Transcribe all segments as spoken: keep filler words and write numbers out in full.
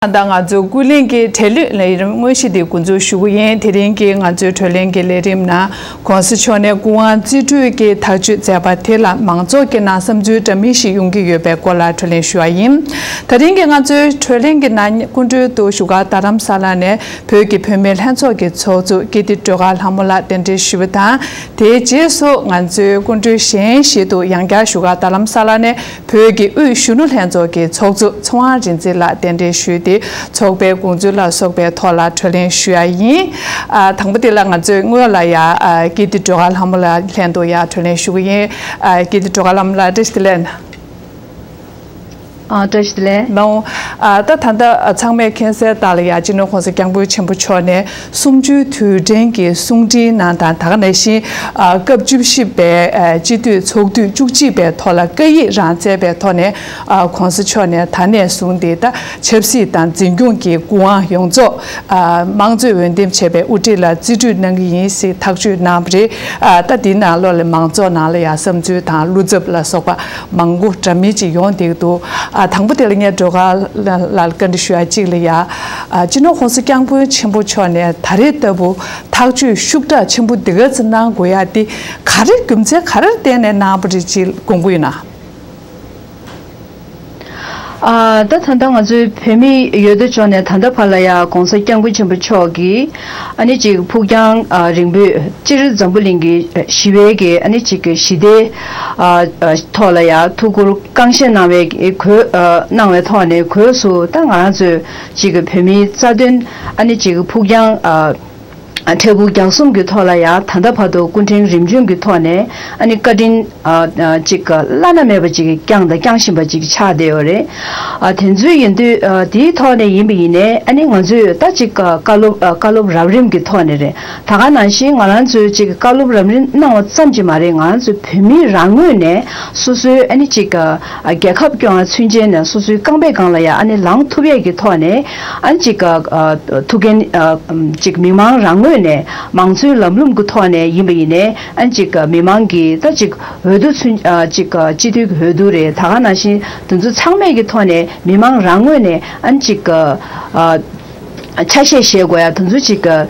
ད་ང་ཚོའི་ཀུན་གླེང་གི་གྲལ་གློད་ལས་རིམ་དངོས་གཞི་འདི་འགོ་འཛུགས་ཞུ་གི་ཡིན། དེ་རིང་གི་ང་ཚོའི་གྲོས་གླེང་གི་ལས་རིམ་ནང་༸གོང་ས་མཆོག་ནས་སྐུ་དབང་རྩིས་སྤྲོད་ཀྱི་ཐག་གཅོད་མཛད་པ་དེ་ལ་མང་ཚོགས་ཀྱི་ནང་བསམ་ཚུལ་འདྲ་མིན་ཞིག་ཡོང་གི་ཡོད་པའི་སྐོར་ལ་གྲོས་གླེང་ཞུ་བ་ཡིན། དེ་རིང་གི་ང་ཚོའི་གྲོས་གླེང་གི་ནང་སྐུ་མགྲོན་དུ་བཞུགས་སྒར་རྡ་རམ་ས་ལ་ནས་བོད་ཀྱི་བུད་མེད་ལྷན་ཚོགས་ཀྱི་ཚོགས་གཙོ་ཀིརྟི་སྒྲོལ་དཀར་ལྷ་མོ་ལགས་གདན་འདྲེན་ཞུས་པ་དང་། དེའི་རྗེས་སུ་ང་ཚོའི་སྐུ་མགྲོན་གཞན་ཞིག་ཏུ་ཡང་བསྐྱར་བཞུགས་སྒར་རྡ་རམ་ས་ལ་ནས་བོད་ཀྱི་དབུས་གཞོན་ནུ་ལྷན་ཚོགས་ཀྱི་ཚོགས་གཙོ་ཚེ་དབང་རིག་འཛིན་ལགས་གདན་འདྲེན་ཞུས་ཏེ། ཚོགས་པའི་དགོངས་ཚུལ་ལ་སོགས་པའི་ཐོག་ལ་གྲོས་གླེང་ཞུ་ཡ་ཡིན། ཨ། དང་པོ་དེ་ལ་ང་ཚོའི་སྔོན་ལ་ཡ། ཨ། ཀིརྟི་སྒྲོལ་དཀར་ལྷ་མོ་ལགས་ལྷན་དུ་ཡ་གྲོས་གླེང་ཞུ་གི་ཡིན། ཨ། ཀིརྟི་སྒྲོལ་དཀར་ལྷ་མོ་ལགས་བཀྲ་ཤིས་བདེ་ལེགས། ཨ། བཀྲ་ཤིས་བདེ་ལེགས། ལགས། ཨ། ད་ད་ལྟ་ཚང་མས་མཁྱེན་གསལ་ལྟར་ལ་ཡ་སྤྱི་ནོར་༸གོང་ས་༸སྐྱབས་མགོན་ཆེན་པོ་མཆོག་ནས་གསུམ་བཅུའི་དུས་དྲན་གྱི་གསུང་འཕྲིན་ནང་དང་། ད་ག་ནང་བཞིན། ཨ། སྐབས་བཅུ་བཞི་པའི། ཨ། སྤྱི་འཐུས་ཚོགས་དུས་བཅུ་གཅིག་པའི་ཐོག་ལ་བཀའ་ཡིག་རང་བསྩལ་བའི་ཐོག་ནས། ཨ། ༸གོང་ས་མཆོག་ནས་ད་ནས་བཟུང་སྟེ་ད་ཆབ་སྲིད་དང་འཛིན་སྐྱོང་གི་སྐུ་དབང་ཡོངས་རྫོགས། ཨ། དམངས་གཙོས་འོས་འདེམས་བྱས་པའི་དབུ་ཁྲིད་ལ་རྩིས་སྤྲོད་གནང་གི་ཡིན་ཞེས་ཐག་གཅོད་གནང་བ་རེད། ཨ། ད་འདིའི་ནང་ལོགས་ལ་མང་ཚོགས་ནང་ལ་ཡ་བསམ་ཚུལ་དང་བློ་འཚབ་ལ་སོགས་པ་མང་པོ་འདྲ་མིན་ཅིག་ཡོང་བསྡད་ཀྱི་འདུག་ཨ། དང་པོ་དེ་ལ་ངས་སྒྲོལ་དཀར་ལགས་ལ་བཀའ་འདྲི་ཞུ་ཡ་གཅིག་ལ་ཡ། ཨ། སྤྱི་ནོར་༸གོང་ས་༸སྐྱབས་མགོན་ཆེན་པོ་མཆོག་ནས་ད་རེས་ལྟ་བུ་ཐག་གཅོད་ཤུགས་དྲག་ཆེན་པོ་འདི་ག་ཚོད་གནང་དགོས་ཡ་དེ་ག་རེ་རྒྱུ་མཚན་ག་རེར་བརྟེན་ནས་གནང་བ་རེད་ཅེས་དགོངས་ཀྱི་ཡོད་ན། ཨ། ད་ད་ལྟ་ང་ཚོའི་བོད་མི་ཡོད་དོ་ཅོག་ནས་ད་ལྟ་བར་ལ་ཡ་༸གོང་ས་༸སྐྱབས་མགོན་ཆེན་པོ་མཆོག་གིས་ཨ་ནི་ཅིག་ཕུགས་རྒྱང་ཨ་རིང་པོས་སྤྱིར་འཛམ་བུ་གླིང་གི་ཞི་བའི་གི་ཨ་ནི་ཅིག་གི་ཞི་བདེ་ཨ་ཨ་ཐོག་ལ་ཡ་ཐུགས་ཁུར་གང་ཤེས་གནང་བའི་གི་གོ་ཨ་གནང་བའི་ཐོག་ནས་སྒོས་སུ། ད་ང་རང་ཚོའི་ཅིག་གི་བོད་མིའི་རྩ་དོན་ཨ་ནི་ཅིག་གི་ཕུགས་རྒྱང་ཨ། འཕྲལ་ཕུགས་རྒྱང་གསུམ་གྱི་ཐོག་ལ་ཡང་ད་ལྟ་བར་དུ་སྐུ་ཕྲེང་རིམ་བྱོན་གྱི་ཐོག་ནས་ཨ་ནི་བཀའ་དྲིན་ཨ་ཨ་ཅིག་བླ་ན་མེད་པ་ཅིག་བསྐྱངས་དང་བསྐྱང་བཞིན་པ་ཅིག་ཆགས་བསྡད་ཡོད་རེད། ཨ་དེ་ཚོའི་ཡིན་དུས་ཨ་དེའི་ཐོག་ནས་ཡིན་པ་ཡིན་ནའི་ཨ་ནི་ང་ཚོས་ད་ཅིག་བཀའ་སློབ་ཨ་བཀའ་སློབ་རབ་རིམ་གྱི་ཐོག་ནས་རེད། ད་ག་ནང་བཞིན་ང་རང་ཚོས་ཅིག་བཀའ་སློབ་རབ་རིམ་གནང་བ་ཙམ་གྱིས་མ་རེད། ང་རང་ཚོ་བོད་མི་རང་ངོས་ནས་སོ་སོའི་ཨ་ནི་ཅིག་ཨ་རྒྱལ་ཁབ་སྐྱོང་བ་ཚུན་ཆད་ནས་སོ་སོའི་རྐང་པའི་སྒང་ལ་ཡ་ཨ་ནི་ལངས་ཐུབ་ཡས་ཀྱི་ཐོག་ནས་ཨ་ནི་ཅིག་ཨ་ཐུགས་འགན་ཨ་ཅིག་མི་མང་རང་ངོས་ནས་མང་གཙོའི་ལམ་ལུགས་ཀྱི་ཐོག་ནས་ཡིན་པ་ཡིན་ནའི་ཨ་ནི་ཅིག་མི་མང་གི་ད་ཅིག་འོས་བསྡུ་ཚུན་ཨ་ཅིག་སྤྱི་འཐུས་ཀྱི་འོས་བསྡུ་རེད། ད་ག་ནང་བཞིན་དེ་ཚོ་ཚང་མས་ཀྱི་ཐོག་ནས་མི་མང་རང་ངོས་ནས་ཨ་ནི་ཅིག་ཨ་ཆ་ཤས་བཞེས་དགོས་ཡ་དེ་ཚོ་ཅིག་ཨ་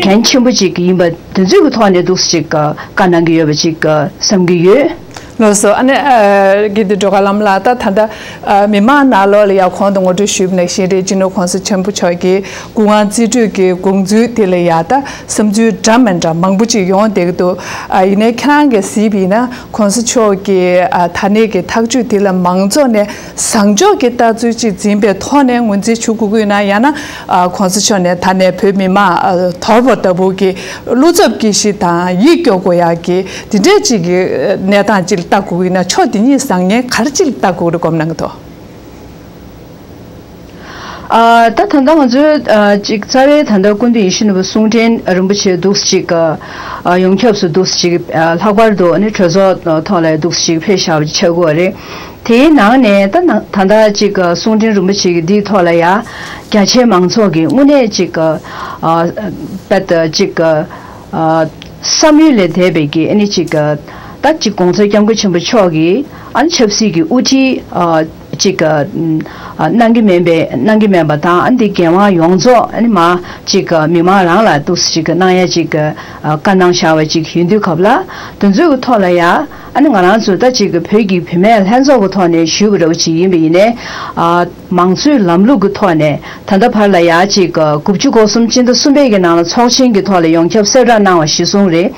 འགན་ཆེན་པོ་ཅིག་ཡིན་པ་དེ་ཚོའི་ཐོག་ནས་འདུག་ཅིག་བཀའ་གནང་གི་ཡོད་པ་ཅིག་བསམ་གྱི་ཡོད། ལགས་སོ། ཨ་ནི་ཨ་ཀིརྟི་སྒྲོལ་དཀར་ལྷ་མོ་ལགས། ད་ད་ལྟ་ཨ་མི་མང་ནང་ལོགས་ལ་ཡ་གོང་དུ་ངོ་སྤྲོད་ཞུས་པ་ནང་བཞིན་རེད། སྤྱི་ནོར་༸གོང་ས་ཆེན་པོ་མཆོག་གི་སྐུ་དབང་རྩིས་སྤྲོད་ཀྱི་དགོངས་ཚུལ་དེ་ལ་ཡ་ད་བསམ་ཚུལ་འདྲ་མི་འདྲ་མང་པོ་ཅིག་ཡོང་བསྡད་ཀྱི་འདུག་ཨ་ཡིན་ནའི་ཁྱེད་རང་གིས་གཟིགས་པ་ཡིན་ན་༸གོང་ས་མཆོག་གི་ཨ་ད་ནས་ཀྱི་ཐག་གཅོད་དེ་ལ་མང་ཚོགས་ནས་བཟང་ཕྱོགས་ཀྱི་ལྟ་ཚུལ་ཅིག་འཛིན་པའི་ཐོག་ནས་ངོས་འཛིན་ཞུ་དགོས་ཀྱི་ཡོད་ན། ཡང་ན་༸གོང་ས་མཆོག་ནས་ད་ནས་བོད་མི་མང་ཨ་དོར་བ་ལྟ་བུ་གི་བློ་འཚབ་སྐྱེ་གཞི་དང་ཡིད་སྐྱོ་དགོས་ཡག་གི་དེ་འདྲས་ཅིག་གི་གནས་སྟངས་ཅིག་ལ་ལྟ་དགོས་ཀྱི་ཡོད་ན། ཕྱོགས་དེ་གཉིས་བཟང་ངན་ག་རེ་ཅིག་ལ་ལྟ་དགོས་རེད་དགོངས་གནང་གི་འདུག་ཨ་ད་ད་ལྟ་ང་ཚོས་ཨ་ཅིག་རྩ་བའི་ད་ལྟ་སྐུ་མདུན་ཡིད་བཞིན་ནོར་བུ་གསུང་འཕྲིན་རིན་པོ་ཆེ་འདུག་ཅིག་ཨ་ཡོངས་ཁྱབ་སུ་འདུག་ཅིག་ཨ་ལྷག་པར་དུ་ཨ་ནི་གྲོས་ཚོགས་ཐོག་ལ་འདུག་ཅིག་ཕེབས་བཞག་པ་ཅིག་ཆགས་ཀྱི་ཡོད་རེད། དེའི་ནང་ནས་ད་ད་ལྟ་ཅིག་གསུང་འཕྲིན་རིན་པོ་ཆེ་གི་འདིའི་ཐོག་ལ་ཡ་རྒྱ་ཆེའི་མང་ཚོགས་ཀྱིས་དངོས་གནས་ཅིག་ཨ་དཔེ་ཅིག་ཨ་བསམ་ཡུལ་ལས་འདས་པའི་གི་ཨ་ནི་ཅིག་ད་ཅིག་༸གོང་ས་༸སྐྱབས་མགོན་ཆེན་པོ་མཆོག་གིས་ཨ་ནི་ཆབ་སྲིད་ཀྱི་དབུ་ཁྲིད་ཨ་ཅིག་གནང་གི་མེད་པའི་གནང་གི་མེད་པ་དང་། ཨ་ནི་འདི་འགན་དབང་ཡོངས་རྫོགས་ཨ་ནི་མ་ཅིག་མི་མང་རང་ལ་འདུག་ཅིག་གནང་ཡ་ཅིག་བཀའ་གནང་བཞག་པ་ཅིག་ཡིན་དུས་སྐབས་ལ། དེ་ཚོའི་གི་ཐོག་ལ་ཡ་ཨ་ནི་ང་རང་ཚོ་ད་ཅིག་གི་བོད་ཀྱི་བུད་མེད་ལྷན་ཚོགས་ཀྱི་ཐོག་ནས་ཞུས་པ་འདྲ་བོ་ཅིག་ཡིན་པ་ཡིན་ནའི། ཨ་མང་གཙོའི་ལམ་ལུགས་ཀྱི་ཐོག་ནས་ད་ལྟ་བར་ལ་ཡ་ཅིག་དགུ་བཅུ་གོ་གསུམ་སྤྱི་ཟླ་གསུམ་པའི་གི་ནང་ལ་ཚོགས་ཆེན་གྱི་ཐོག་ལ་ཡོངས་ཁྱབ་གསལ་བསྒྲགས་གནང་བ་གཞིར་བཟུང་རེད།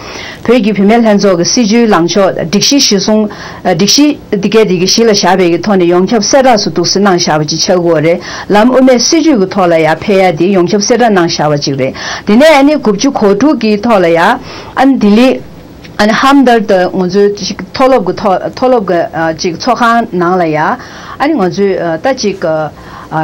བོད་ཀྱི་བུད་མེད་ལྷན་ཚོགས་ཀྱི་སྲིད་བྱུས་ལངས་ཕྱོགས་སྒྲིག་གཞི་གཞིར་བཟུང་། སྒྲིག་གཞི་འདི་གའི་འདི་གི་གཞི་ལ་བཞག་པའི་གི་ཐོག་ནས་ཡོངས་ཁྱབ་གསལ་བསྒྲགས་སུ་འདུག་སེ་གནང་བཞག་པ་ཅིག་ཆགས་ཀྱི་ཡོད་རེད། ལམ་དབུ་མའི་སྲིད་བྱུས་ཀྱི་ཐོག་ལ་ཡ་ཕེབས་ཡ་དེ་ཡོངས་ཁྱབ་གསལ་བསྒྲགས་གནང་བཞག་པ་ཅིག་རེད། དེ་ནས་ཨ་ནི་དགུ་བཅུ་གོ་དྲུག་གི་ཐོག་ལ་ཡ་ཨ་ནི་ལྡི་ལི་ཨ་ནི་ཧམ་དར་དུ་ང་ཚོའི་ཅིག་མཐོ་སློབ་ཀྱི་མཐོ་མཐོ་སློབ་ཀྱི་ཨ་ཅིག་ཚོགས་ཁང་ནང་ལ་ཡ་ཨ་ནི་ང་ཚོའི་ཨ་ད་ཅིག་ཨ་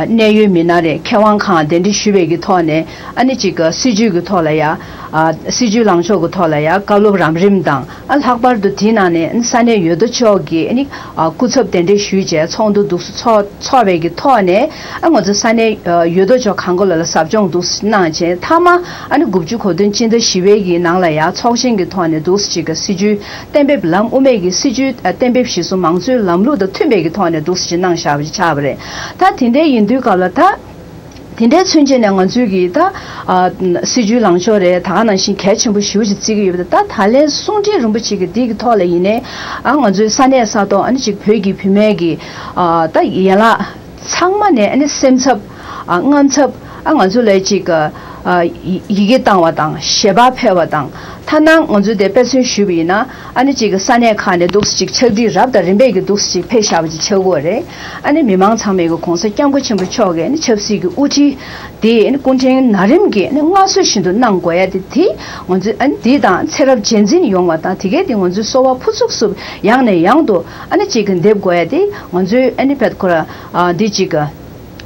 གནད་ཡོད་མི་སྣ་རེད། མཁས་དབང་ཁག་གདན་འདྲེན་ཞུས་པའི་གི་ཐོག་ནས་ཨ་ནི་ཅིག་སྲིད་བྱུས་ཀྱི་ཐོག་ལ་ཡ་ཨ་སྲིད་བྱུས་ལངས་ཕྱོགས་ཀྱི་ཐོག་ལ་ཡ་བཀའ་སློབ་རམ་རིམ་དང་། ཨ་ལྷག་པར་དུ་དེའི་ནང་ནས་ཨ་ནི་ས་གནས་ཡོད་དོ་ཅོག་གི་ཨ་ནི་ཨ་སྐུ་ཚབ་གདན་འདྲེན་ཞུས་བྱས་ཚོགས་འདུ་འདུག་སེ་ཚོགས་ཚོགས་པའི་གི་ཐོག་ནས། ཨ་ང་ཚོ་ས་གནས་ཨ་ཡོད་དོ་ཅོག་གང་ག་ལ་ལ་ཟབ་སྦྱོང་འདུག་སེ་གནང་བྱས། མཐའ་མ་ཨ་ནི་དགུ་བཅུ་གོ་བདུན་སྤྱི་ཟླ་བཞི་པའི་གི་ནང་ལ་ཡ་ཚོགས་ཆེན་གྱི་ཐོག་ནས་འདུག་སེ་ཅིག་གི་སྲིད་བྱུས་གཏན་འབེབས། ལམ་དབུ་མའི་གི་སྲིད་བྱུས་ཨ་གཏན་འབེབས་གཞིར་བཟུང་མང་གཙོའི་ལམ་ལུགས་དང་མཐུན་པའི་གི་ཐོག་ནས་འདུག་སེ་ཅིག་གནང་བཞག་པ་ཅིག་ཆགས་པ་རེད། ད་དེ་འདྲའི་ཡིན་དུས་སྐབས་ལ་ད། དེ་འདྲའི་ཚུན་ཆད་ནས་ང་ཚོའི་གི་ད་ཨ་སྲིད་ཇུས་ལངས་ཕྱོགས་རེད། ད་ག་ནང་བཞིན་གལ་ཆེན་པོ་ཞེ་པོ་ཅིག་བརྩི་གི་ཡོད་པ་དང་། ད་ད་ལན་གསུང་འཕྲིན་རིན་པོ་ཆེ་གི་འདི་གི་ཐོག་ལ་ཡིན་ནའི་ཨ་ང་ཚོའི་ས་གནས་ས་ཐོག་ཨ་ནི་ཅིག་བོད་ཀྱི་བུད་མེད་ཀྱི་ཨ་ད་ཡན་ལག་ཚང་མ་ནས་ཨ་ནི་སེམས་འཚབ་ཨ་དངངས་འཚབ་ཨ་ང་ཚོ་ལ་ཅིག་ཨ་ཡི་ཡི་གེ་བཏང་བ་དང་ཞལ་པར་ཕེབས་པ་དང་། ཐ་ན་ང་ཚོས་དེ་དཔེ་མཚོན་ཞུས་པ་ཡིན་ན། ཨ་ནི་ཅིག་ས་གནས་ཁག་ནས་འདུག་སེ་ཅིག་ཕྱག་བྲིས་རབ་དང་རིམ་པས་ཀྱི་འདུག་སེ་ཅིག་ཕེབས་བཞག་པ་ཅིག་ཆགས་ཀྱི་ཡོད་རེད། ཨ་ནི་མི་མང་ཚང་མས་ཀྱི་༸གོང་ས་༸སྐྱབས་མགོན་ཆེན་པོ་མཆོག་གིས་ཨ་ནི་ཆབ་སྲིད་ཀྱི་དབུ་ཁྲིད་དེ་ཨ་ནི་སྐུ་ཕྲེང་ན་རིམ་གྱིས་ཨ་ནི་མངའ་གསོལ་བཞིན་དུ་གནང་དགོས་ཡ་དེ། དེ་ང་ཚོས་ཨ་ནི་དེ་དང་ཚེ་རབས་རྗེས་འཛིན་ཡོང་བ་དང་། དེ་གས་དེ་ང་ཚོས་གསོལ་བ་ཕུར་ཚུགས་སུ་ཡང་ནས་ཡང་དུ་ཨ་ནི་ཅིག་གི་འདེབས་དགོས་ཡ་དེ་ང་ཚོས་ཨ་ནི་བེད་ཁོ་ར་ཨ་འདི་ཅིག་གི་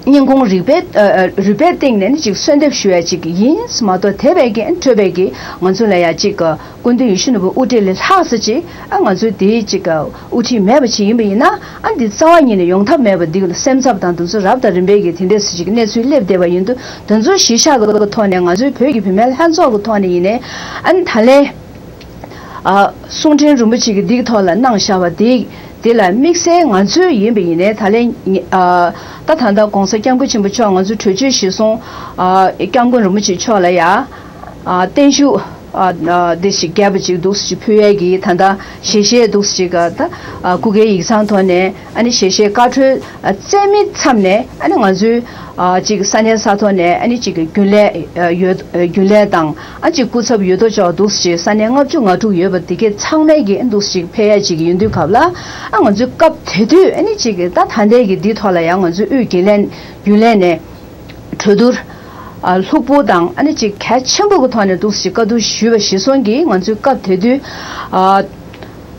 སྙིང་ཁུང་རུས་པའི་ཨ་ཨ་རུས་པའི་གཏིང་ནས་ནི་ཅིག་གསོལ་འདེབས་ཞུ་ཡ་ཅིག་ཡིན་མ་གཏོགས། དེ་བས་ཀྱི་ཨ་ནི་འཕྲོས་པའི་གི་ང་ཚོ་ལ་ཡ་ཅིག་གི་སྐུ་མདུན་ཡིད་བཞིན་ནོར་བུ་དབུ་ཁྲིད་ལས་ལྷག་ས་ཅིག་ཨ་ང་ཚོའི་དེའི་ཅིག་གི་དབུ་ཁྲིད་མེད་པ་ཅིག་ཡིན་པ་ཡིན་ན། ཨ་འདི་རྩ་བ་ཉིད་ནས་ཡོང་ཐབས་མེད་པ་འདི་ལ་སེམས་འཚབ་དང་དུ་ཚོད་རབ་དང་རིམ་པས་ཀྱི་དེ་འདྲས་སུ་ཅིག་གནས་ཚུལ་སླེབས་བསྡད་པ་ཡིན་དུས། དེ་ཚོ་གཞི་བཞག་གི་ཐོག་ནས་ང་ཚོའི་བོད་ཀྱི་བུད་མེད་ལྷན་ཚོགས་ཀྱི་ཐོག་ནས་ཡིན་ནའི་ཨ་ནི་ད་ལན་ཨ་གསུང་འཕྲིན་རིན་པོ་ཆེ་གི་འདི་གི་ཐོག་ལ་གནང་བཞག་པ་འདི་དེ་ལ་དམིགས་བསལ་ང་ཚོས་ཡིན་པ་ཡིན་ནའི་ད་ལན་ཨ་ད་ད་ལྟ་༸གོང་ས་༸སྐྱབས་མགོན་ཆེན་པོ་མཆོག་ང་ཚོའི་གྲོས་ཆོད་གཞིར་བཟུང་ཨ་༸སྐྱབས་མགོན་རིན་པོ་ཆེ་མཆོག་ལ་ཡ་ཨ་བརྟན་བཞུགས་ཨ་ཨ་དེ་ཞིག་རྒྱས་པ་ཅིག་འདུག་སེ་ཕུལ་ཡས་ཀྱི་ད་ལྟ་ཞལ་བཞེས་འདུག་སེ་ཅིག་ག་ད་ཨ་སྐུ་སྒེར་ཡིག་ཚང་ཐོག་ནས་ཨ་ནི་ཞལ་བཞེས་བཀའ་འཁྲོལ་ཨ་བསྩལ་མི་མཚམས་ནས་ཨ་ནི་ང་ཚོའི་ཨ་ཅིག་ས་གནས་ས་ཐོག་ནས་ཨ་ནི་ཅིག་གི་རྒྱུན་ལས་ཨ་ཡོད་རྒྱུན་ལས་དང་ཨ་ཅིག་སྐུ་ཚབ་ཡོད་དོ་ཅོག་འདུག་སེ་ས་གནས་ལྔ་བཅུ་ང་དྲུག་ཡོད་པ་དེ་གས་ཚང་མས་ཀྱི་འདུག་སེ་ཕེབས་ཡས་ཅིག་ཡིན་དུས་སྐབས་ལ། ཨ་ང་ཚོའི་སྐབས་དེ་དུས་ཨ་ནི་ཅིག་གི་ད་ད་ལྟའི་གི་འདི་ཐོག་ལ་ཡང་ང་ཚོའི་དབུས་རྒྱུན་ལས་རྒྱུན་ལས་ནས་གྲོས་བསྡུར་ཨ་ལྷུག་པོ་དང་ཨ་ནི་ཅིག་གལ་ཆེན་པོ་གི་ཐོག་ནས་འདུག་སེ་བཀའ་བསྡུར་ཞུས་པ་གཞིར་བཟུང་གིས་ང་ཚོའི་སྐབས་དེ་དུས་ཨ་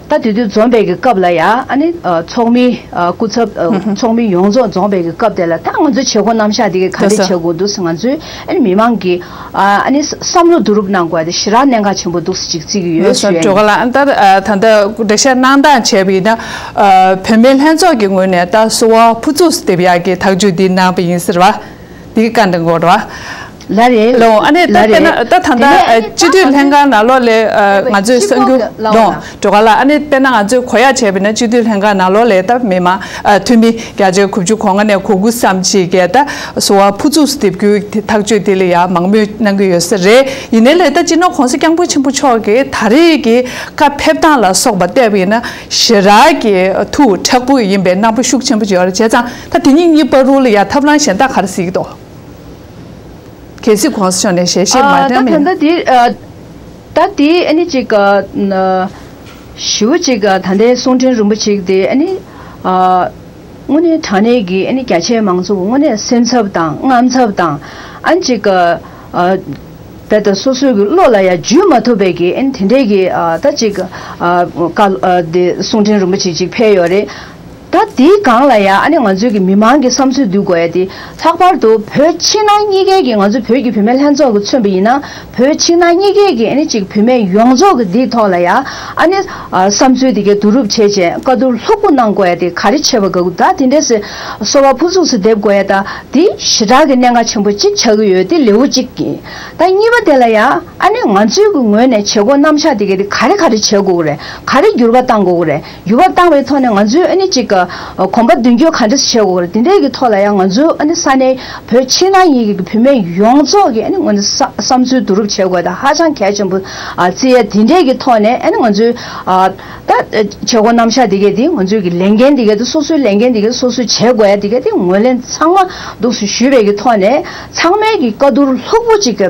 ད་དེ་དུས་འཛོམས་པའི་གི་སྐབས་ལ་ཡ་ཨ་ནི་ཨ་ཚོགས་མི་ཨ་སྐུ་ཚབ་ཨ་ཚོགས་མི་ཡོངས་རྫོགས་འཛོམས་པའི་གི་སྐབས་དེ་ལ་ད་ང་ཚོའི་བྱེད་སྒོ་རྣམ་གཞག་དེ་གས་ག་འདྲ་བྱེད་དགོས་འདུག་ཟེར། ང་ཚོའི་ཨ་ནི་མི་མང་གི་ཨ་ཨ་ནི་བསམ་བློ་བསྡུ་རུབ་གནང་དགོས་དེ་ཞེ་དྲག་གནད་འགག་ཆེན་པོ་འདུག་ཟེར་ཅིག་བརྩི་གི་ཡོད་ཞུ་ཡ་ཡིན། ལགས་སོ། ད་ལྟ་ཨ་ད་ལྟ་འགྲེལ་བཤད་གནང་སྟངས་བྱས་པ་ཡིན་ན། ཨ་བུད་མེད་ལྷན་ཚོགས་ཀྱི་ངོས་ནས་ད་གསོལ་བ་ཕུར་ཚུགས་སུ་འདེབས་ཡག་གི་ཐག་གཅོད་འདི་གནང་བ་ཡིན་ཟེར་བ། འདི་གི་བཀའ་འདྲི་འགོད་རོགས། ལགས་རེད། ལགས་འོང་། ཨ་ནི་ད་ལགས་དཔེར་ན་རེད། ད་ད་དེ་ནས་ལྟ་ཨ་ནི་སྤྱི་འཐུས་ལྷན་ཁང་ནང་ལོགས་ལ་ཨ་ང་ཚོས་གསར་འགྱུར་གདོང་སྒྲོག་ག་ལ། ཨ་ནི་དཔེར་ན་ང་ཚོས་གོ་ཡག་བྱས་པ་ཡིན་ན་སྤྱི་འཐུས་ལྷན་ཁང་ནང་ལོགས་ལ་ད་མི་མང་ཨ་འཐུས་མི་བརྒྱ་ཆ་དགུ་བཅུ་གོ་ལྔ་ནས་གོ་དགུ་ཙམ་ཅིག་གིས་ད་གསོལ་བ་ཕུར་ཚུགས་སུ་འདེབས་རྒྱུའི་ཐག་གཅོད་དེ་ལ་ཡང་མང་མོས་གནང་གི་ཡོད་ས་རེད། ཡིན་ནའི་ལས་ད་སྤྱི་ནོར་༸གོང་ས་༸སྐྱབས་མགོན་ཆེན་པོ་མཆོག་གིས་ད་རེས་ཀྱི་བཀའ་ཕེབས་སྟངས་ལ་སོགས་པ་བལྟས་པ་ཡིན་ན་ཞེ་དྲག་གི་ཐུགས་མཁྲེགས་པོ་ཡིན་པའི་རྣམ་པ་ཤུགས་ཆེན་པོ་ཅིག་ཡོད་རེད། བྱས་ཙང་ད་དེ་གཉིས་གཉིས་བར་དུ་ལ་ཡང་ཐབས་ལམ་གཞན་དག་ག་རེ་གཟིགས་ཀྱི་འདུག་གལ་སྲིད་༸གོང་ས་མཆོག་ནས་ཞལ་བཞེས་མ་ཨ་ད་གནང་བ་ད་ཡིན་ན། ལྟ་དེ་ཨ་ད་དེ་ཨ་ནི་ཅིག་ཨ་ཞུ་ཅིག་ཨ་ད་ལྟའི་གསུང་འཕྲིན་རིན་པོ་ཆེ་དེ་ཨ་ནི་ཨ་དངོས་གནས་དྲང་གནས་ཀྱི་ཨ་ནི་རྒྱ་ཆེའི་མང་ཚོགས་དངོས་གནས་སེམས་འཚབ་དང་དངངས་འཚབ་དང་ཨ་ནི་ཅིག་ཨ་ཨ་ད་ལྟ་སོ་སོའི་གི་བློ་ལ་ཡང་འཇུ་མ་ཐུབ་པའི་གི་ཨ་ནི་དེ་འདྲའི་གི་ཨ་ད་ཅིག་ཨ་བཀའ་ཨ་དེ་གསུང་འཕྲིན་རིན་པོ་ཆེ་ཅིག་ཕེབས་ཡོད་རེད། ད་དེའི་སྒང་ལ་ཡང་ཨ་ནི་ང་ཚོའི་གི་མི་མང་གི་བསམ་ཚུལ་བསྡུ་དགོས་ཡ་དེ། ལྷག་པར་དུ་བོད་ཕྱི་ནང་གཉིས་ཀའི་གི་ང་ཚོ་བོད་ཀྱི་བུད་མེད་ལྷན་ཚོགས་ཀྱི་མཚོན་པ་ཡིན་ན། བོད་ཕྱི་ནང་གཉིས་ཀའི་གི་ཨ་ནི་ཅིག་བུད་མེད་ཡོངས་རྫོགས་ཀྱི་འདིའི་ཐོག་ལ་ཡང་ཨ་ནི་ཨ་བསམ་ཚུལ་དེ་གའི་བསྡུ་རུབ་བྱས་བྱས་བཀའ་བསྡུར་ལྷུག་པོ་གནང་དགོས་ཡ་དེ་ག་རེ་བྱེད་པ་དགའ་གི་འདུག་ད་དེ་འདྲས་སེ་གསོལ་བ་ཕུར་ཚུགས་སུ་འདེབས་དགོས་ཡ་ད་དེ་ཞེ་དྲག་གི་གནད་འགག་ཆེན་པོ་གཅིག་ཆགས་ཀྱི་ཡོད། དེ་ལེའུ་གཅིག་ཡིན། ད་གཉིས་པ་དེ་ལ་ཡང་ཨ་ནི་ང་ཚོའི་གི་ངོས་ནས་བྱེད་སྒོ་རྣམ་གཞག་དེ་གའི་དེ་ག་རེ་ག་རེ་བྱེད་དགོས་ཀྱི་རེད། ག་རེ་འགྱུར་བ་གཏང་དགོས་ཀྱི་རེད། འགྱུར་བ་བཏང་བའི་ཐོག་ནས་ང་ཚོས་ཨ་ནི་ཅིག་ག་གོམ་པ་མདུན་སྐྱོད་ག་འདྲ་བྱེད་དགོས་རེད། དེ་འདྲའི་གི་ཐོག་ལ་ཡང་ང་ཚོའི་ཨ་ནི་ས་གནས་བོད་ཕྱི་ནང་གཉིས་ཀྱི་བུད་མེད་ཡོངས་རྫོགས་ཀྱི་ཨ་ནི་ངོས་ནས་བསམ་བསམ་ཚུལ་བསྡུ་རུབ་བྱེད་དགོས་དང་ཧ་ཅང་གལ་ཆེན་པོ་ཨ་བརྩི་ཡས། དེ་འདྲའི་གི་ཐོག་ནས་ཨ་ནི་ང་ཚོའི་ཨ་ད་བྱེད་སྒོ་རྣམ་གཞག་དེ་གས་དེ་ང་ཚོའི་གི་ལས་འགན་དེ་གས་དེ་སོ་སོའི་ལས་འགན་དེ་གས་སོ་སོས་བྱེད་དགོས་ཡ་དེ་གས་དེ་ངོས་ལེན་ཚང་མ་འདུག་སེ་ཞུས་པའི་གི་ཐོག་ནས་ཚང་མས་གི་བཀའ་བསྡུར་ལྷུག་པོ་ཅིག་གི་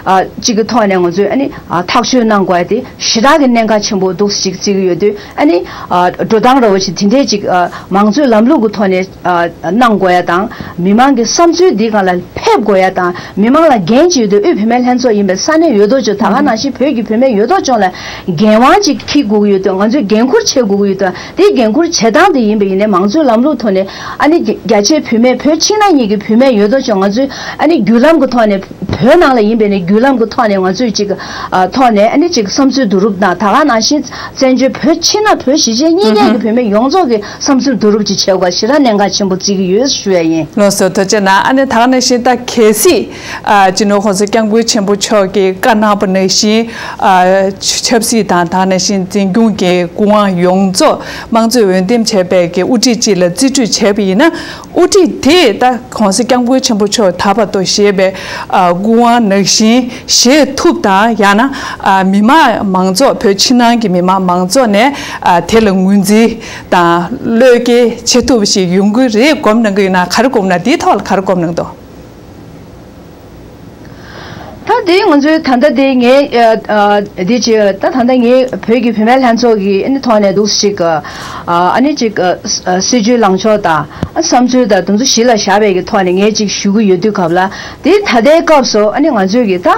ཨ་ཅིག་གི་ཐོག་ནས་ང་ཚོས་ཨ་ནི་ཨ་ཐག་གཅོད་གནང་དགོས་ཡ་དེ་ཞེ་དྲག་གི་གནད་འགག་ཆེན་པོ་འདུག་སེ་ཅིག་བརྩི་གི་ཡོད་དུས། ཨ་ནི་ཨ་འགྲོ་སྟངས་འདྲ་བོ་ཞིག་དེ་འདྲས་ཅིག་ཨ་མང་གཙོའི་ལམ་ལུགས་ཀྱི་ཐོག་ནས་ཨ་གནང་དགོས་ཡ་དང་། མི་མང་གི་བསམ་ཚུལ་འདི་སྒང་ལ་ཕེབས་དགོས་ཡ་དང་། མི་མང་ལ་འགན་ཅིག་ཡོད་དུས་དབུས་བུད་མེད་ལྷན་ཚོགས་ཡིན་པའི་ས་གནས་ཡོད་དོ་ཅོག་ད་ག་ནང་བཞིན་བོད་ཀྱི་བུད་མེད་ཡོད་དོ་ཅོག་ལ་འགན་དབང་ཅིག་འཁྱེར་དགོས་ཀྱི་ཡོད་དུས། ང་ཚོས་འགན་འཁུར་བྱེད་དགོས་ཀྱི་ཡོད་དུས། དེའི་འགན་འཁུར་བྱེད་སྟངས་དེ་ཡིན་པ་ཡིན་ནའི་མང་གཙོའི་ལམ་ལུགས་ཐོག་ནས་ཨ་ནི་རྒྱ་རྒྱ་ཆེའི་བུད་མེད་བོད་ཕྱི་ནང་གཉིས་ཀྱི་བུད་མེད་ཡོད་དོ་ཅོག་ང་ཚོས་ཨ་ནི་བརྒྱུད་ལམ་གྱི་ཐོག་ནས། བོད་ནང་ལ་ཡིན་པའི་ནི་བརྒྱུད་ལམ་གྱི་ཐོག་ནས་ང་ཚོས་ཅིག་ཨ་ཐོག་ནས་ཨ་ནི་ཅིག་བསམ་ཚུལ་བསྡུ་རུབ་དང་། ད་ག་ནང་བཞིན་བཙན་བྱོལ་བོད་ཕྱི་ནང་བོད་གཞིས་བྱེས་གཉིས་ཀའི་གི་བུད་མེད་ཡོངས་རྫོགས་ཀྱི་བསམ་ བསྡུ་རུབ་ཅིག་བྱེད་དགོས་ཞེ་དྲག་གནད་འགག་ཆེན་པོ་བརྩི་གི་ཡོད་ཞུ་ཡ་ཡིན། ལགས་སོ། ཐུགས་རྗེ་གནང་། ཨ་ནི་ད་ག་ནང་བཞིན་ད་གལ་སྲིད་ཨ་སྤྱི་ནོར་༸གོང་ས་༸སྐྱབས་མགོན་ཆེན་པོ་མཆོག་གིས་བཀའ་གནང་བ་ནང་བཞིན་ཨ་ཆབ་སྲིད་དང་ད་ག་ནང་བཞིན་འཛིན་སྐྱོང་གི་སྐུ་དབང་ཡོངས་རྫོགས་དམངས་གཙོས་འོས་འདེམས་བྱས་པའི་གི་དབུ་ཁྲིད་ཅིག་ལ་རྩིས་སྤྲོད་བྱས་པ་ཡིན་ན། དབུ་ཁྲིད་དེས་ད་༸གོང་ས་༸སྐྱབས་མགོན་ཆེན་པོ་མཆོག་ད་བར་དུ་བཞེས་པའི་ཨ་སྐུ་དབང་ནང་བཞིན་བཞེས་ཐུབ་དང་། ཡང་ན་ཨ་མི་མང་མང་ཚོགས་བོད་ཕྱི་ནང་གི་མི་མང་མང་ཚོགས་ནས་ཨ་དེ་ལ་ངོས་འཛིན་དང་བློས་འགེལ་བྱེད་ཐུབ་པ་ཞིག་ཡོང་གི་རེད་སྒོམ་གནང་གི་ཡོད་ན། ག་རེ་སྒོམ་ན། དེའི་ཐོག་ལ་ག་རེ་སྒོམ་གནང་འདུག་ད་དེ་ང་ཚོའི་ད་ལྟ་དེ་ངས་ཨ་ཨ་དེ་ཅི་ད་ད་ལྟ་ངས་བོད་ཀྱི་བུད་མེད་ལྷན་ཚོགས་ཀྱི་ཨ་ནི་ཐོག་ནས་འདུག་ཅིག་ཨ་ཨ་ནི་ཅིག་ཨ་སྲིད་བྱུས་ལངས་ཕྱོགས་དང་ཨ་བསམ་ཚུལ་དང་དེ་ཚོ་གཞི་ལ་བཞག་པའི་གི་ཐོག་ནས་ངས་ཅིག་ཞུ་གི་ཡོད་དུས་སྐབས་ལ། དེ་ད་ལྟའི་སྐབས་སུ་ཨ་ནི་ང་ཚོས་གི་ད་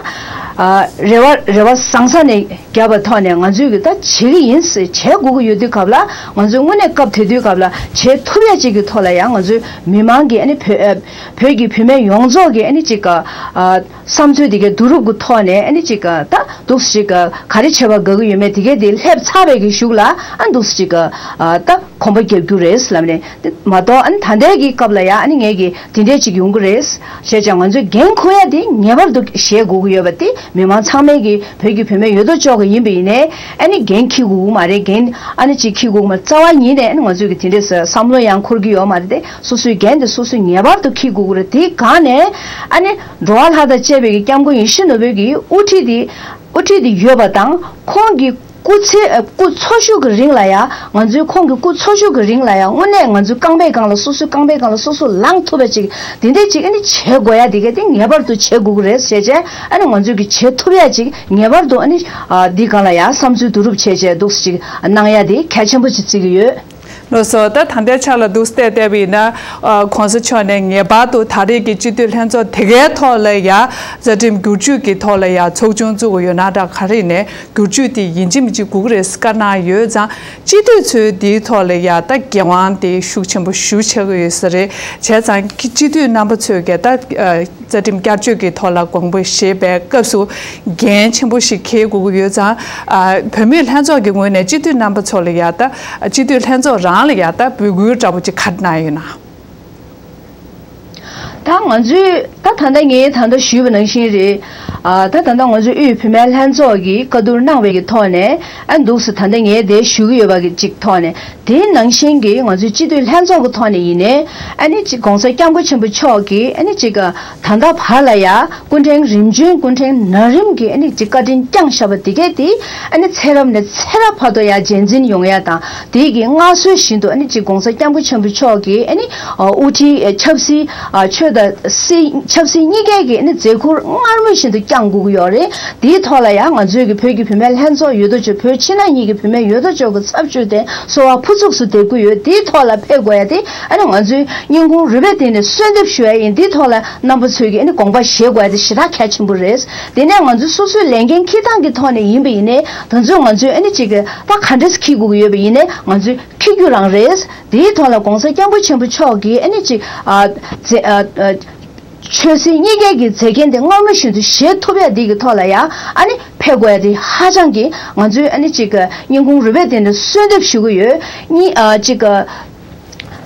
ཨ་རེ་བ་རེ་བ་བཟང་ས་ནས་བརྒྱབ་པ་ཐོག་ནས་ང་ཚོས་གི་ད་བྱེད་གི་ཡིན་ཟེར་བྱེད་དགོས་ཀྱི་ཡོད་དུས་སྐབས་ལ། ང་ཚོས་དངོས་གནས་སྐབས་དེ་དུས་སྐབས་ལ་བྱེད་ཐུབ་ཡ་ཅིག་གི་ཐོག་ལ་ཡང་ང་ཚོའི་མི་མང་གི་ཨ་ནི་བོད་ཨ་བོད་ཀྱི་བུད་མེད་ཡོངས་རྫོགས་ཀྱི་ཨ་ནི་ཅིག་ཨ་བསམ་ཚུལ་དེ་གའི་བསྡུ་རུབ་ཀྱི་ཐོག་ནས་ཨ་ནི་ཅིག་ད་འདུག་ཅིག་ག་རེ་བྱེད་པ་དགའ་གི་ཡོད་མེད་དེ་གའི་དེ་སླེབས་ཚར་བའི་གི་གཞུག་ལ་ཨ་འདུག་ཅིག་ད་གོམ་པ་རྒྱབ་རྒྱུ་རེད་ལབ་ནས། དེ་མ་གཏོགས་ཨ་ནི་ད་ལྟའི་གི་སྐབས་ལ་ཡ་ཨ་ནི་ངས་གི་དེ་འདྲས་ཅིག་ཡོང་གི་རེད། བྱས་ཙང་ང་ཚོས་འགན་འཁུར་ཡ་དེ་ངེས་པར་དུ་བཞེས་དགོས་ཀྱི་ཡོད་པ་དེ་མི་མང་ཚང་མས་གི་བོད་ཀྱི་བུད་མེད་ཡོད་དོ་ཅོག་གི་ཡིན་པ་ཡིན་ནའི་ཨ་ནི་འགན་འཁྱེར་དགོས་ཀྱི་མ་རེད། འགན་ཨ་ནི་ཅིག་འཁྱེར་དགོས་ཀྱི་མ་རེད། རྩ་བ་ཉིད་ནས་ཨ་ནི་ང་ཚོས་གི་དེ་འདྲས་བསམ་བློ་ཡང་འཁོར་གྱི་ཡོད་མ་རེད་དེ། སོ་སོའི་འགན་དེ་སོ་སོས་ངེས་པར་དུ་འཁྱེར་དགོས་ཀྱི་རེད། དེའི་སྒང་ནས་ཨ་ནི་འགྲོ་བ་ལྷ་དང་བཅས་པའི་གི་སྐྱབས་མགོན་ཡིད་བཞིན་ནོར་བུའི་གི་དབུ་ཁྲིད་དེ་དབུ་ཁྲིད་དེ་ཡོད་པ་དང་ཁོང་གི་སྐུ་ཚེ་ཨ་སྐུ་འཚོ་བཞུགས་ཀྱི་རིང་ལ་ཡང་ང་ཚོའི་ཁོང་གི་སྐུ་འཚོ་བཞུགས་ཀྱི་རིང་ལ་ཡང་དངོས་གནས་ང་ཚོའི་རྐང་པའི་སྒང་ལ་སོ་སོའི་རྐང་པའི་སྒང་ལ་སོ་སོ་ལངས་ཐུབ་པ་ཅིག་དེ་འདྲའི་ཅིག་ཨ་ནི་བྱེད་དགོས་ཡ་དེ་ག་དེ་ངེས་པར་དུ་བྱེད་དགོས་ཀྱི་རེད་ཟེར་བྱས། ཨ་ནི་ང་ཚོས་ཀྱི་བྱེད་ཐུབ་ཡ་ཅིག་ངེས་པར་དུ་ཨ་ནི་ཨ་འདི་སྒང་ལ་ཡང་བསམ་ཚུལ་བསྡུ་རུབ་བྱས་བྱས་འདུག་ཅིག་གནང་ཡ་དེ་གལ་ཆེན་པོ་ཅིག་བརྩི་གི་ཡོད། ལགས་སོ། ད་ད་ལྟའི་ཆ་ལ་འདུག་བལྟས་བལྟས་པ་ཡིན་ན། ཨ་༸གོང་ས་མཆོག་ནས་ངེས་པར་དུ་ད་རེས་ཀྱི་སྤྱི་འཐུས་ལྷན་ཚོགས་དེ་གའི་ཐོག་ལ་ཡ་རྩ་ཁྲིམས་བསྒྱུར་བཅོས་ཀྱི་ཐོག་ལ་ཡ་ཚོགས་ཆུང་བཙུགས་དགོས་ཡོད་ན་འདྲ། ག་རེ་ཡིན་ནའི་བསྒྱུར་བཅོས་དེ་ཡིན་གཅིག་མིན་གཅིག་དགོས་ཀྱི་རེད་བཀའ་གནང་ཡོད་ཙང་། སྤྱི་འཐུས་ཚོའི་འདིའི་ཐོག་ལ་ཡ་ད་འགན་དབང་དེ་ཤུགས་ཆེན་པོ་ཞེ་པོ་ཆགས་ཀྱི་ཡོད་ས་རེད། བྱས་ཙང་སྤྱི་འཐུས་རྣམ་པ་ཚོས་ཀྱང་ད་ཨ་རྩ་ཁྲིམས་བསྐྱར་བཅོས་ཀྱི་ཐོག་ལ་དགོངས་པ་བཞེས་པའི་སྐབས་སུ་འགན་ཆེན་པོ་ཞིག་འཁྱེར་དགོས་ཀྱི་ཡོད་ཙང་། ཨ་བུད་མེད་ལྷན་ཚོགས་ཀྱི་ངོས་ནས་སྤྱི་འཐུས་རྣམ་པ་ཚོ་ལ་ཡ་ད་སྤྱི་འཐུས་ལྷན་ཚོགས་རང་ལ་ཡ་ད་འབོད་སྐུལ་འདྲ་པོ་ཅིག་ག་རེ་གནང་ཡོད་ན། ད་ང་ཚོས་ད་ད་ལྟ་ངས་ད་ལྟ་ཞུས་པ་ནང་བཞིན་རེད། ཨ་ད་ད་ལྟ་ང་ཚོའི་དབུས་བུད་མེད་ལྷན་ཚོགས་ཀྱིས་བཀའ་བསྡུར་གནང་བའི་གི་ཐོག་ནས་ཨ་འདུག་སེ་ད་ལྟ་ངས་དེ་ཞུ་གི་ཡོད་པ་གི་ཅིག་ཐོག་ནས། དེ་ནང་བཞིན་གྱི་ང་ཚོའི་སྤྱི་འཐུས་ལྷན་ཚོགས་ཀྱི་ཐོག་ནས་ཡིན་ནའི་ཨ་ནི་ཅིག་༸གོང་ས་༸སྐྱབས་མགོན་ཆེན་པོ་མཆོག་གིས་ཨ་ནི་ཅིག་ད་ལྟ་བར་ལ་ཡ་སྐུ་ཕྲེང་རིམ་བྱོན་སྐུ་ཕྲེང་ན་རིམ་གྱི་ཨ་ནི་ཅིག་བཀའ་དྲིན་བསྐྱངས་བཞག་པ་དེ་གས་དེ་ཨ་ནི་ཚེ་རབས་ནས་ཚེ་རབས་བར་དུ་ཡ་རྗེས་འཛིན་ཡོང་ཡ་དང་། དེ་གི་མངའ་གསོལ་བཞིན་དུ་ཨ་ནི་ཅིག་༸གོང་ས་༸སྐྱབས་མགོན་ཆེན་པོ་མཆོག་གིས་ཨ་ནི་དབུ་ཁྲིད་ཆབ་སྲིད་ཆོས་དང་སྲིད་ཆབ་སྲིད་གཉིས་ཀའི་གི་ཨ་ནི་མཛད་ཁུར་མངར་མོ་བཞིན་དུ་བསྐྱངས་དགོས་ཀྱི་ཡོད་རེད། དེའི་ཐོག་ལ་ཡང་ང་ཚོའི་གི་བོད་ཀྱི་བུད་མེད་ལྷན་ཚོགས་ཡོད་དོ་ཅོག་བོད་ཕྱི་ནང་གཉིས་ཀྱི་བུད་མེད་ཡོད་དོ་ཅོག་གི་ཚབ་ཞུས་ཏེ་གསོལ་བ་ཕུར་ཚུགས་སུ་འདེབས་ཀྱི་ཡོད། དེའི་ཐོག་ལ་ཕེབས་དགོས་ཡ་དེ་ཨ་ནི་ང་ཚོའི་སྙིང་ཁུང་རུས་པའི་གཏིང་ནས་གསོལ་འདེབས་ཞུ་ཡ་ཡིན། དེའི་ཐོག་ལ་རྣམ་པ་ཚོས་ཀྱི་ཨ་ནི་དགོངས་པ་བཞེས་དགོས་ཡ་དེ་ཞེ་དྲག་གལ་ཆེན་པོ་རེད། དེ་ནས་ང་ཚོའི་སོ་སོའི་ལས་འགན་འཁྱེར་སྟངས་ཀྱི་ཐོག་ནས་ཡིན་པ་ཡིན་ནའི་ད་ཚོད་ང་ཚོས་ཨ་ནི་ཅིག་གི་ད་ག་འདྲས་འཁྱེར་དགོས་ཀྱི་ཡོད་པ་ཡིན་ནའི་ང་ཚོས་འཁྱེར་རྒྱུ་རང་རེད། དེའི་ཐོག་ལ་༸གོང་ས་༸སྐྱབས་མགོན་ཆེན་པོ་མཆོག་གིས་ཨ་ནི་ཅིག་ཨ་ཛེ་ཨ་ཨ་ཆོས་སྲིད་གཉིས་ཀའི་གི་མཛད་འགན་དེ་མངོན་མེད་བཞིན་དུ་བཞེས་ཐུབ་ཡ་འདི་གི་ཐོག་ལ་ཡང་ཨ་ནི་ཕེབས་དགོས་ཡ་དེ་ཧ་ཅང་གི་ང་ཚོའི་ཨ་ནི་ཅིག་གི་སྙིང་ཁུང་རུས་པའི་གཏིང་ནས་གསོལ་འདེབས་ཞུ་གི་ཡོད། གཉིས་ཨ་ཅིག་གི་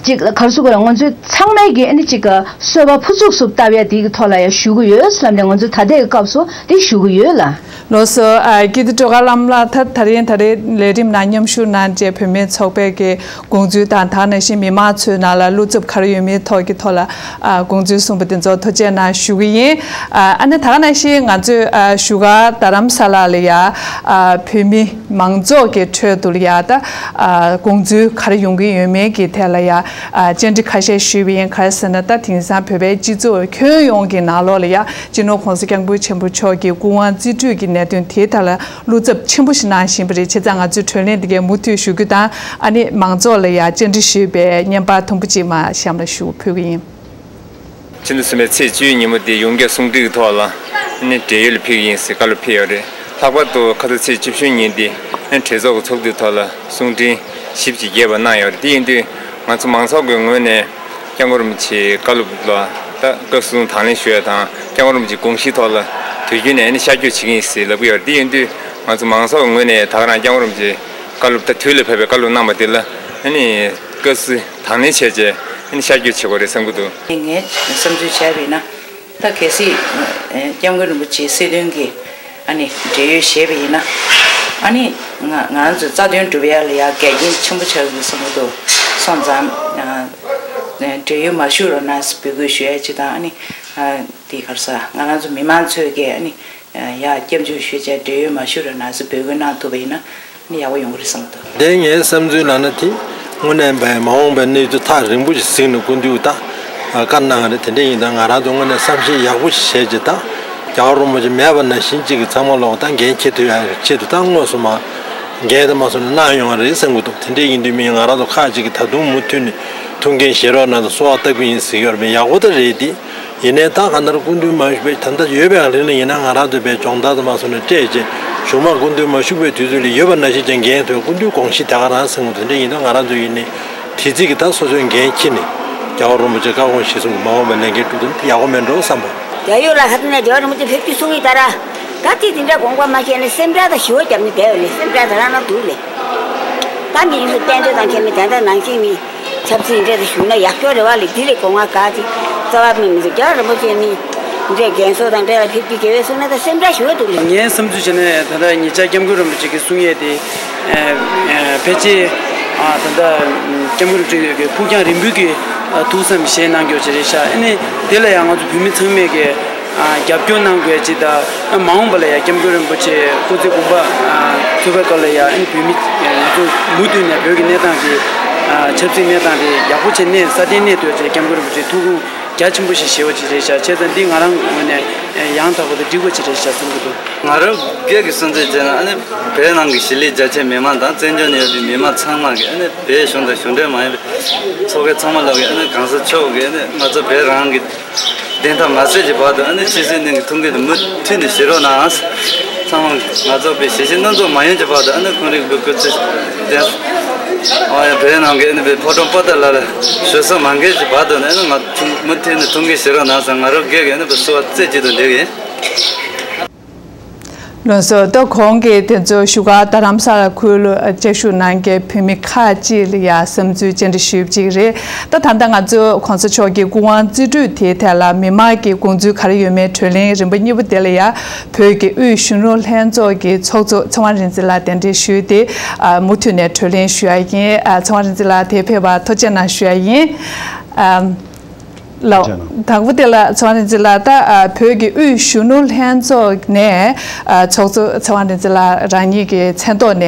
ཅིག་ག་རེ་ཟེར་དགོས་རེད། ང་ཚོའི་ཚང་མས་གི་ཨ་ནི་ཅིག་གི་གསོལ་བ་ཕུར་ཚུགས་སུ་བཏབ་ཡ་འདི་གི་ཐོག་ལ་ཡང་ཞུ་གི་ཡོད་ལབ་ནས་ང་ཚོས་ད་ལྟའི་གི་སྐབས་སུ་འདི་ཞུ་གི་ཡོད་ལ། ལགས་སོ། ཨ་ཀིརྟི་སྒྲོལ་དཀར་བླམ་ལགས། ད་ད་རིང་ད་རེས་ལས་རིམ་ནང་མཉམ་ཞུགས་གནང་བྱས་བུད་མེད་ཚོགས་པའི་གི་དགོངས་ཚུལ་དང་ད་ག་ནང་བཞིན་མི་མང་ཚོའི་ནང་ལ་བློ་འཚབ་ག་རེ་ཡོད་མེད་ཐོག་གི་ཐོག་ལ་ཨ་དགོངས་ཚུལ་གསུངས་པ་དེ་ཚོ་ཐུགས་རྗེ་གནང་ཞུ་གི་ཡིན། ཨ་ཨ་ནི་ད་ག་ནང་བཞིན་ང་ཚོས་ཨ་བཞུགས་སྒར་རྡ་རམ་ས་ལ་ལ་ཡ་ཨ་བོད་མི་མང་ཚོགས་ཀྱི་ཁྲོད་དུ་ལ་ཡ་ད་ཨ་དགོངས་ཚུལ་ག་རེ་ཡོང་གི་ཡོད་མེད་ཀྱི་ཐད་ལ་ཡ་ཨ་བཅར་འདྲི་ཁ་ཤས་ཞུས་པ་ཡིན། ག་རེ་ཟེར་ན་ད་དེང་སང་བོད་པའི་སྤྱི་ཚོགས་ཁྱོན་ཡོངས་ཀྱི་ནང་ལོགས་ལ་ཡ་སྤྱི་ནོར་༸གོང་ས་༸སྐྱབས་མགོན་ཆེན་པོ་མཆོག་གི་སྐུ་དབང་རྩིས་སྤྲོད་ཀྱི་གནད་དོན་དེའི་ཐད་ལ་བློ་འཚབ་ཆེན་པོ་ཞིག་གནང་བཞིན་པ་རེད། བྱས་ཙང་ང་ཚོས་གྲོས་གླེང་འདི་གའི་མུ་མཐུད་ཞུ་རྒྱུ་དང་ཨ་ནི་མང་ཚོགས་ལ་ཡ་བཅར་འདྲི་ཞུས་པའི་བརྙན་པར་དུམ་བུ་གཅིག་མར་གཤམ་ལ་ཞུ་ཕུལ་གྱི་ཡིན། ཕྱི་ཟླ་གསུམ་པའི་ཚེས་བཅུའི་ཉིན་མོ་དེ་ཡོངས་ཁྱབ་གསུང་འཕྲིན་གྱི་ཐོག་ལ་ཨ་ནི་བགྲེས་ཡོལ་ལ་ཕེབས་ཀྱི་ཡིན་ཟེར་བཀའ་སློབ་ཕེབས་ཡོད་རེད། ལྷག་པར་དུ་ཁ་སང་ཚེས་བཅུ་བཞི་ཉིན་དེ་ཨ་ནི་གྲོས་ཚོགས་ཀྱི་ཚོགས་འདུའི་ཐོག་ལ་གསུང་འཕྲིན་ཞིབ་ཅིག་རྒྱས་པ་གནང་ཡོད་རེད། དེ་ཡིན་དུས་ང་ཚོ་མང་ཚོགས་ཀྱི་ངོས་ནས་སྐྱབས་མགོན་རིན་པོ་ཆེའི་བཀའ་སློབ་ལ་ད་སྐབས་སུ་དང་ལེན་ཞུ་ཡ་དང་སྐྱབས་མགོན་རིན་པོ་ཆེའི་དགོངས་གཞིའི་ཐོག་ལ་དུས་རྒྱུན་ནས་ཨ་ནི་ཤར་བསྐྱོད་བྱེད་ཀྱི་ཡིན་ཟེར་ལབ་ཀྱི་ཡོད་རེད། དེ་ཡིན་དུས་ང་ཚོ་མང་ཚོགས་ཀྱི་ངོས་ནས་ད་ག་རང་སྐྱབས་མགོན་རིན་པོ་ཆེ་བཀའ་སློབ་ད་དུས་ལ་བབས་པའི་བཀའ་སློབ་གནང་བ་དེ་ལ་ཨ་ནི་ སྐབས་སུ་དང་ལེན་བྱས་རྗེས་ཨ་ནི་ཤར་བསྐྱོད་བྱེད་དགོས་རེད་བསམ་གྱི་འདུག། ངས་བསམ་ཚུལ་བྱས་པ་ཡིན་ན། ད་གལ་སྲིད་ཨ་སྐྱབས་མགོན་རིན་པོ་ཆེའི་སྲིད་དོན་གྱི་ཨ་ནི་འབྲེལ་ཡོད་བྱས་པ་ཡིན་ན། ཨ་ནི་ང་ང་རང་ཚོའི་རྩ་དོན་སྒྲུབ་ཡ་ལ་ཡ་འགལ་རྐྱེན་ཆེན་པོ་ཆགས་ཀྱི་འདུག་བསམ་གྱི་འདུག། སོང་ཙང་ཨ་འབྲེལ་ཡོད་མ་ཞུགས་རོགས་གནང་ཟེར་འབོད་སྐུལ་ཞུ་ཡ་ཅིག་དང་། ཨ་ནི་ཨ་དེ་ག་རེ་ཟེར། ང་རང་ཚོ་མི་མང་ཚོས་ཀྱིས་ཨ་ནི་ཡ་སྐྱབས་འཇུག་ཞུས་བྱས་འབྲེལ་ཡོད་མ་ཞུགས་རོགས་གནང་ཟེར་འབོད་སྐུལ་གནང་ཐུབ་པ་ཡིན་ན་ནི་ཡག་པོ་ཡོང་གི་རེད་བསམ་གྱི་འདུག། དེ་ངའི་བསམ་ཚུལ་ལབ་ན་དེ་དངོས་གནས་པའི་མ་འོངས་པའི་གནས་ཚུལ་ཐག་རིང་པོ་ཞིག་གཟིགས་ནས་སྐུ་མདུན་ད་བཀའ་གནང་བ་རེད། དེ་འདྲ་ཡིན་ད་ང་རང་ཚོ་དངོས་གནས་བསམ་ཤེས་ཡག་པོ་ཞིག་བྱས་ཀྱི་ད་རྒྱལ་བ་རིན་པོ་ཆེ་མེད་པ་ནང་བཞིན་གཅིག་གི་ཚང་མ་ལོག་ད་འགན་འཁྱེར་ཐུབ་ཡག་ཆེད་དུ་ད་དངོས་སུ་མ་འགན་དེ་མ་སོང་ནས་གནང་ཡོང་བ་རེད་བསམ་གྱི་འདུག། དེ་འདྲ་ཡིན་དུས་མིན་ང་རང་ཚོ་ཁག་ཅིག་གིས་ད་དུང་མུ་མཐུད་ནས་ཐུགས་འགན་བཞེས་རོགས་གནང་དང་གསོལ་བ་བཏབ་ཀྱི་ཡིན་ཟེར་གྱི་ཡོད་རེད། མིན་ཡག་པོ་ད་རེད་དེ། ཡིན་ནའི་ད་ག་ནར་སྐུ་མདུན་མ་བཞུགས་པའི་ད་ལྟ་ཡོད་པའི་རིང་ལ་ཡིན་ན་ང་རང་ཚོ་པའི་སྦྱོང་བརྡར་དུ་མ་སོང་ནས་སྤྲད་རྗེས་གཞུག་མ་སྐུ་མདུན་མ་བཞུགས་པའི་དུས་ཚོད་ལ་ཡོད་པ་ནང་བཞིན་ཀྱང་འགན་ཐོན་སྐུ་མདུན་དགོངས་གཞི་དེ་ག་རང་གསུང་གི་དེ་འདྲ་ཡིན་ན་ང་རང་ཚོ་ཡིན་ནའི་དེ་ཚིག་གི་ད་སོ་སོའི་འགན་འཁྱེར་ནས་རྒྱལ་བ་རིན་པོ་ཆེ་བཀའ་དགོངས་གཞིར་བཟུང་གི་མ་འོངས་པའི་ལས་འགན་སྒྲུབ་ཐུབ་ན་ཡག་པོ་མེད་འགྲོ་བསམ་པ། རྒྱ་ཡོད་ལ་ཧ་ཏི་ནས་རྒྱལ་བ་རིན་པོ་ཆེ་ཕེབས་རྒྱུ་གསུང་གི་ད་ར་ག་ཏི་དེ་འདྲ་དགོངས་པ་མ་བཞེས་ནས་སེམས་ཁྲལ་དང་ཞུ་བ་བརྒྱབ་ནས་བསྡད་ཡོད་ནས་སེམས་ཁྲལ་ད་ར་ན་འདུག་ལས། ད་མི་རིགས་སུ་བསྟན་བཅོས་དང་ཁྱད་མི་དེ་འདྲ་ནང་བཞིན་མི། ཆབ་སྲིད་འདྲ་དེ་ཞུ་ན་ཡག་ཤོས་རེད་བ་ལས་འདི་ལས་གོ་ང་ག་ཅིག་རྩ་བ་མི་མི་འདུག། རྒྱལ་བ་རིན་པོ་ཆེ་མི་འདྲ་རྒན་གསོ་དང་འདྲ་ལ་ཕེབས་ཀྱི་དགེ་བའི་གསུང་ན་ད་སེམས་ཁྲལ་ཞུ་བ་འདུག་ལས། ངས་བསམ་ཚུལ་བྱས་ན་ད་ལྟ་ཉེ་ཆར་སྐྱབས་མགོན་རིན་པོ་ཆེ་གི་གསུང་ཡས་དེ་ཕལ་ཆེར་ད་ལྟ་སྐྱབས་མགོན་རིན་པོ་ཆེ་གི་ཕུགས་རྒྱང་རིང་པོའི་གི་ཐུགས་བསམ་བཞེས་གནང་རྒྱུ་ཅིག་རེད་ཤག། ཨ་ནི་དེ་ལ་ཡང་ང་ཚོ་བོད་མི་ཚང་མས་གི་རྒྱབ་སྐྱོར་གནང་དགོས་ཅིག་དང་། མ་འོངས་པ་ལ་ཡང་སྐྱབས་མགོན་རིན་པོ་ཆེ་སྐུ་ཚེ་དགོངས་པ་ཚུགས་པའི་སྐབས་ལ་ཡང་ཨ་ནི་བོད་མི་ང་ཚོ་མུ་མཐུད་ནས་བོད་ཀྱི་གནས་སྟངས་ཀྱི་ཆབ་སྲིད་གནས་སྟངས་དེ་ཡག་པོ་བྱས་ནས་སྲ་བརྟན་གནས་ཐུབ་ཅེས་སྐྱབས་མགོན་རིན་པོ་ཆེ་ཐུགས་དགོངས་རྒྱ་ཆེན་པོ་ཞིག་བཞེས་པ་ཅིག་རེད་ཤག། བྱས་ཙང་འདི་ང་རང་ངོས་ནས་ཡང་དག་པ་དང་འགྲིག་པ་ཅིག་རེད་ཤག་བསམ་གྱི་འདུག། ང་རང་སྒེར་གྱི་སུན་གཙེར་བྱས་ན་ཨ་ནི་བོད་ནང་གི་གཞིས་ལུས་རྒྱ་ཆེ་མི་མང་དང་བཙན་བྱོལ་ནང་ཡོད་པའི་མི་མང་ཚང་མ་གི་ཨ་ནི་བོད་གཞུང་དང་གཞུང་འབྲེལ་མ་ཡིན་པའི་ཚོགས་སྒེར་ཚང་མ་ལ་གི་ཨ་ནི་གང་ཟག་མཆོག་གི་ཨ་ནི་ང་ཚོ་བོད་རང་གི་བདེན་མཐའ་མ་གསལ་གྱི་བར་དུ་ཨ་ནི་ཕྱི་སྲིད་གནས་ཀྱི་ཐུགས་འགན་དུ་མུ་མཐུད་ནས་བཞེས་རོགས་གནང་། ཚང་མ་ང་ཚོ་པའི་ཞི་བྱེད་སྣ་ཚོགས་མ་ཡོང་གྱི་བར་དུ་ཨ་ནི་ཁོང་རིགས་པའི་སྐུ་ཚེ་བརྟན། ཨ་ཡ་བོད་ནང་གི་ཨ་ནི་པའི་ཕོ་བྲང་པོ་ཏཱ་ལ་ལ་བཞུགས་ས་མ་འགལ་གྱི་བར་དུ་ནི་ཨ་ནི་ང་ཚོ་མུ་མཐུད་ནས་ཐུགས་འགན་བཞེས་རོགས་གནང་ཟེར་ང་རང་སྒེར་གྱི་ཨ་ནི་པའི་གསོལ་བ་རྩེ་གཅིག་ཏུ་འདེབས་ཡིན། ལགས་སོ། ད་གོང་གི་དེ་ཚོ་བཞུགས་སྒར་རྡ་རམ་ས་ལ་ཁུལ་ལ་བཅའ་བཞུགས་གནང་མཁན་བོད་མི་ཁག་ཅིག་ལ་ཡང་བསམ་ཚུལ་བཅར་འདྲི་ཞུས་པ་ཅིག་རེད། ད་ད་ལྟ་ང་ཚོ་གོང་ས་མཆོག་གི་སྐུ་དབང་རྩིས་སྤྲོད་དེའི་ཐད་ལ་མི་མང་གི་དགོངས་ཚུལ་ག་རེ་ཡོད་མེད་གྲོས་གླེང་རིམ་པ་གཉིས་པ་དེ་ལ་ཡང་བོད་ཀྱི་དབུས་གཞོན་ནུ་ལྷན་ཚོགས་ཀྱི་ཚོགས་གཙོ་ཚེ་དབང་རིག་འཛིན་ལགས་གདན་འདྲེན་ཞུས་ཏེ་མུ་མཐུད་ནས་གྲོས་གླེང་ཞུ་ཡ་ཡིན། ཚེ་དབང་རིག་འཛིན་ལགས་དེ་ཕེབས་པར་ཐུགས་རྗེ་གནང་ཞུ་ཡ་ཡིན། ལགས། དང་པོ་དེ་ལ་ཚེ་དབང་རིག་འཛིན་ལགས་ད་ཨ་བོད་ཀྱི་དབུས་གཞོན་ནུ་ལྷན་ཚོགས་ནས་ཨ་ཚོགས་གཙོ་ཚེ་དབང་རིག་འཛིན་ལགས་རང་ཉིད་ཀྱི་མཚན་ཐོག་ནས་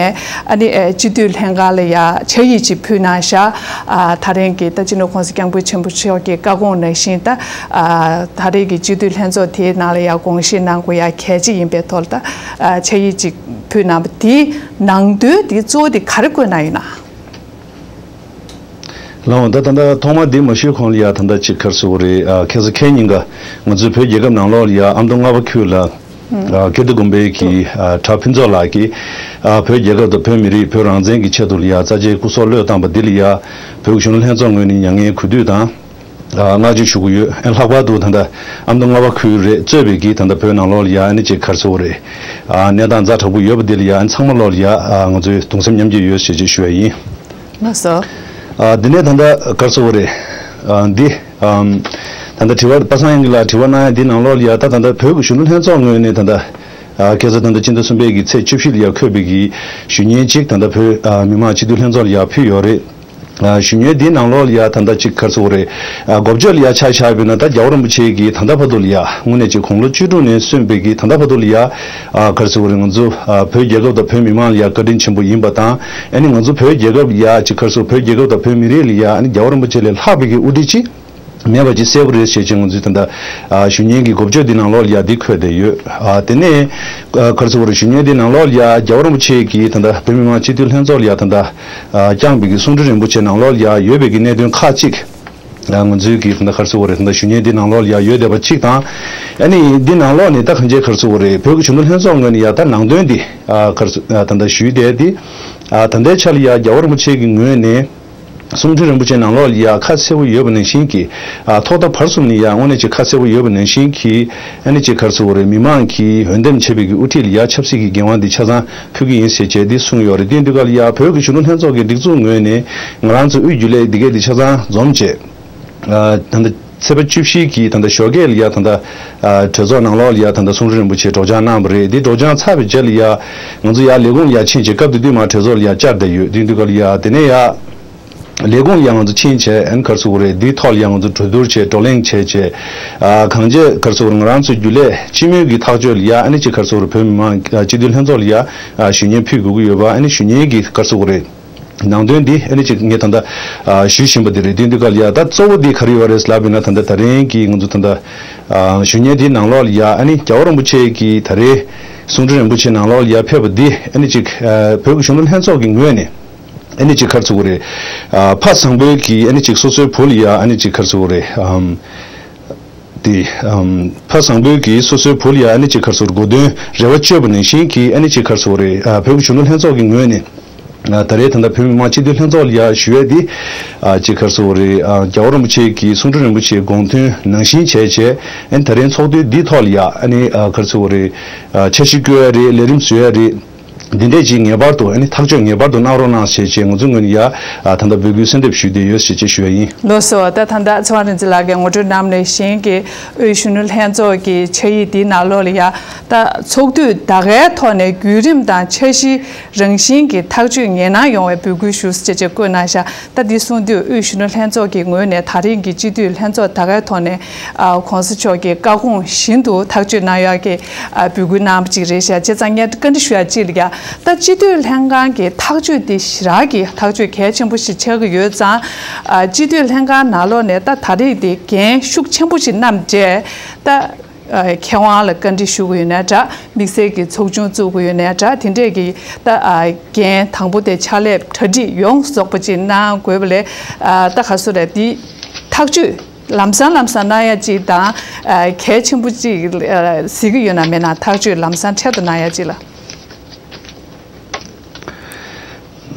ཨ་ནི་ཨ་སྤྱི་འཐུས་ལྷན་ཁང་ལ་ཡ་ཕྱག་ཡིག་ཅིག་ཕུལ་གནང་ཤག། ཨ་ད་རིང་གི་ད་སྤྱི་ནོར་༸གོང་ས་༸སྐྱབས་མགོན་ཆེན་པོ་མཆོག་གི་བཀའ་དགོངས་ནང་བཞིན་ད་ཨ་ད་རེས་ཀྱི་སྤྱི་འཐུས་ལྷན་ཚོགས་དེའི་ནང་ལ་ཡ་དགོངས་བཞེས་གནང་དགོས་ཡ་གལ་ཆེ་ཡིན་པའི་ཐོག་ལ་ད་ཨ་ཕྱག་ཡིག་ཅིག་ཕུལ་གནང་བ་དེའི་ནང་དོན་དེ་གཙོ་བོ་དེ་ག་རེ་བཀོད་གནང་ཡོད་ན། ལགས་འོང་། ད་ད་ལྟ་ཐོག་མ་འདི་མ་ཞུས་གོང་ལ་ཡ་ད་ལྟ་ཅིག་ག་རེ་ཟེར་དགོས་རེད། ཨ་ཁ་སང་ཁ་ཉིན་ཀ་ང་ཚོའི་བོད་རྒྱལ་ཁབ་ནང་ལོགས་ལ་ཡ་ཨ་མདོ་རྔ་པ་ཁུལ་ལ་ཨ་ཀིརྟི་དགོན་པའི་གི་ཨ་གྲྭ་ཕུན་ཚོགས་ལགས་ཀྱིས་ཨ་བོད་རྒྱལ་ཁབ་དང་བོད་མི་རིགས་བོད་རང་བཙན་གྱི་ཆེད་དུ་ལ་ཡ་རྩ་ཆེའི་སྐུ་སྲོག་བློས་བཏང་པ་འདི་ལ་ཡ་བོད་ཀྱི་གཞོན་ནུ་ལྷན་ཚོགས་ངོས་ནས་མྱ་ངན་གུས་འདུད་དང་། ཨ་བསྔགས་བརྗོད་ཞུ་གི་ཡོད། ཨ་ལྷག་པར་དུ་ད་ལྟ་ཨ་མདོ་རྔ་པ་ཁུལ་རེད་གཙོས་པའི་གི་ད་ལྟ་བོད་ནང་ལོགས་ལ་ཡ་ཨ་ནི་ཅིག་ག་རེ་ཟེར་དགོས་རེད། ཨ་གནས་སྟངས་ཛ་དྲག་པོ་ཡོད་པ་འདི་ལ་ཡ་ཨ་ནི་ཚང་མ་ལོགས་ལ་ཡ་ཨ་ང་ཚོའི་གདུང་སེམས་མཉམ་སྐྱེད་ཡོད་ཞེས་ཅིག་ཞུ་ཡ་ཡིན། ལགས་སོ། ཨ་འདི་ནས་ད་ལྟ་ག་རེ་ཟེར་དགོས་རེད། ཨ་འདི་ཨམ་ད་ལྟ་དྲི་བ་པ་སངས་དབྱངས་སྐྱིད་ལགས་དྲི་བ་གནང་ཡ་འདི་ནང་ལོགས་ལ་ཡ་ད་ད་ལྟ་བོད་ཀྱི་གཞོན་ནུ་ལྷན་ཚོགས་ངོས་ནས་ད་ལྟ་ཨ་ཁ་སང་ད་ལྟ་སྤྱི་ཟླ་གསུམ་པའི་གི་ཚེས་བཅུ་བཞི་ལ་ཡ་འཁོད་པའི་གི་ཞུ་སྙན་ཅིག་ད་ལྟ་བོད་ཨ་མི་མང་སྤྱི་འཐུས་ལྷན་ཚོགས་ལ་ཡ་ཕུལ་ཡོད་རེད། ཨ་ཞུ་སྙན་འདིའི་ནང་ལོགས་ལ་ཡ་ད་ལྟ་ཅིག་ག་རེ་ཟེར་དགོས་རེད། ཨ་འགོ་བརྗོད་ལ་ཡ་ཆ་བཞག་པ་ཡིན་ན་ད་རྒྱལ་བ་རིན་པོ་ཆེ་གིས་ད་ལྟ་བར་དུ་ལ་ཡ་དངོས་གནས་ཅིག་དགུང་ལོ་བཅུ་དྲུག་ནས་སོན་པའི་གི་ད་ལྟ་བར་དུ་ལ་ཡ་ཨ་ག་རེ་ཟེར་དགོས་རེད། ང་ཚོ་ཨ་བོད་རྒྱལ་ཁབ་དང་བོད་མི་མང་ལ་ཡ་བཀའ་དྲིན་ཆེན་པོ་ཡིན་པ་དང་། ཨ་ནི་ང་ཚོ་བོད་རྒྱལ་ཁབ་ལ་ཡ་ཅིག་ག་རེ་ཟེར་བོད་རྒྱལ་ཁབ་དང་བོད་མི་རིགས་ལ་ཡ་ཨ་ནི་རྒྱལ་བ་རིན་པོ་ཆེ་ལས་ལྷག་པའི་གི་དབུ་ཁྲིད་ཅིག་མེད་པ་ཅིག་གསལ་པོ་རེད་ཞེས་ཅིག་ང་ཚོས་ད་ལྟ་ཨ་ཞུ་སྙན་གྱི་འགོ་བརྗོད་འདི་ནང་ལོགས་ལ་ཡ་འདི་འཁོད་བསྡད་ཡོད། ཨ་དེ་ནས་ཨ་ག་རེ་ཟེར་དགོས་རེད། ཞུ་སྙན་འདི་ནང་ལོགས་ལ་ཡ་རྒྱལ་བ་རིན་པོ་ཆེ་གིས་ད་ལྟ་བོད་མི་མང་སྤྱི་འཐུས་ལྷན་ཚོགས་ལ་ཡ་ད་ལྟ་ཨ་བསྐྱངས་པའི་གི་གསུང་འཕྲིན་རིན་པོ་ཆེ་ནང་ལོགས་ལ་ཡ་ཡོད་པའི་གི་གནད་དོན་ཁག་ཅིག་ཨ་ང་ཚོའི་གི་ད་ལྟ་ག་རེ་ཟེར་དགོས་རེད། ད་ལྟ་ཞུ་སྙན་འདི་ནང་ལོགས་ལ་ཡ་ཡོད་བསྡད་པ་ཅིག་དང་། ཨ་ནི་འདི་ནང་ལོགས་ནས་ད་གང་ཅི་ག་རེ་ཟེར་དགོས་རེད། བོད་ཀྱི་གཞོན་ནུ་ལྷན་ཚོགས་ངོས་ནས་ཡ་ད་ནང་དོན་འདི་ཨ་ག་རེ་ཟེར་ཨ་ད་ལྟ་ཞུས་བསྡད་དེ། ཨ་ད་ལྟའི་ཆ་ལ་ཡ་རྒྱལ་བ་རིན་པོ་ཆེ་གི་ངོས་ནས། གསུང་འཕྲིན་རིན་པོ་ཆེ་ནང་ལོགས་ལ་ཡ་ཁ་གསལ་པོ་ཡོད་པ་ནང་བཞིན་གྱི། ཨ་ཐོག་མཐའ་བར་གསུམ་ནས་ཡ་དངོས་གནས་ཅིག་ཁ་གསལ་པོ་ཡོད་པ་ནང་བཞིན་གྱི། ཨ་ནི་ཅིག་ག་རེ་ཟེར་དགོས་རེད། མི་མང་གིས་འོས་འདེམས་བྱས་པའི་གི་དབུ་ཁྲིད་ལ་ཡ་ཆབ་སྲིད་ཀྱི་འགན་དབང་འདི་ཆ་ཚང་ཕུལ་གྱི་ཡིན་ཟེར་བྱས་འདི་གསུངས་ཡོད་རེད། དེ་དུས་སྐབས་ལ་ཡ་བོད་ཀྱི་གཞོན་ནུ་ལྷན་ཚོགས་ཀྱི་སྒྲིག་འཛུགས་ངོས་ནས་ང་རང་ཚོ་དབུས་རྒྱུན་ལས་འདི་གས་འདི་ཆ་ཚང་འཛོམས་བྱས། ཨ་ད་ལྟ་ཚེས་པ་བཅུ་བཞི་གི་ད་ལྟ་ཞོགས་ཀས་ལ་ཡ་ད་ལྟ་ཨ་གྲོས་ཚོགས་ནང་ལོགས་ལ་ཡ་ད་ལྟ་གསུང་འཕྲིན་རིན་པོ་ཆེ་སྒྲོག་སྦྱང་གནང་བ་རེད། འདི་སྒྲོག་སྦྱང་ཚར་བའི་རྗེས་ལ་ཡ་ང་ཚོ་ཡ་ལས་ཁུངས་ལ་ཡ་ཕྱིན་བྱས་སྐབས་དེ་དུས་མ་གྲོས་ཚོགས་ལ་ཡ་བཅར་བསྡད་ཡོད། དེ་དུས་སྐབས་ལ་ཡ་དེ་ནས་ཡ་ལས་ཁུངས་ལ་ཡ་ང་ཚོ་ཕྱིན་བྱས་ཨ་ནི་ག་རེ་ཟེར་དགོས་རེད། འདིའི་ཐོག་ལ་ཡ་ང་ཚོ་གྲོས་བསྡུར་བྱས་བགྲོ་གླེང་བྱས་བྱས། ཨ་གང་ཅི་ག་རེ་ཟེར་དགོས་རེད། ང་རང་ཚོ་རྒྱུན་ལས་སྤྱི་མོས་ཀྱི་ཐག་གཅོད་ལ་ཡ་ཨ་ནི་ཅིག་ག་རེ་ཟེར་དགོས་རེད། བོད་མི་མང་སྤྱི་འཐུས་ལྷན་ཚོགས་ལ་ཡ་ཞུ་སྙན་ཕུལ་དགོས་ཀྱི་ཡོད་པ། ཨ་ནི་ཞུ་སྙན་གྱི་ག་རེ་ཟེར་དགོས་རེད། ནང་དོན་འདི་ཨ་ནི་ཅིག་ངས་ད་ལྟ་ཨ་ཞུ་བཞིན་པ་འདི་རེད། དེ་དུས་སྐབས་ལ་ཡ་ད་གཙོ་བོ་འདི་ག་རེ་ཡོད་རེད་ལབ་པ་ཡིན་ན། ད་ལྟ་དེ་རིང་གི་ང་ཚོ་ད་ལྟ་ཨ་ཞུ་སྙན་འདིའི་ནང་ལོགས་ལ་ཡ་ཨ་ནི་རྒྱལ་བ་རིན་པོ་ཆེ་གི་ད་རེས་གསུང་འཕྲིན་རིན་པོ་ཆེ་ནང་ལོགས་ལ་ཡ་ཕེབས་པ་འདི་ཨ་ནི་ཅིག་ཨ་བོད་ཀྱི་གཞོན་ནུ་ལྷན་ཚོགས་ཀྱི་ངོས་ནས་ཨ་ནི་ཅིག་ག་རེ་ཟེར་དགོས་རེད། ཨ་ཕ་བཟང་པོའི་གི་ཨ་ནི་ཅིག་སོ་སོའི་བུ་ལ་ཡ་ཨ་ནི་ཅིག་ག་རེ་ཟེར་དགོས་རེད། ཨམ། དེ། ཨམ། ཕ་བཟང་པོས་ཀྱིས་སོ་སོའི་བུ་ལ་ཡ་ཨ་ནི་ཅིག་ག་རེ་ཟེར་དགོས་རེད། གོ་སྟོན་རེ་བ་བཅོལ་བ་ནང་བཞིན་གྱི་ཨ་ནི་ཅིག་ག་རེ་ཟེར་དགོས་རེད། ཨ་བོད་ཀྱི་གཞོན་ནུ་ལྷན་ཚོགས་ཀྱི་ངོས་ནས། ཨ་ད་རེས་ད་ལྟ་བོད་མི་མང་སྤྱི་འཐུས་ལྷན་ཚོགས་ལ་ཡ་ཞུ་ཡས་འདི། ཨ་ཅིག་ག་རེ་ཟེར་དགོས་རེད། ཨ་རྒྱལ་བ་རིན་པོ་ཆེ་གི་གསུང་འཕྲིན་རིན་པོ་ཆེའི་དགོངས་དོན་ནང་བཞིན་བྱས་བྱས། ཨ་ནི་ད་རེས་ཚོགས་དུས་འདིའི་ཐོག་ལ་ཡ་ཨ་ནི་ཨ་ག་རེ་ཟེར་དགོས་རེད། ཨ་འཆར་གཞི་བཀོད་ཡ་རེད། ལས་རིམ་བཟོ་ཡ་རེད། འདི་འདྲས་ཅིག་ངེས་པར་དུ་ཨ་ནི་ཐག་གཅོད་ངེས་པར་དུ་གནང་རོགས་གནང་ཞེས་བྱས་ང་ཚོའི་ངོས་ནས་ཡ་ཨ་ད་ལྟ་འབོད་སྐུལ་གསོལ་འདེབས་ཞུས་བསྡད་ཡོད་ཞེས་བཅས་ཞུ་ཡ་ཡིན། ལགས་སོ། ད་ད་ལྟ་ཚེ་དབང་རིག་འཛིན་ལགས་ཀྱིས་ངོ་སྤྲོད་གནང་བ་ནང་བཞིན་གྱི་དབུས་གཞོན་ནུ་ལྷན་ཚོགས་ཀྱི་ཕྱག་ཡིག་འདིའི་ནང་ལོགས་ལ་ཡ་ད་ཚོགས་དུས་ད་གའི་ཐོག་ནས་བརྒྱུད་རིམ་དང་འཆར་གཞིའི་རང་བཞིན་གྱི་ཐག་གཅོད་ངེས་གནང་ཡོང་བའི་འབོད་སྐུལ་ཞུ་ཞེས་བཅས་བཀོད་གནང་བཞག་ད་འདི་གསུང་དུས་དབུས་གཞོན་ནུ་ལྷན་ཚོགས་ཀྱི་ངོས་ནས་ད་རེས་ཀྱི་སྤྱི་འཐུས་ལྷན་ཚོགས་ད་གའི་ཐོག་ནས་ཨ་གོང་ས་མཆོག་གི་བཀའ་དགོངས་བཞིན་དུ་ཐག་གཅོད་གནང་ཡག་གི་ཨ་འབོད་སྐུལ་གནང་བ་ཅིག་རེད་ཤག་བྱས་ཙང་ངས་བཀའ་འདྲི་ཞུ་ཡག་ཅིག་ལ་ཡ། ད་སྤྱི་འཐུས་ལྷན་ཁང་གི་ཐག་གཅོད་དེ་ཞེ་དྲག་གི་ཐག་གཅོད་གལ་ཆེན་པོ་ཞིག་ཆགས་ཀྱི་ཡོད་ཙང་། ཨ་སྤྱི་འཐུས་ལྷན་ཁང་ནང་ལོགས་ནས་ད་ད་རེས་དེ་འགན་ཤུགས་ཆེན་པོ་ཞིག་བསྣམས་རྗེས་ད། ཨ་མཁས་དབང་ལ་བཀའ་འདྲི་ཞུ་གི་ཡོད་ནའི་འདྲ། དམིགས་བསལ་གྱི་ཚོགས་ཆུང་བཙུགས་ཀྱི་ཡོད་ནའི་འདྲ། དེ་འདྲས་ཀྱི་ད་ཨ་འགན་དང་པོ་དེ་ཕྱག་ལས་གྲ་སྒྲིག་ཡོངས་རྫོགས་པ་ཅིག་གནང་དགོས་པ་ལས། ཨ་ད་ག་སོ་རེད། འདི་ཐག་གཅོད་ལམ་སང་ལམ་སང་གནང་ཡ་ཅིག་དང་། ཨ་གལ་ཆེན་པོ་ཅིག་ཨ་གཟིགས་ཀྱི་ཡོད་ན་མེད་ན། ཐག་གཅོད་ལམ་སང་འཕྲལ་དུ་གནང་ཡ་ཅིག་ལ།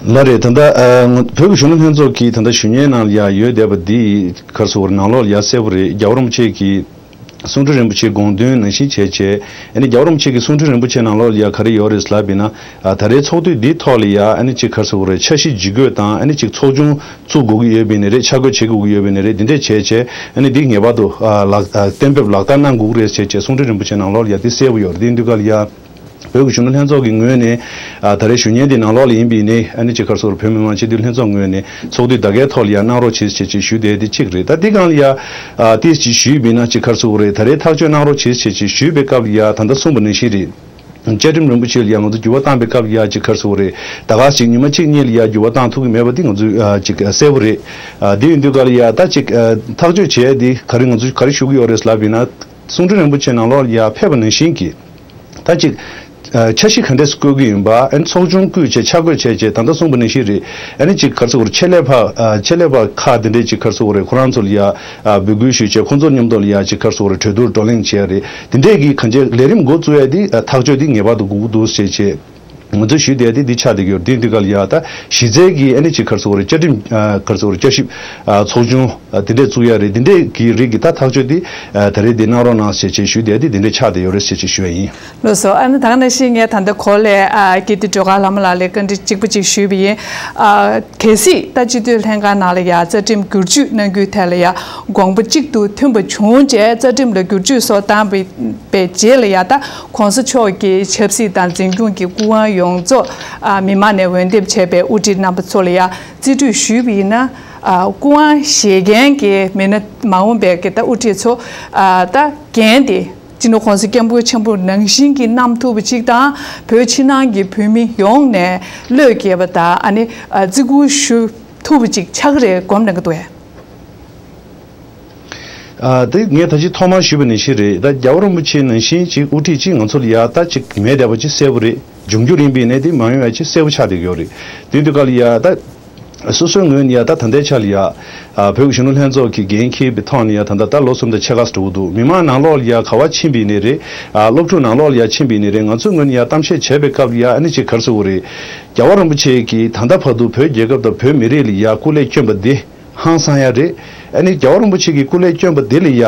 ལགས་རེད། ད་ལྟ་ཨ་བོད་ཀྱི་གཞོན་ནུ་ལྷན་ཚོགས་ཀྱི་ད་ལྟ་ཞུ་སྙན་ནང་ལ་ཡ་ཡོད་བསྡད་པ་འདི་ག་རེ་ཟེར་དགོས་རེད། ནང་ལོགས་ལ་ཡ་གསལ་པོ་རེད། རྒྱལ་བ་རིན་པོ་ཆེ་གི་གསུང་འཕྲིན་རིན་པོ་ཆེའི་དགོངས་དོན་ནང་བཞིན་བྱས་བྱས། ཨ་ནི་རྒྱལ་བ་རིན་པོ་ཆེ་གི་གསུང་འཕྲིན་རིན་པོ་ཆེ་ནང་ལོགས་ལ་ཡ་ག་རེ་ཡོད་རེད་ལབ་པ་ཡིན་ན། ཨ་ད་རེས་ཚོགས་དུས་འདིའི་ཐོག་ལ་ཡ་ཨ་ནི་ཅིག་ག་རེ་ཟེར་དགོས་རེད། འཆར་གཞི་ཇི་དགོས་དང་། ཨ་ནི་ཅིག་ཚོགས་ཆུང་བཙུགས་དགོས་ཀྱི་ཡོད་པ་ཡིན་ནའི་རེད། ཆ་བགོས་བྱེད་དགོས་ཀྱི་ཡོད་པ་ཡིན་ནའི་རེད། འདི་འདྲས་བྱས་བྱས་ཨ་ནི་འདི་ངེས་པར་དུ་ཨ་ལག་ཨ་གཏན་འབེབས་ལག་བསྟར་གནང་དགོས་ཀྱི་རེད་ཟེར་བྱས་གསུང་འཕྲིན་རིན་པོ་ཆེ་ནང་ལོགས་ལ་ཡ་འདི་གསལ་པོ་ཡོད་རེད། འདི་འདུག་ག་ལ་ཡ། བོད་ཀྱི་གཞོན་ནུ་ལྷན་ཚོགས་ཀྱི་ངོས་ནས་ཨ་ད་རེས་ཞུ་སྙན་འདི་ནང་ལོགས་ལ་ཡིན་པ་ཡིན་ནའི། ཨ་ནི་ཅིག་ག་རེ་ཟེར་དགོས་རེད། བོད་མི་མང་སྤྱི་འཐུས་ལྷན་ཚོགས་ངོས་ནས་ཚོགས་དུས་ད་གའི་ཐོག་ལ་ཡ་གནང་རོགས་བྱེད་ཟེར་བྱས་ཞུས་བསྡད་དེ་གཅིག་རེད། ད་འདི་སྒང་ལ་ཡ་ཨ་ཏིས་ཅིག་ཞུས་པ་ཡིན་ན་ཅིག་ག་རེ་ཟེར་དགོས་རེད། ད་རེས་ཐག་གཅོད་གནང་རོགས་བྱེད་ཟེར་བྱས་ཞུས་པའི་སྐབས་ལ་ཡ་ད་ལྟ་གསུངས་པ་ནང་བཞིན་རེད། བཅའ་ཁྲིམས་རིན་པོ་ཆེ་ལ་ཡ་ང་ཚོ་འགྱུར་བ་བཏང་པའི་སྐབས་ལ་ཡ་ཅིག་ག་རེ་ཟེར་དགོས་རེད། ད་ག་ཅིག་ཉི་མ་གཅིག་གཉིས་ལ་ཡ་འགྱུར་བ་བཏང་ཐུབ་ཀྱི་མེད་པ་འདི་ང་ཚོས་ཨ་ཅིག་གསལ་པོ་རེད། ཨ་འདི་ཡིན་དུས་ག་ལ་ཡ་ད་ཅིག་ཨ་ཐག་གཅོད་བྱས་འདི་ག་རེ་ང་ཚོས་ག་རེ་ཞུ་གི་ཡོད་རེད་ལབ་ཡིན་ན། གསུང་འཕྲིན་རིན་པོ་ཆེ་ནང་ལོགས་ལ་ཡ་ཕེབས་པ་ནང་བཞིན་གྱི། ད་ཅིག་ཨ་འཆར་གཞི་ག་འདྲས་བཀོད་ཀྱི་ཡིན་པ། ཨ་ནི་ཚོགས་ཆུང་བསྐོས་བྱས་ཆ་བགོས་བྱས་བྱས་ད་ལྟ་གསུངས་པ་ནང་བཞིན་རེད། ཨ་ནི་ཅིག་ག་རེ་ཟེར་དགོས་རེད། ཆེད་ལས་པ་ཨ་ཆེད་ལས་པ་ཁག་དེ་འདྲས་ཅིག་ག་རེ་ཟེར་དགོས་རེད། ཁོ་རང་ཚོ་ལ་ཡ་ཨ་འབོད་སྐུལ་ཞུས་བྱས་ཁོང་ཚོ་མཉམ་དུ་ལ་ཡ་ཅིག་ག་རེ་ཟེར་དགོས་རེད། གྲོས་བསྡུར་བགྲོ་གླེང་བྱས་རེད། དེ་འདྲས་ཀྱི་གང་ཅི་ལས་རིམ་འགོ་བཙུགས་ཡ་དེ་ཨ་ཐག་གཅོད་དེ་ངེས་པར་དུ་དགོས་ཀྱི་འདུག་ཟེར་བྱས། ང་ཚོས་ཞུས་བསྡད་དེ་འདི་ཆགས་བསྡད་ཀྱི་ཡོད་རེད། དེ་འདི་ག་ལ་ཡ་ད་གཞི་རྩའི་གི་ཨ་ནི་ཅིག་ག་རེ་ཟེར་དགོས་རེད། བཅའ་ཁྲིམས་ཨ་ག་རེ་ཟེར་དགོས་རེད། བསྐྱར་ཞིབ་ཨ་ཚོགས་ཆུང་ཨ་དེ་འདྲས་བཙུགས་ཡ་རེད། དེ་འདྲས་ཀྱི་རིགས་ཀྱི་ད་ཐག་གཅོད་དེ་ཨ་ད་རེས་དེ་གནང་རོགས་གནང་ཞེས་བྱས་ཞུས་བསྡད་དེ་དེ་འདྲས་ཆགས་བསྡད་ཡོད་རེད་ཞེས་བྱས་ཞུ་ཡ་ཡིན། ལགས་སོ། ཨ་ནི་ད་ག་ནང་བཞིན་ངས་ད་ལྟ་གོང་ལ་ཨ་དགེ་འདུན་སྒྲོལ་དཀར་ལྷ་མོ་ལགས་ལ་བཀའ་འདྲི་གཅིག་པ་གཅིག་ཞུས་པ་ཡིན། ཨ་གལ་སྲིད་ད་སྤྱི་འཐུས་ལྷན་ཁང་ནང་ལ་ཡ་རྩ་ཁྲིམས་བསྒྱུར་བཅོས་གནང་རྒྱུའི་ཐད་ལ་ཡ་དགོངས་པ་གཅིག་ཏུ་མཐུན་པ་བྱུང་རྗེས་རྩ་ཁྲིམས་ལ་བསྒྱུར་བཅོས་སོགས་བཏང་བའི་པའི་རྗེས་ལ་ཡ་ད་གོང་ས་མཆོག་གི་ཆབ་སྲིད་དང་འཛིན་སྐྱོང་གི་སྐུ་དབང་ཡོངས་རྫོགས་ཨ་མི་མང་ནས་འོས་འདེམས་བྱས་པའི་དབུ་ཁྲིད་རྣམ་པ་ཚོ་ལ་ཡ་རྩིས་སྤྲོད་ཞུས་པ་ཡིན་ན། ཨ་སྐུ་དབང་བཞེས་མཁན་གྱི་མི་སྣ་མ་འོངས་པའི་གི་ད་དབུ་ཁྲིད་ཚོ་ཨ་ད་འགན་དེ་སྤྱི་ནོར་གོང་ས་སྐྱབས་མགོན་ཆེན་པོ་ནང་བཞིན་གྱི་གནང་ཐུབ་པ་ཅིག་དང་། བོད་ཕྱི་ནང་གི་བོད་མི་ཡོངས་ནས་བློས་འགེལ་བ་དང་། ཨ་ནི་ཨ་བརྩི་བཀུར་ཞུ་ཐུབ་པ་ཅིག་ཆགས་ཀྱི་རེད་དགོངས་གནང་གི་འདུག་གས། ཨ་དེ་ངས་ད་ཅི་ཐོག་མར་ཞུས་པ་ནང་བཞིན་རེད། ད་རྒྱལ་བ་རིན་པོ་ཆེ་ནང་བཞིན་ཅིག་དབུ་ཁྲིད་ཅིག་ང་ཚོ་ལ་ཡ་ད་ཅིག་མེད་བསྡད་པ་ཅིག་གསལ་པོ་རེད། འབྱུང་འགྱུར་ཡིན་པའི་གནས་དེ་མ་ཡོང་ཡ་ཅིག་གསལ་པོ་ཆགས་བསྡད་ཀྱི་ཡོད་རེད། དེ་དུས་སྐབས་ལ་ཡ་ད་ སོ་སོའི་ངོས་ནས་ཡ་ད་ད་ལྟའི་ཆ་ལ་ཡ། ཨ་བོད་ཀྱི་གཞོན་ནུ་ལྷན་ཚོགས་ཀྱི་འགན་འཁྱེར་བའི་ཐོག་ནས་ཡ་ད་ལྟ་ད་ལོ་གསུམ་དང་ཕྱེད་ཀ་ཙམ་འགྲོ་གི་འདུག་མི་མང་ནང་ལོགས་ལ་ཡ་ག་བ་ཕྱིན་པ་ཡིན་ནའི་རེད། ཨ་སློབ་ཕྲུག་ནང་ལོགས་ལ་ཡ་ཕྱིན་པ་ཡིན་ནའི་རེད། ང་ཚོའི་ངོས་ནས་ཡ་གཏམ་བཤད་བྱས་པའི་སྐབས་ལ་ཡ་ཨ་ནི་ཅིག་ག་རེ་ཟེར་དགོས་རེད། རྒྱལ་བ་རིན་པོ་ཆེ་གིས་ད་ལྟ་བར་དུ་བོད་རྒྱལ་ཁབ་དང་བོད་མི་རིགས་ལ་ཡ་སྐུ་ལས་བསྐྱོན་པ་འདི་ཧང་སང་ཡ་རེད། ཨ་ནི་རྒྱལ་བ་རིན་པོ་ཆེ་གིས་སྐུ་ལས་བསྐྱོན་པ་འདི་ལ་ཡ།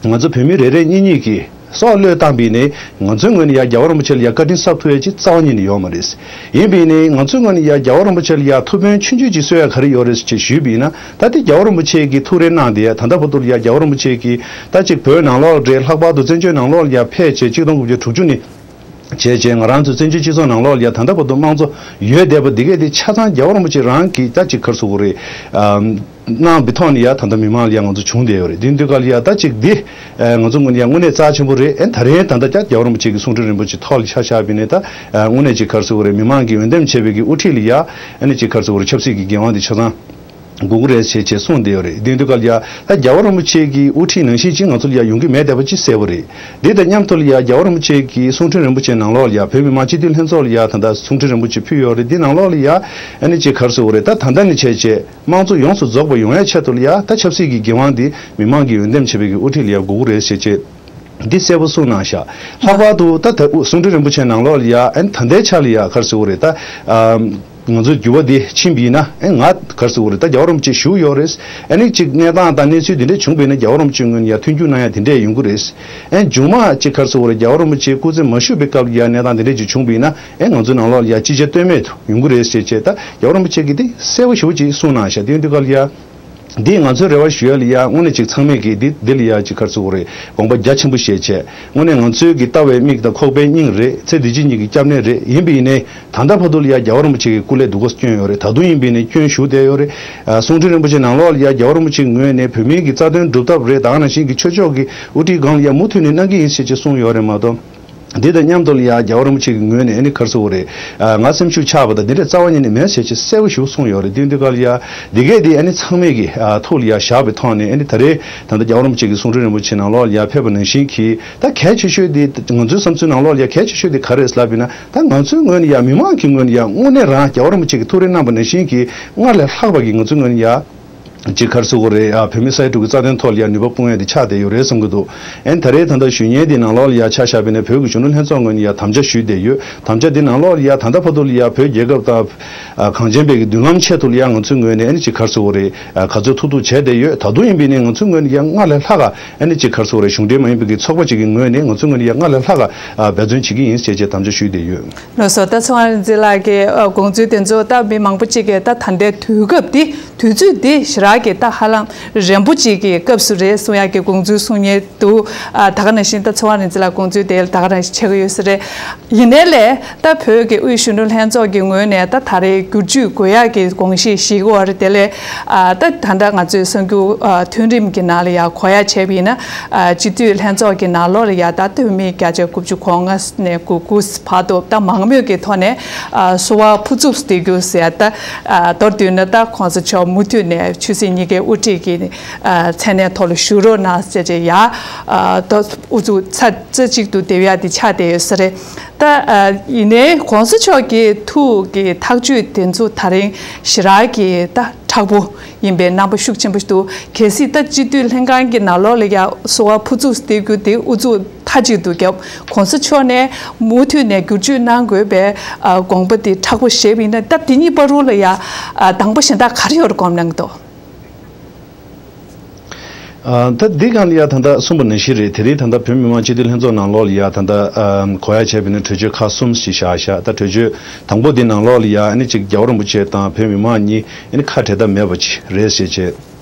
ང་ཚོ་བོད་མི་རེ་རེ་གཉིས་གཉིས་ཀྱིས་སྲོག་བློས་བཏང་པ་ཡིན་ནའི་ང་ཚོའི་ངོས་ནས་ཡ་རྒྱལ་བ་རིན་པོ་ཆེ་ལ་ཡ་བཀའ་དྲིན་གསབ་ཐུབ་ཡ་ཅིག་རྩ་བ་ཉིད་ནས་ཡོད་མ་རེད། ཡིན་པ་ཡིན་ནའི་ང་ཚོའི་ངོས་ནས་ཡ་རྒྱལ་བ་རིན་པོ་ཆེ་ལ་ཡ་ཐུགས་ཕན་ཆུང་ཆུང་ཅིག་གསོ་ཡ་ག་རེ་ཡོད་རེད་ཅེས་ཞུས་པ་ཡིན་ན། ད་ལྟའི་རྒྱལ་བ་རིན་པོ་ཆེ་གིས་ཐུགས་རེ་གནང་བསྡད་ཡ་ད་ལྟ་བར་དུ་ལ་ཡ་རྒྱལ་བ་རིན་པོ་ཆེ་གིས་ད་ཅིག་བོད་ནང་ལོགས་རེད། ལྷག་པར་དུ་བཙན་བྱོལ་ནང་ལོགས་ལ་ཡ་ཕེབས་བྱས་གཅིག་སྟོང་དགུ་བརྒྱ་དྲུག་ཅུ་ནས་བྱས་བྱས་ང་རང་ཚོའི་བཙན་བྱོལ་སྤྱི་ཚོགས་ནང་ལོགས་ལ་ཡ་ད་ལྟ་བར་དུ་དམངས་གཙོ་ཡོད་བསྡད་པ་འདི་གས་དེ་ཆ་ཚང་རྒྱལ་བ་རིན་པོ་ཆེ་རང་གིས་ད་ཅིག་ག་རེ་ཟེར་དགོས་རེད། ཨམ། གནང་བའི་ཐོག་ནས་ཡ་ད་ལྟ་མི་མང་ལ་ཡ་ང་ཚོ་བྱུང་བསྡད་ཡོད་རེད། དེ་དུས་སྐབས་ལ་ཡ་ད་ཅིག་འདི་ཨ་ང་ཚོ་ངོས་ནས་ཡ་དངོས་གནས་རྩ་ཆེན་པོ་རེད། ཨ་ད་རེས་ད་ལྟ་ཀྱང་རྒྱལ་བ་རིན་པོ་ཆེ་གི་གསུང་འཕྲིན་རིན་པོ་ཆེ་ཐོག་ལ་ཆ་བཞག་པ་ཡིན་ནའི་ད་ཨ་དངོས་གནས་ཅིག་ག་རེ་ཟེར་དགོས་རེད། མི་མང་གིས་འོས་འདེམས་བྱས་པའི་གི་དབུ་ཁྲིད་ལ་ཡ་ཨ་ནི་ཅིག་ག་རེ་ཟེར་དགོས་རེད། ཆབ་སྲིད་ཀྱི་འགན་དབང་དེ་ཆ་ཚང་དགོས་ཀྱི་རེད་ཟེར་བྱས་གསུངས་བསྡད་ཡོད་རེད། དེ་དུས་སྐབས་ལ་ཡ་ད་རྒྱལ་བ་རིན་པོ་ཆེ་གི་དབུ་ཁྲིད་ནང་བཞིན་ཅིག་ང་ཚོ་ལ་ཡ་ཡོང་གི་མེད་བསྡད་པ་ཅིག་གསལ་པོ་རེད། དེ་དང་མཉམ་དུ་ལ་ཡ་རྒྱལ་བ་རིན་པོ་ཆེ་གི་གསུང་འཕྲིན་རིན་པོ་ཆེ་ནང་ལོགས་ལ་ཡ་བོད་མི་མང་སྤྱི་འཐུས་ལྷན་ཚོགས་ལ་ཡ་ད་ལྟ་གསུང་འཕྲིན་རིན་པོ་ཆེ་ཕུལ་ཡོད་རེད། དེ་ནང་ལོགས་ལ་ཡ་ཨ་ནི་ཅིག་ག་རེ་ཟེར་དགོས་རེད། ད་ད་ལྟ་ནས་བྱས་བྱས་དམངས་གཙོ་ཡོངས་སུ་རྫོགས་པ་ཡོང་ཡ་ཆེད་དུ་ལ་ཡ་ད་ཆབ་སྲིད་ཀྱི་འགན་དབང་འདི་མི་མང་གིས་འོས་འདེམས་བྱས་པའི་གི་དབུ་ཁྲིད་ལ་ཡ་དགོས་ཀྱི་རེད་ཟེར་བྱས་འདི་གསལ་པོ་གསུངས་གནང་ཤག་ལྷག་པར་དུ་ད་ད་གསུང་འཕྲིན་རིན་པོ་ཆེ་ནང་ལོགས་ལ་ཡ་ཨ་ནི་ད་ལྟའི་ཆ་ལ་ཡ་ག་རེ་ཟེར་དགོས་རེད། ད་ཨམ། ང་ཚོའི་འགྱུར་བ་འདི་ཕྱིན་པ་ཡིན་ན་ཨེ་ང་ག་རེ་ཟེར་དགོས་རེད། ད་རྒྱལ་བ་རིན་པོ་ཆེ་བཞུགས་ཡོད་རེད། ཨ་ནི་ཅིག་གནས་སྟངས་དང་གནས་ཚུལ་འདི་འདྲས་བྱུང་བ་ཡིན་ན་རྒྱལ་བ་རིན་པོ་ཆེའི་ངོས་ནས་ཡ་མཐུན་འགྱུར་གནང་ཡ་དེ་འདྲས་ཡོང་གི་རེད། ཨེ་མཇུག་མ་ཅིག་ག་རེ་ཟེར་དགོས་རེད། རྒྱལ་བ་རིན་པོ་ཆེ་སྐུ་ཚེ་མ་བཞུགས་པའི་སྐབས་ལ་ཡ་གནས་སྟངས་འདི་འདྲས་ཅིག་བྱུང་བ་ཡིན་ན་ཨེ་ང་ཚོའི་ནང་ལོགས་ལ་ཡ་ཅི་བྱ་གཏོལ་མེད་དུ་ཡོང་གི་རེད་ཟེར་བྱས་ད་རྒྱལ་བ་རིན་པོ་ཆེ་གིས་འདི་གསལ་པོ་ཞེ་པོ་ཅིག་གསུངས་གནང་ཤག་དེ་ཡིན་དུས་སྐབས་ལ་ཡ། འདི་ང་ཚོའི་རེ་བ་ཞུ་ཡ་ལ་ཡ་དངོས་གནས་ཅིག་ཚང་མས་ཀྱིས་འདི་འདི་ལ་ཡ་ཅིག་ག་རེ་ཟེར་དགོས་རེད། དགོངས་པ་རྒྱ་ཆེན་པོ་བཞེས་བྱས་དངོས་གནས་ང་ཚོའི་གི་ལྟ་བའི་མིག་དང་ཁོག་པའི་སྙིང་རེད། ཚེ་འདི་ཕྱི་གཉིས་ཀྱི་སྐྱབས་གནས་རེད། ཡིན་པ་ཡིན་ནའི་ད་ལྟ་བར་དུ་ལ་ཡ་རྒྱལ་བ་རིན་པོ་ཆེ་གི་སྐུ་ལས་སྡུག་ག་བསྐྱོན་ཡོད་རེད། ད་དུང་ཡིན་པ་ཡིན་ནའི་སྐྱོན་ཞུགས་བསྡད་ཡོད་རེད། ཨ་གསུང་འཕྲིན་རིན་པོ་ཆེ་ནང་ལོགས་ལ་ཡ་རྒྱལ་བ་རིན་པོ་ཆེའི་ངོས་ནས་བོད་མིའི་གི་རྩ་དོན་སྒྲུབ་ཐབས་རེད། ད་ག་ནང་བཞིན་གྱི་ཆོས་ཕྱོགས་ཀྱི་དབུ་ཁྲིད་སྒང་ལ་ཡ་མུ་མཐུད་ནས་གནང་གི་ཡིན་ཟེར་ཅིག་གསུངས་ཡོད་རེད་མ་གཏོགས། འདི་དང་མཉམ་དུ་ལ་ཡ་རྒྱལ་བ་རིན་པོ་ཆེ་གི་ངོས་ནས་ཨ་ནི་ག་རེ་ཟེར་དགོས་རེད། ཨ་ང་སེམས་ཤུགས་ཆག་པ་དང་འདི་འདྲ་རྩ་བ་ཉིད་ནས་མེད་ཟེར་ཅིག་གསལ་པོ་ཞིག་གསུངས་ཡོད་རེད། དེ་ཡིན་དུས་སྐབས་ལ་ཡ་འདི་གས་འདི་ཨ་ནི་ཚང་མས་ཀྱི་ཨ་ཐུགས་ལ་ཡ་བཞག་པའི་ཐོག་ནས་ཨ་ནི་ད་རེས་ད་ལྟ་རྒྱལ་བ་རིན་པོ་ཆེ་གི་གསུང་འཕྲིན་རིན་པོ་ཆེ་ནང་ལོགས་ལ་ཡ་ཕེབས་པ་ནང་བཞིན་གྱི་ད་གལ་ཆེ་ཤོས་དེ་ང་ཚོའི་བསམ་ཚུལ་ནང་ལོགས་ལ་ཡ་གལ་ཆེ་ཤོས་དེ་ག་རེ་རེད་ལབ་པ་ཡིན་ན། ད་ང་ཚོའི་ངོས་ནས་ཡ་མི་མང་གི་ངོས་ནས་ཡ་དངོས་གནས་རང་རྒྱལ་བ་རིན་པོ་ཆེ་གི་ཐུགས་རེ་གནང་པ་ནང་བཞིན་གྱི་སྔར་ལས་ལྷག་པ་གི་ང་ཚོའི་ངོས་ནས་ཡ། ཅིག་ག་རེ་ཟེར་དགོས་རེད། ཨ་བོད་མི་ས་ཡ་དྲུག་གི་རྩ་དོན་ཐོག་ལ་ཡ་ནུས་པ་སྤུངས་ཡ་དེ་ཆགས་བསྡད་ཡོད་རེད་བསམ་གྱི་འདུག་ཨན་ད་རེས་ད་ལྟ་ཞུ་མཁན་དེ་ནང་ལོགས་ལ་ཡ་ཆ་བཞག་པ་ཡིན་ན་བོད་ཀྱི་གཞོན་ནུ་ལྷན་ཚོགས་ངོས་ནས་ཡ་དམ་བཅའ་ཞུས་བསྡད་ཡོད། དམ་བཅའ་དེ་ནང་ལོགས་ལ་ཡ་ད་ལྟ་བར་དུ་ལ་ཡ་བོད་རྒྱལ་ཁབ་དང་ཨ་གངས་ཅན་པའི་གི་མདུན་ལམ་ཆེད་དུ་ལ་ཡ་ང་ཚོའི་ངོས་ནས་ཨ་ནི་ཅིག་ག་རེ་ཟེར་དགོས་རེད། ཨ་ག་ཚོད་ཐུབ་ཐུབ་བྱས་བསྡད་ཡོད། ད་དུང་ཡིན་པ་ཡིན་ནའི་ང་ཚོའི་ངོས་ནས་ཡ་སྔར་ལས་ལྷག་ག་ཨ་ནི་ཅིག་ག་རེ་ཟེར་དགོས་རེད། གཞུང་འབྲེལ་མ་ཡིན་པའི་གི་ཚོགས་པ་ཅིག་གི་ངོས་ནས་ང་ཚོའི་ངོས་ནས་ཡ་སྔར་ལས་ལྷག་ག་ཨ་འབད་བརྩོན་བྱེད་ཀྱི་ཡིན་ཟེར་བྱས་དམ་བཅའ་ཞུས་བསྡད་ཡོད། ལགས་སོ། ད་ཚེ་དབང་རིག་འཛིན་ལགས་ཀྱིས་ཨ་དགོངས་ཚུལ་དེ་ཚོ་ད་མི་མང་པོ་གཅིག་གིས་ད་ད་ལྟའི་དུས་སྐབས་འདི་དུས་ཚོད་འདི་ཞེ་དྲག་གི་ད་ཧ་ལམ་རན་པོ་གཅིག་གི་སྐབས་སུ་རེད་གསུང་ཡག་གི་དགོངས་ཚུལ་གསུང་མཁན་འདུག་ཨ་ད་ག་ནང་བཞིན་ད་ཚེ་དབང་རིག་འཛིན་ལགས་དགོངས་ཚུལ་དེ་ད་ག་ནང་བཞིན་ཆགས་ཀྱི་ཡོད་ས་རེད། ཡིན་ནའི་ལས་ད་བོད་ཀྱི་དབུས་གཞོན་ནུ་ལྷན་ཚོགས་ཀྱི་ངོས་ནས་ད་ད་རེས་བསྒྱུར་བཅོས་དགོས་ཡག་གི་དགོངས་གཞི་བཞེས་ཀྱི་ཡོད་རེད། དེ་ལས་ཨ་ད་ད་ལྟ་ང་ཚོའི་གསར་འགྱུར་ཨ་ཐོན་རིམ་གྱི་ནང་ལ་ཡང་གོ་ཡག་བྱས་པ་ཡིན་ན། ཨ་སྤྱི་འཐུས་ལྷན་ཚོགས་ཀྱི་ནང་ལོགས་ལ་ཡ་ད་འཐུས་མི་བརྒྱ་ཆ་དགུ་བཅུ་གོ་ལྔ་ནས་དགུ་དགུ་བར་དུ་ད་མང་མོས་ཀྱི་ཐོག་ནས་ཨ་སོ་པ་ཕུ་ཚུགས་སུ་བསྡད་རྒྱུ་ཟེར་ཡ་ད་ཨ་མདོར་བསྡུས་ན་ད་གོང་ས་མཆོག་མུ་མཐུད་ནས་ཆོས་སྲིད་གཉིས་ཀའི་དབུ་ཁྲིད་ཀྱི་ཨ་མཚན་གནས་ཐོག་ལ་བཞུགས་རོགས་གནང་ཟེར་བྱས་ཡ་ཨ་ད་ཨུ་ཚུགས་ཚ་རྩེ་གཅིག་ཏུ་བསྡད་ཡ་དེ་ཆགས་བསྡད་ཡོད་ས་རེད། ད་ཨ་ཡིན་ནའི་གོང་ས་མཆོག་གི་ཐུགས་ཀྱི་ཐག་གཅོད་དེ་ཚོ་ད་རིང་ཞེ་དྲག་གི་ད་མཁྲེགས་པོ་ཡིན་པའི་རྣམ་པ་ཤུགས་ཆེན་པོ་ཞིག་འདུག་གལ་སྲིད་ད་སྤྱི་འཐུས་ལྷན་ཁང་གི་ནང་ལོགས་ལ་ཡ་སོ་པ་ཕུ་ཚུགས་སུ་བསྡད་རྒྱུ་དེ་ཨུ་ཚུགས་མཐའ་གཅིག་ཏུ་བརྒྱབ། གོང་ས་མཆོག་ནས་མུ་མཐུད་ནས་བསྒྱུར་བཅོས་གནང་དགོས་པའི་ཨ་དགོངས་པ་དེ་མཁྲེགས་པོ་བཞེས་པ་ཡིན་ན་ད་དེ་གཉིས་བར་དུ་ལ་ཡ་ཨ་དང་པོ་གཞན་དག་ག་རེ་ཡོད་རེད་དགོངས་གནང་གི་འདུག་ཨ་ད་འདི་སྒང་ལ་ཡ་ད་ལྟ་གསུངས་པ་ནང་བཞིན་རེད། དེ་རིང་ད་ལྟ་བོད་མི་མང་སྤྱི་འཐུས་ལྷན་ཚོགས་ནང་ལོགས་ལ་ཡ་ད་ལྟ་ཨ་གོ་ཡ་བྱས་པ་ཡིན་ན་གྲོས་ཆོད་ཁག་གསུམ་ཞིག་བཞག་བཞག་ད་གྲོས་ཆོད་དང་པོ་འདི་ནང་ལོགས་ལ་ཡ་ཨ་ནི་ཅིག་རྒྱལ་བ་རིན་པོ་ཆེ་དང་བོད་མི་མང་གཉིས་ཨ་ནི་ཁ་བྲལ་ཐབས་མེད་པ་ཅིག་རེད་ཟེར་བྱས།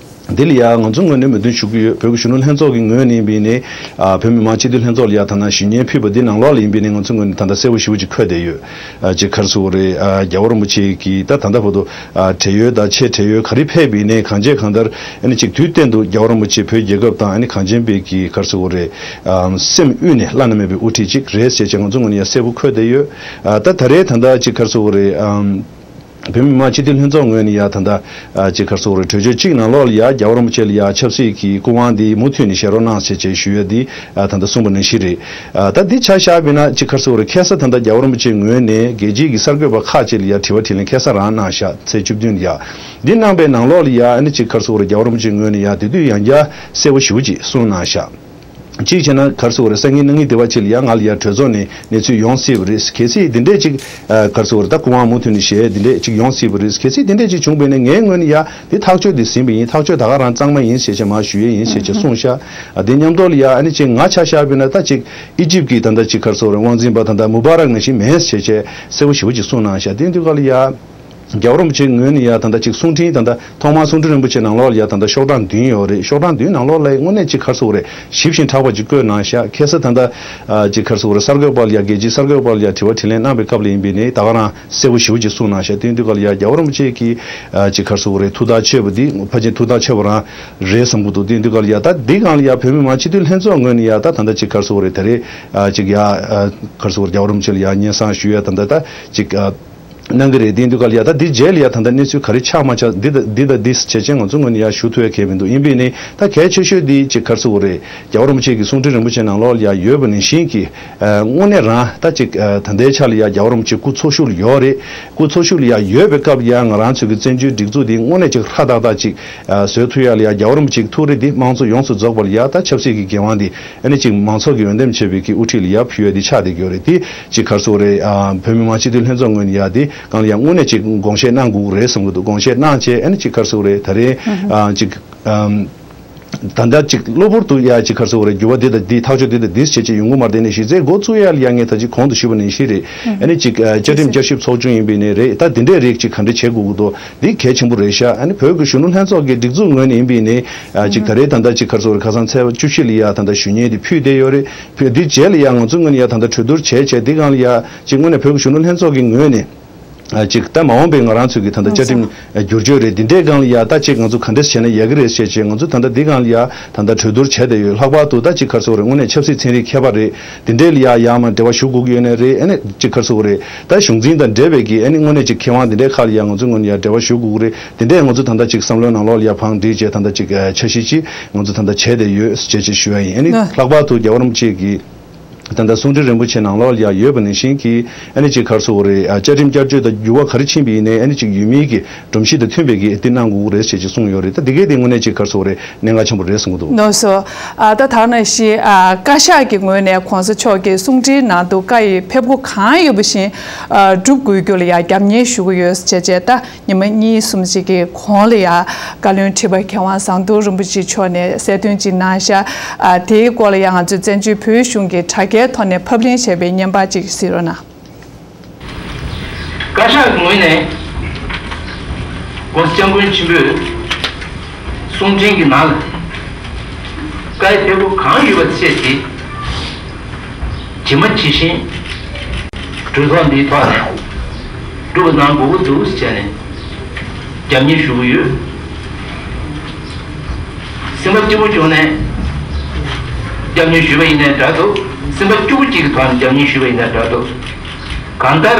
འདི་ལ་ཡ་ང་ཚོ་ངོས་ནས་མོས་མཐུན་ཞུ་གི་ཡོད། བོད་ཀྱི་གཞོན་ནུ་ལྷན་ཚོགས་ཀྱི་ངོས་ནས་ཡིན་པ་ཡིན་ནའི་ཨ་བོད་མི་མང་སྤྱི་འཐུས་ལྷན་ཚོགས་ལ་ཡ་ད་ནང་ཞུ་སྙན་ཕུལ་བ་འདི་ནང་ལོགས་ལ་ཡིན་པ་ཡིན་ནའི་ང་ཚོ་ངོས་ནས་ད་ལྟ་གསལ་པོ་ཞེ་པོ་ཅིག་འཁོད་བསྡད་ཡོད། ཨ་ཅིག་ག་རེ་ཟེར་དགོས་རེད། ཨ་རྒྱལ་བ་རིན་པོ་ཆེ་གིས་ད་ད་ལྟ་བར་དུ་ཨ་བགྲེས་ཡོལ་དང་ཆེས་བགྲེས་ཡོལ་ག་རེ་ཕེབས་པ་ཡིན་ནའི་གང་བྱས་གང་ལྟར་ཨ་ནི་ཅིག་དུས་གཏན་དུ་རྒྱལ་བ་རིན་པོ་ཆེ་བོད་རྒྱལ་ཁབ་དང་ཨ་ནི་གངས་ཅན་པའི་གི་ག་རེ་ཟེར་དགོས་རེད། ཨ་སེམས་དབུས་ནས་བླ་ན་མེད་པའི་དབུ་ཁྲིད་ཅིག་རེད་ཟེར་བྱས་ང་ཚོ་ངོས་ནས་ཡ་གསལ་པོ་འཁོད་བསྡད་ཡོད། ཨ་ད་ད་རེས་ད་ལྟ་ཅིག་ག་རེ་ཟེར་དགོས་རེད། ཨམ། བོད་མི་མང་སྤྱི་འཐུས་ལྷན་ཚོགས་ངོས་ནས་ཡ་ད་ལྟ་ཅིག་ག་རེ་ཟེར་དགོས་རེད། གྲོས་ཆོད་གཅིག་ནང་ལོགས་ལ་ཡ་རྒྱལ་བ་རིན་པོ་ཆེ་ལ་ཡ་ཆབ་སྲིད་ཀྱི་སྐུ་དབང་འདི་མུ་མཐུད་ནས་བཞེས་རོགས་གནང་ཟེར་བྱས་ཞུ་ཡ་འདི་ད་ལྟ་གསུངས་པ་ནང་བཞིན་རེད། ད་འདི་ཆ་བཞག་པ་ཡིན་ན་ཅིག་ག་རེ་ཟེར་དགོས་རེད། ཁ་སང་ད་ལྟ་རྒྱལ་བ་རིན་པོ་ཆེའི་ངོས་ནས་རྒྱལ་སྤྱིའི་གི་གསར་འགོད་པ་ཁག་ཅིག་ལ་ཡ་དྲི་བ་དྲིས་ལན་ཁ་སང་རང་གནང་ཤག་ཚེས་བཅུ་བདུན་ལ་ཡ། འདི་གནང་པའི་ནང་ལོགས་ལ་ཡ་ཨ་ནི་ཅིག་ག་རེ་ཟེར་དགོས་རེད། རྒྱལ་བ་རིན་པོ་ཆེའི་ངོས་ནས་ཡ་དེ་དུས་ཡང་བསྐྱར་གསལ་པོ་ཞེ་པོ་ཅིག་གསུངས་གནང་ཤག་གཅིག་བྱས་ན་ག་རེ་ཟེར་དགོས་རེད། སང་ཉིན་གནངས་ཉིན་དེ་བ་ཅིག་ལ་ཡང་ང་ལ་ཡང་གྲོས་ཚོགས་ནས་གནས་ཚུལ་ཡོང་སྲིད་པ་རེད། གལ་སྲིད་འདི་འདྲས་ཅིག་ཨ་ག་རེ་ཟེར་དགོས་རེད། ད་སྐུ་དབང་མུ་མཐུད་ནས་བཞེས་འདི་འདྲས་ཅིག་ཡོང་སྲིད་པ་རེད། གལ་སྲིད་འདི་འདྲས་ཅིག་བྱུང་བ་ཡིན་ན་ངའི་ངོས་ནས་ཡ་འདི་ཐག་གཅོད་འདི་ཟིན་པ་ཡིན། ཐག་གཅོད་ད་ག་རང་གཙང་མ་ཡིན་ཟེར་བྱས་མར་ཞུ་ཡས་ཡིན་ཟེར་བྱས་གསུངས་ཤག་ཨ་དེ་མཉམ་དུ་ལ་ཡ་ཨ་ནི་ཅིག་ང་ཆ་བཞག་པ་ཡིན་ན་ད་ཅིག་ཨི་ཇིབ་ཀྱི་ད་ལྟ་ཅིག་ག་རེ་ཟེར་དགོས་རེད། དབང་འཛིན་པ་ད་ལྟ་མུ་བ་རག་ནང་བཞིན་མེད་ཟེར་བྱས་གསལ་པོ་ཞེ་པོ་ཅིག་གསུངས་གནང་ཤག་དེ་དུས་སྐབས་ལ་ཡ། རྒྱལ་བ་རིན་པོ་ཆེའི་ངོས་ནས་ཡ་ད་ལྟ་ཅིག་གསུང་འཕྲིན་ད་ལྟ་ཐོག་མར་གསུང་འཕྲིན་རིན་པོ་ཆེ་ནང་ལོགས་ལ་ཡ་ད་ལྟ་ཤོག་གྲངས་བདུན་ཡོད་རེད། ཤོག་གྲངས་བདུན་ནང་ལོགས་ལ་དངོས་གནས་ཅིག་ག་རེ་ཟེར་དགོས་རེད། ཞིབ་ཞིང་དྲགས་པ་ཅིག་བཀོད་གནང་ཤག་ཁ་སང་ད་ལྟ་ཨ་ཅིག་ག་རེ་ཟེར་དགོས་རེད། གསར་འགོད་པ་ལ་ཡ་རྒྱལ་སྤྱིའི་གསར་འགོད་པ་ལ་ཡ་དྲི་བ་དྲིས་ལན་གནང་པའི་སྐབས་ལ་ཡིན་པས་ནི་ད་ག་རང་གསལ་པོ་ཞེ་པོ་ཅིག་གསུངས་གནང་ཤག་དེ་དུས་སྐབས་ལ་ཡ་རྒྱལ་བ་རིན་པོ་ཆེ་གིས་ཨ་ཅིག་ག་རེ་ཟེར་དགོས་རེད། ཐུགས་ཐག་ཆོད་པ་འདི་ཕལ་ཆེར་ཐུགས་ཐག་ཆོད་པ་རང་རེད་བསམ་གྱི་འདུག་དེ་དུས་སྐབས་ལ་ཡ་ད་འདི་སྒང་ལ་ཡ་བོད་མི་མང་སྤྱི་འཐུས་ལྷན་ཚོགས་ངོས་ནས་ཡ་ད་ད་ལྟ་ཅིག་ག་རེ་ཟེར་དགོས་རེད། ད་རེས་ཨ་ཅིག་ཡ་ཨ་ག་རེ་ཟེར་དགོས་རེད། རྒྱལ་བ་རིན་པོ་ཆེ་ལ་ཡ་སྙན་སེང་ཞུ་ཡ་ད་ལྟ་ད་ཅིག་ཨ། གནང་གི་རེད། དེ་དུས་སྐབས་ལ་ཡ་ད་འདི་རྗེས་ལ་ཡ་ད་ལྟ་གནས་ཚུལ་ག་རེ་ཆགས་མ་ཆགས་འདི་ད་འདི་ད་འདི་བྱས་ཅན་ང་ཚོ་ངོས་ནས་ཡ་ཞུ་ཐུབ་ཡ་གལ་མི་འདུག་ཡིན་པས་ནི་ད་གལ་ཆེ་ཤོས་འདི་ཅིག་ག་རེ་ཟེར་དགོས་རེད། རྒྱལ་བ་རིན་པོ་ཆེ་གི་གསུང་འཕྲིན་རིན་པོ་ཆེ་ནང་ལོགས་ལ་ཡ་ཡོད་པ་ནང་བཞིན་གྱི་ཨ་དངོས་གནས་རང་ད་ཅིག་ཨ་ད་ལྟའི་ཆ་ལ་ཡ་རྒྱལ་བ་རིན་པོ་ཆེ་སྐུ་འཚོ་བཞུགས་ལ་ཡོད་རེད། སྐུ་འཚོ་བཞུགས་ལ་ཡ་ཡོད་པའི་སྐབས་ལ་ཡ་ང་རང་ཚོའི་གི་བཙན་བྱོལ་སྒྲིག་འཛུགས་འདི་དངོས་གནས་ཅིག་ཧྲ་ཏག་ཏག་ཅིག་ཨ་བཟོ་ཐུབ་ཡ་ལ་ཡ་རྒྱལ་བ་རིན་པོ་ཆེ་གི་ཐུགས་རེ་འདི་དམངས་གཙོ་ཡོངས་སུ་རྫོགས་པ་ལ་ཡ་ད་ཆབ་སྲིད་ཀྱི་འགན་དབང་འདི། ཨ་ནི་ཅིག་མང་ཚོགས་ཀྱིས་འོས་འདེམས་བྱས་པའི་གི་དབུ་ཁྲིད་ལ་ཡར་ཕུལ་ཡ་དེ་ཆགས་བསྡད་ཀྱི་ཡོད་རེད། དེ་ཅིག་ག་རེ་ཟེར་དགོས་རེད། ཨ་བོད་མི་མང་སྤྱི་འཐུས་ལྷན་ཚོགས་ངོས་ནས་ཡ་དེ་གང་ལ་ཡང་དངོས་གནས་ཅིག་དགོངས་བཞེས་གནང་དགོས་ཀྱི་རེད་བསམ་གྱི་འདུག་དགོངས་བཞེས་གནང་བྱས་ཨ་ནི་ཅིག་ག་རེ་ཟེར་དགོས་རེད། ད་རེས་ཨ་ཅིག་ཨམ་ད་ལྟ་ཅིག་གློ་བུར་དུ་ཡ་ཅིག་ག་རེ་ཟེར་དགོས་རེད། འགྱུར་བ་འདི་དང་འདི་ཐག་གཅོད་འདི་དང་འདི་བྱེད་ཅིག་ཡོང་གི་མ་རེད། དེ་ནས་གཞི་རྩའི་འགོ་བཙུགས་ཡ་ལ་ཡ་ངས་ད་ཅིག་གོང་དུ་ཞུས་པ་ནང་བཞིན་རེད། ཨ་ནི་ཅིག་ཨ་བཅའ་ཁྲིམས་བསྐྱར་ཞིབ་ཚོགས་ཆུང་ཡིན་པའི་ནས་རེད། ད་འདི་འདྲའི་རིགས་ཅིག་ག་འདྲ་བྱེད་དགོས་ཀྱི་འདུག་འདི་གལ་ཆེན་པོ་རེད་ཤག་ཨ་ནི་བོད་ཀྱི་གཞོན་ནུ་ལྷན་ཚོགས་ཀྱི་སྒྲིག་འཛུགས་ངོས་ནས་ཡིན་པའི་ནི་ཨ་ཅིག་ད་རེས་ད་ལྟ་ཅིག་ག་རེ་ཟེར་དགོས་རེད། ཁ་སང་ཚེས་པ་བཅུ་བཞི་ལ་ཡ་ད་ལྟ་ཞུ་སྙན་དེ་ཕུལ་བསྡད་ཡོད་རེད། ཕུལ་འདི་རྗེས་ལ་ཡ་ང་ཚོ་ངོས་ནས་ཡ་ད་ལྟ་གྲོས་བསྡུར་བྱས་བྱས་འདི་སྒང་ལ་ཡ་ཅིག་དངོས་གནས་བོད་ཀྱི་གཞོན་ནུ་ལྷན་ཚོགས་ཀྱི་ངོས་ནས་ཨ་ཅིག་ད་མ་འོངས་པའི་ང་རང་ཚོའི་གི་ད་ལྟ་བཅའ་ཁྲིམས་བསྒྱུར་བཅོས་རེད། འདི་འདྲའི་སྒང་ལ་ཡ་ད་ཅིག་ང་ཚོ་ག་འདྲས་བྱས་ན་ཡག་གི་རེད་ཟེར་བྱས་ང་ཚོ་ད་ལྟ་འདི་སྒང་ལ་ཡ་ད་ལྟ་གྲོས་བསྡུར་བྱས་བསྡད་ཡོད། ལྷག་པར་དུ་ད་ཅིག་ག་རེ་ཟེར་དགོས་རེད། དངོས་གནས་ཆབ་སྲིད་ཚན་རིག་མཁས་པ་རེད། དེ་འདྲས་ལ་ཡ་ཡར་མར་འབྲེལ་བ་ཞུ་དགོས་ཀྱི་ཡོད་ནའི་རེད། ཨ་ནི་ཅིག་ག་རེ་ཟེར་དགོས་རེད། ད་གཞུང་འཛིན་དང་འབྲེལ་བའི་གི་ཨ་ནི་དངོས་གནས་ཅིག་མཁས་དབང་དེ་འདྲའི་ཁག་ལ་ཡ་ང་ཚོ་ངོས་ནས་ཡ་འབྲེལ་བ་ཞུ་དགོས་ཀྱི་རེད། དེ་འདྲས་ང་ཚོ་ད་ལྟ་ཅིག་བསམ་བློའི་ནང་ལོགས་ལ་ཡ་བང་སྒྲིག་བྱས་ད་ལྟ་ཅིག་འཆར་གཞི་ཅིག་ང་ཚོ་ད་ལྟ་བྱས་བསྡད་ཡོད་ཅེས་ཅིག་ཞུ་ཡ་ཡིན། ཨ་ནི་ལྷག་པར་དུ་རྒྱལ་བ་རིན་པོ་ཆེ་གི་ད་ལྟ་གསུང་འཕྲིན་རིན་པོ་ཆེ་ནང་ལོགས་ལ་ཡ་ཡོད་པ་ནང་བཞིན་གྱི་ཨ་ནི་ཅིག་ག་རེ་ཟེར་དགོས་རེད། ཨ་བཅའ་ཁྲིམས་བསྐྱར་བཅོས་དང་འགྱུར་བ་ག་རེ་ཕྱིན་པ་ཡིན་ནའི་ཨ་ནི་ཅིག་ཡུལ་མིའི་གི་སྒྲོམ་གཞི་དང་མཐུན་པའི་གི་འདི་གནང་དགོས་ཀྱི་རེད་ཅེས་ཅིག་གསུངས་ཡོད་རེད། ད་འདི་གས་དེ་དངོས་གནས་ཅིག་ག་རེ་ཟེར་དགོས་རེད། གནད་འགག་ཆེན་པོ་རེད་བསམ་གྱི་འདུག་ལགས་སོ། ཨ་ད་ད་ནང་བཞིན་ཨ་བཀའ་ཤག་གི་ངོས་ནས་གོང་ས་མཆོག་གི་གསུང་འཕྲིན་ནང་དུ་བཀའ་ཡི་ཕེབས་སྒོ་གང་ཡོད་པ་བཞིན་ཨ་སྒྲུབ་དགོས་རྒྱུ་ལ་ཡང་རྒྱབ་གཉེར་ཞུ་གི་ཡོད་ཅེས་བྱས་ད་ཉི་མ་གཉིས་གསུམ་ཅིག་གི་གོང་ལ་ཡང་བཀའ་བློན་ཁྲི་པ་མཁས་དབང་ཟམ་གདོང་རིན་པོ་ཆེ་མཆོག་ནས་གསལ་སྟོན་ཅིག་གནང་ཤག་ཨ་དེའི་སྐོར་ལ་ཡང་ང་ཚོས་བཙན་བྱོལ་བོད་གཞུང་གི་དྲ་རྒྱའི་ཐོག་ནས་ཕབ་ལེན་བྱས་པའི་བརྙན་པར་ཅིག་གཟིགས་རོགས་གནང་། བཀའ་ཤག་གི་ངོས་ནས་༸གོང་ས་༸སྐྱབས་མགོན་ཆེན་པོས་གསུང་འཕྲིན་གྱི་ནང་ལ་བཀའ་ཡི་ཕེབས་སྒོ་གང་ཡོད་པ་བཅས་ཏེ་ཇི་མ་ཇི་བཞིན་གྲོས་ཚོགས་འདིའི་ཐོག་ནས་སྒྲུབ་གནང་དགོས་ཀྱི་འདུག་ཟེར་ནས་རྒྱབ་གཉེར་ཞུ་གི་ཡོད། ཟིན་པ་གཅིག་པུ་བྱུང་ནས་རྒྱབ་གཉེར་ཞུས་པ་ཡིན་ནའི་འདྲ་འདུག་ཟིན་པ་བཅུ་པོ་གཅིག་གི་ཐོག་ནས་རྒྱབ་གཉེར་ཞུས་པ་ཡིན་ནའི་འདྲ་འདུག་གང་ལྟར།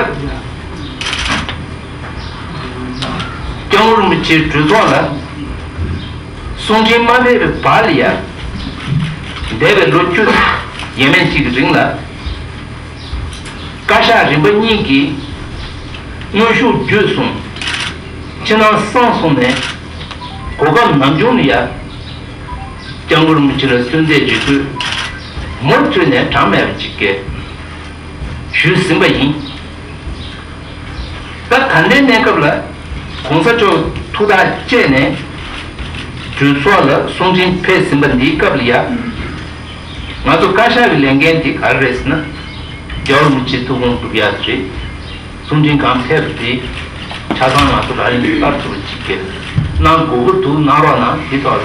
སྐྱབས་མགོན་རིན་པོ་ཆེའི་གྲོས་ཚོགས་ལ་གསུང་འཕྲིན་མ་ཕེབས་པའི་བར་ལ་ཡ། འདས་པའི་ལོ་བཅུ་ཡས་མས་ཅིག་གི་རིང་ལ། བཀའ་ཤག་རིམ་པ་གཉིས་ཀྱིས་དངོས་ཤུགས་བརྒྱུད་གསུམ་ཕྱི་ནང་གསང་གསུམ་ནས་གོ་སྐབས་ནམ་བྱུང་ནས་ཡ། སྐྱབས་མགོན་རིན་པོ་ཆེ་ལ་གསོལ་འདེབས་ཀྱི་སྐུལ་མུ་མཐུད་ནས་གྲངས་མེད་པ་ཅིག་བཀལ་ཞུས་ཟིན་པ་ཡིན། ད་ད་ལྟའི་གནས་སྐབས་ལ་༸གོང་ས་མཆོག་ཐུགས་ཐག་བཅད་ནས་གྲོས་ཚོགས་ལ་གསུང་འཕྲིན་ཕེབས་ཟིན་པ་འདིའི་སྐབས་ལ་ཡ། ང་ཚོ་བཀའ་ཤག་གི་ལས་འགན་དེ་ག་རེ་རེད་ཟེར་ན། རྒྱལ་བ་རིན་པོ་ཆེའི་ཐུགས་དགོངས་སྒྲུབ་ཡག་དེ་རེད། གསུང་འཕྲིན་གང་ཕེབས་པ་དེ་ཆ་ཚང་ང་ཚོ་རང་ཡིན་གྱི་སླར་ཐུབ་པ་ཅིག་གལ་གནང་དགོས་ཀྱི་འདུག་གནང་རོགས་གནང་། དེ་ཐོག་ལ་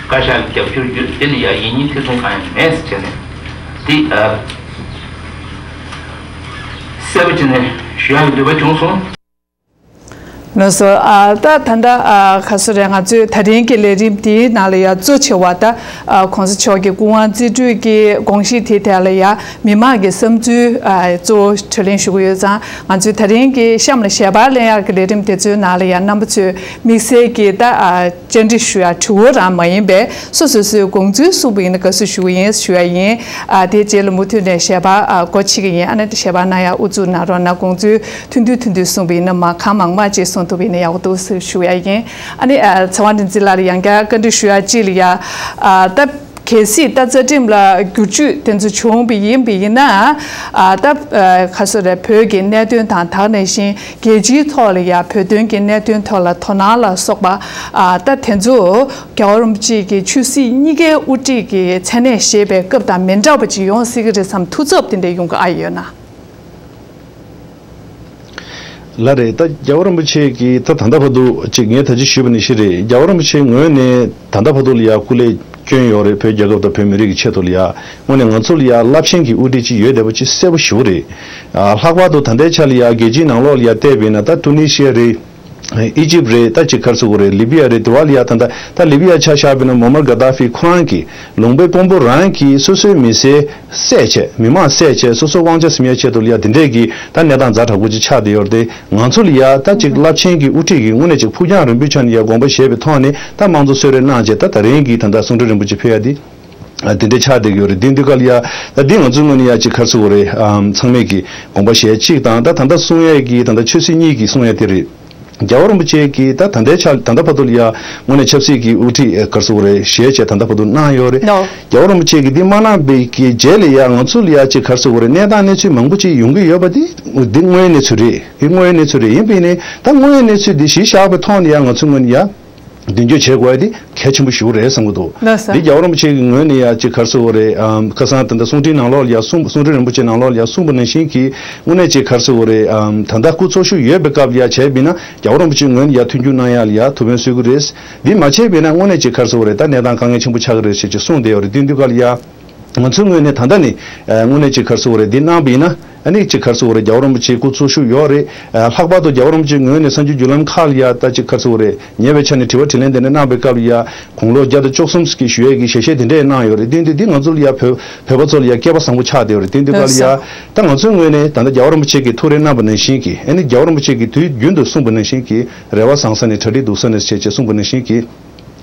བཀའ་ཤག་གི་རྒྱབ་སྐྱོར་ཡོད། དེ་ལ་ཡ་ཡིན་གཉིས་ཐེ་ཚོམ་གང་ཡང་མེད་ཟེར་བྱས་ནས་དེ་ཨ། གསལ་པོ་བྱས་ནས་ཞུ་ཡག་གི་འདོད་པ་བྱུང་སོང་། ལགས་སོ། ཨ་ད་ད་ལྟ་ཨ་ག་སོ་རེད། ང་ཚོའི་ད་རིང་གི་ལས་རིམ་དེའི་ནང་ལ་ཡང་གཙོ་ཆེ་བ་ད་ཨ་གོང་ས་མཆོག་གི་སྐུ་དབང་རྩིས་སྤྲོད་ཀྱི་དགོངས་གཞི་དེའི་ཐད་ལ་ཡང་མི་མང་གི་བསམ་ཚུལ་ཨ་གཙོ་བོ་གྲོས་གླེང་ཞུ་གི་ཡོད་ཙང་། ང་ཚོའི་ད་རིང་གི་གཤམ་ལ་ཞལ་པར་ལེན་ཡག་གི་ལས་རིམ་དེ་ཚོའི་ནང་ལ་ཡང་རྣམ་པ་ཚོས་དམིགས་བསལ་གྱི་ད་ཨ་བཅར་འདྲི་ཞུ་ཡག་དྲི་བ་རང་མ་ཡིན་པའི་སོ་སོ་སོའི་དགོངས་ཚུལ་གསུངས་པ་ཡིན་ན་དགའ་བསུ་ཞུ་གི་ཡིན་ཞུ་ཡག་ཡིན། ཨ་དེའི་རྗེས་ལ་མུ་མཐུད་ནས་ཞལ་པར་ཨ་སྒོ་ཕྱེ་གི་ཡིན། ཨ་ནི་ཞལ་པར་གནང་ཡག་ཨུ་ཚུགས་གནང་རོགས་གནང་། དགོངས་ཚུལ་ཐུང་ཐུང་ཐུང་ཐུང་གསུངས་པ་ཡིན་ན་མ་གང་མང་མང་ཅིག་གསུང་ཐུབ་པ་ཡིན་ན་ཡག་པོ་འདུག་ཟེར་ཞུ་ཡག་ཡིན། ཨ་ནི་ཨ་ཚེ་དབང་རིག་འཛིན་ལགས་ལ་ཡང་བསྐྱར་བཀའ་འདྲི་ཞུ་ཡག་གཅིག་ལ་ཡ། ཨ་ད་གལ་སྲིད་ད་རྩ་ཁྲིམས་ལ་བསྒྱུར་བཅོས་དེ་ཚོ་བྱུང་བ་ཡིན་པ་ཡིན་ན། ཨ་ད་ཨ་ག་སོ་རེད། བོད་ཀྱི་གནད་དོན་དང་། ད་ག་ནང་བཞིན་རྒྱལ་སྤྱིའི་ཐོག་ལ་ཡ་བོད་དོན་གྱི་གནད་དོན་ཐོག་ལ་དོ་སྣང་ལ་སོགས་པ། ཨ་ད་དེ་ཚོ་རྒྱལ་བ་རིན་པོ་ཆེ་གི་ཆོས་སྲིད་གཉིས་ཀའི་དབུ་ཁྲིད་ཀྱི་མཚན་གནས་བཞེས་པའི་སྐབས་དང་མི་འདྲ་བ་ཅིག་ཡོང་སྲིད་ཀྱི་རེད་བསམ། ཐུགས་འཚབ་དེ་འདྲ་ཡོང་གི་ཨ་ཡོད་ན། ལགས་རེད། ད་རྒྱལ་བ་རིན་པོ་ཆེ་གིས་ད་ད་ལྟ་བར་དུ་ཅིག་ངས་ད་ཅི་ཞུས་པ་ནང་བཞིན་རེད། རྒྱལ་བ་རིན་པོ་ཆེའི་ངོས་ནས་ད་ལྟ་བར་དུ་ལ་ཡ་སྐུ་ལས་བསྐྱོན་ཡོད་རེད། བོད་རྒྱལ་ཁབ་དང་བོད་མི་རིགས་ཀྱི་ཆེད་དུ་ལ་ཡ། དངོས་གནས་ང་ཚོ་ལ་ཡ་རླབས་ཆེན་གྱི་དབུ་ཁྲིད་ཅིག་ཡོད་བསྡད་པ་ཅིག་གསལ་པོ་ཞེ་པོ་རེད། ཨ་ལྷག་པར་དུ་ད་ལྟའི་ཆ་ལ་ཡ་རྒྱལ་སྤྱིའི་ནང་ལོགས་ལ་ཡ་བལྟས་པ་ཡིན་ན། ད་ཏུ་ནི་ཤི་ཡ་རེད། ཨི་ཇིབ་རེད། ད་ཅིག་ག་རེ་ཟེར་དགོས་རེད། ལི་བི་ཡ་རེད། དེ་བ་ལ་ཡ་ད་ལྟ་ད་ལི་བི་ཡ་ཆ་བཞག་པ་ཡིན་ན་མོ་མར་གྷ་དཱ་ཧྥི་ཁོ་རང་གི་ལུང་པའི་དཔོན་པོ་རང་གིས་སོ་སོའི་མི་སེར་བསད་བྱས། མི་མང་བསད་བྱས། སོ་སོའི་དབང་ཆ་ཟིན་ཡག་ཆེད་དུ་ལ་ཡ་དེ་འདྲས་ཀྱི་ད་གནས་སྟངས་ཛ་དྲག་པོ་ཅིག་ཆགས་བསྡད་ཡོད་རེད་དེ། ང་ཚོ་ལ་ཡ་ད་ཅིག་རླབས་ཆེན་གྱི་དབུ་ཁྲིད་ཀྱིས་དངོས་གནས་ཅིག་ཕུགས་རྒྱང་རིང་པོའི་ཆ་ནས་ཡ་དགོངས་པ་བཞེས་པའི་ཐོག་ནས། ད་དམངས་གཙོ་གསོལ་རས་གནང་བྱས། ད་ད་རིང་གི་ད་ལྟ་གསུང་གྲོས་རིན་པོ་ཆེ་ཕེབས་ཡ་དེ། ཨ་དེ་འདྲ་ཆགས་བསྡད་ཀྱི་ཡོད་རེད། དེ་འདུག་ག་ལ་ཡ། ད་འདི་ང་ཚོའི་ངོས་ནས་ཡ་ཅིག་ག་རེ་ཟེར་དགོས་རེད། ཨམ་ཚང་མས་ཀྱི་དགོངས་པ་བཞེས་གཅིག་དང་། ད་ད་ལྟ་གསུང་ཡས་ཀྱི་ད་ལྟ་ཆོས་སྲིད་གཉིས་ཀྱི་གསུང་ཡས་དེ་རེད། རྒྱལ་བ་རིན་པོ་ཆེ་གིས་ད་ད་ལྟའི་ཆ་ད་ལྟ་བར་དུ་ལ་ཡ་དངོས་གནས་ཆབ་སྲིད་ཀྱི་དབུ་ཁྲིད་ག་རེ་ཟེར་དགོས་རེད། བཞེས་བྱས་ད་ལྟ་བར་དུ་གནང་ཡོད་རེད། ནོ། རྒྱལ་བ་རིན་པོ་ཆེ་གིས་འདི་མ་གནང་པའི་གི་རྗེས་ལ་ཡ་ང་ཚོ་ལ་ཡ་ཅིག་ག་རེ་ཟེར་དགོས་རེད། གནས་སྟངས་གནས་ཚུལ་མང་པོ་ཅིག་ཡོང་གི་ཡོད་པ་འདི་འདི་དངོས་ཡོད་གནས་ཚུལ་རེད། འདི་དངོས་ཡོད་གནས་ཚུལ་རེད། ཡིན་པ་ཡིན་ནའི་ད་དངོས་ཡོད་གནས་ཚུལ་འདི་གཞི་བཞག་པའི་ཐོག་ནས་ཡ་ང་ཚོའི་ངོས་ནས་ཡ། མདུན་སྐྱོད་བྱེད་དགོས་ཡ་དེ་གལ་ཆེན་པོ་ཞིག་རེད་བསམ་གྱི་འདུག། ལགས་སོ། འདི་རྒྱལ་བ་རིན་པོ་ཆེ་གི་ངོས་ནས་ཡ་ཅིག་ག་རེ་ཟེར་དགོས་རེད། ཨམ་ཁ་སང་ད་ལྟ་གསུང་འཕྲིན་ནང་ལོགས་ལ་ཡ་གསུང་། གསུང་འཕྲིན་རིན་པོ་ཆེ་ནང་ལོགས་ལ་ཡ་གསུངས་པ་ནང་བཞིན་གྱི་དངོས་གནས་ཅིག་ག་རེ་ཟེར་དགོས་རེད། ཨམ་ད་ལྟ་སྐུ་འཚོ་བཞུགས་ཡོད་པའི་སྐབས་ལ་ཡ་བྱས་པ་ཡིན་ན་རྒྱལ་བ་རིན་པོ་ཆེའི་ངོས་ནས་ཡ་མཐུན་འགྱུར་གནང་ཡ་ལ་ཡ་ཐུགས་ཕན་གསོས་ཀྱི་རེད། འདི་མ་བྱས་པ་ཡིན་ན་དངོས་གནས་ཅིག་ག་རེ་ཟེར་དགོས་རེད། ད་གནས་སྟངས་དཀའ་ངལ་ཆེན་པོ་ཆགས་ཀྱི་རེད་ཟེར་ཅིག་གསུངས་བསྡད་ཡོད་རེད། དེ་འདུག་ག་ལ་ཡ། ང་ཚོའི་ངོས་ནས་ད་ལྟ་ནས་ཨ་དངོས་གནས་ཅིག་ག་རེ་ཟེར་དགོས་རེད། འདི་གནང་པ་ཡིན་ན་ཨ་ནི་ཅིག་ག་རེ་ཟེར་དགོས་རེད། རྒྱལ་བ་རིན་པོ་ཆེ་སྐུ་འཚོ་བཞུགས་ཡོད་རེད། ཨ་ལྷག་པར་དུ་རྒྱལ་བ་རིན་པོ་ཆེའི་ངོས་ནས་གསར་འགྱུར་བརྒྱུད་ལམ་ཁག་ལ་ཡ་ད་ཅིག་ག་རེ་ཟེར་དགོས་རེད། ཉེ་བའི་ཆར་ནས་དྲི་བ་དྲིས་ལན་དེ་འདྲ་གནང་པའི་སྐབས་ལ་ཡ་དགུང་ལོ་བརྒྱ་དང་བཅུ་གསུམ་གྱི་ཞུ་ཡས་ཀྱི་ཞལ་བཞེས་དེ་འདྲས་གནང་ཡོད་རེད། དེ་འདི་འདི་ང་ཚོ་ལ་ཡ་བོད་བོད་པ་ཚོ་ལ་ཡ་སྐལ་པ་བཟང་པོ་ཆགས་བསྡད་ཡོད་རེད། དེ་འདི་སྐབས་ལ་ཡ་ད་ང་ཚོའི་ངོས་ནས་ད་ལྟ་རྒྱལ་བ་རིན་པོ་ཆེ་གིས་ཐུགས་རེ་གནང་པ་ནང་བཞིན་གྱི། ཨ་ནི་རྒྱལ་བ་རིན་པོ་ཆེ་གིས་དུས་རྒྱུན་དུ་གསུངས་པ་ནང་བཞིན་གྱི། རེ་བ་བཟང་ས་ནས་གྲ་སྒྲིག་སྡུག་ས་ནས་ཟེར་བྱས་གསུངས་པ་ནང་བཞིན་གྱི།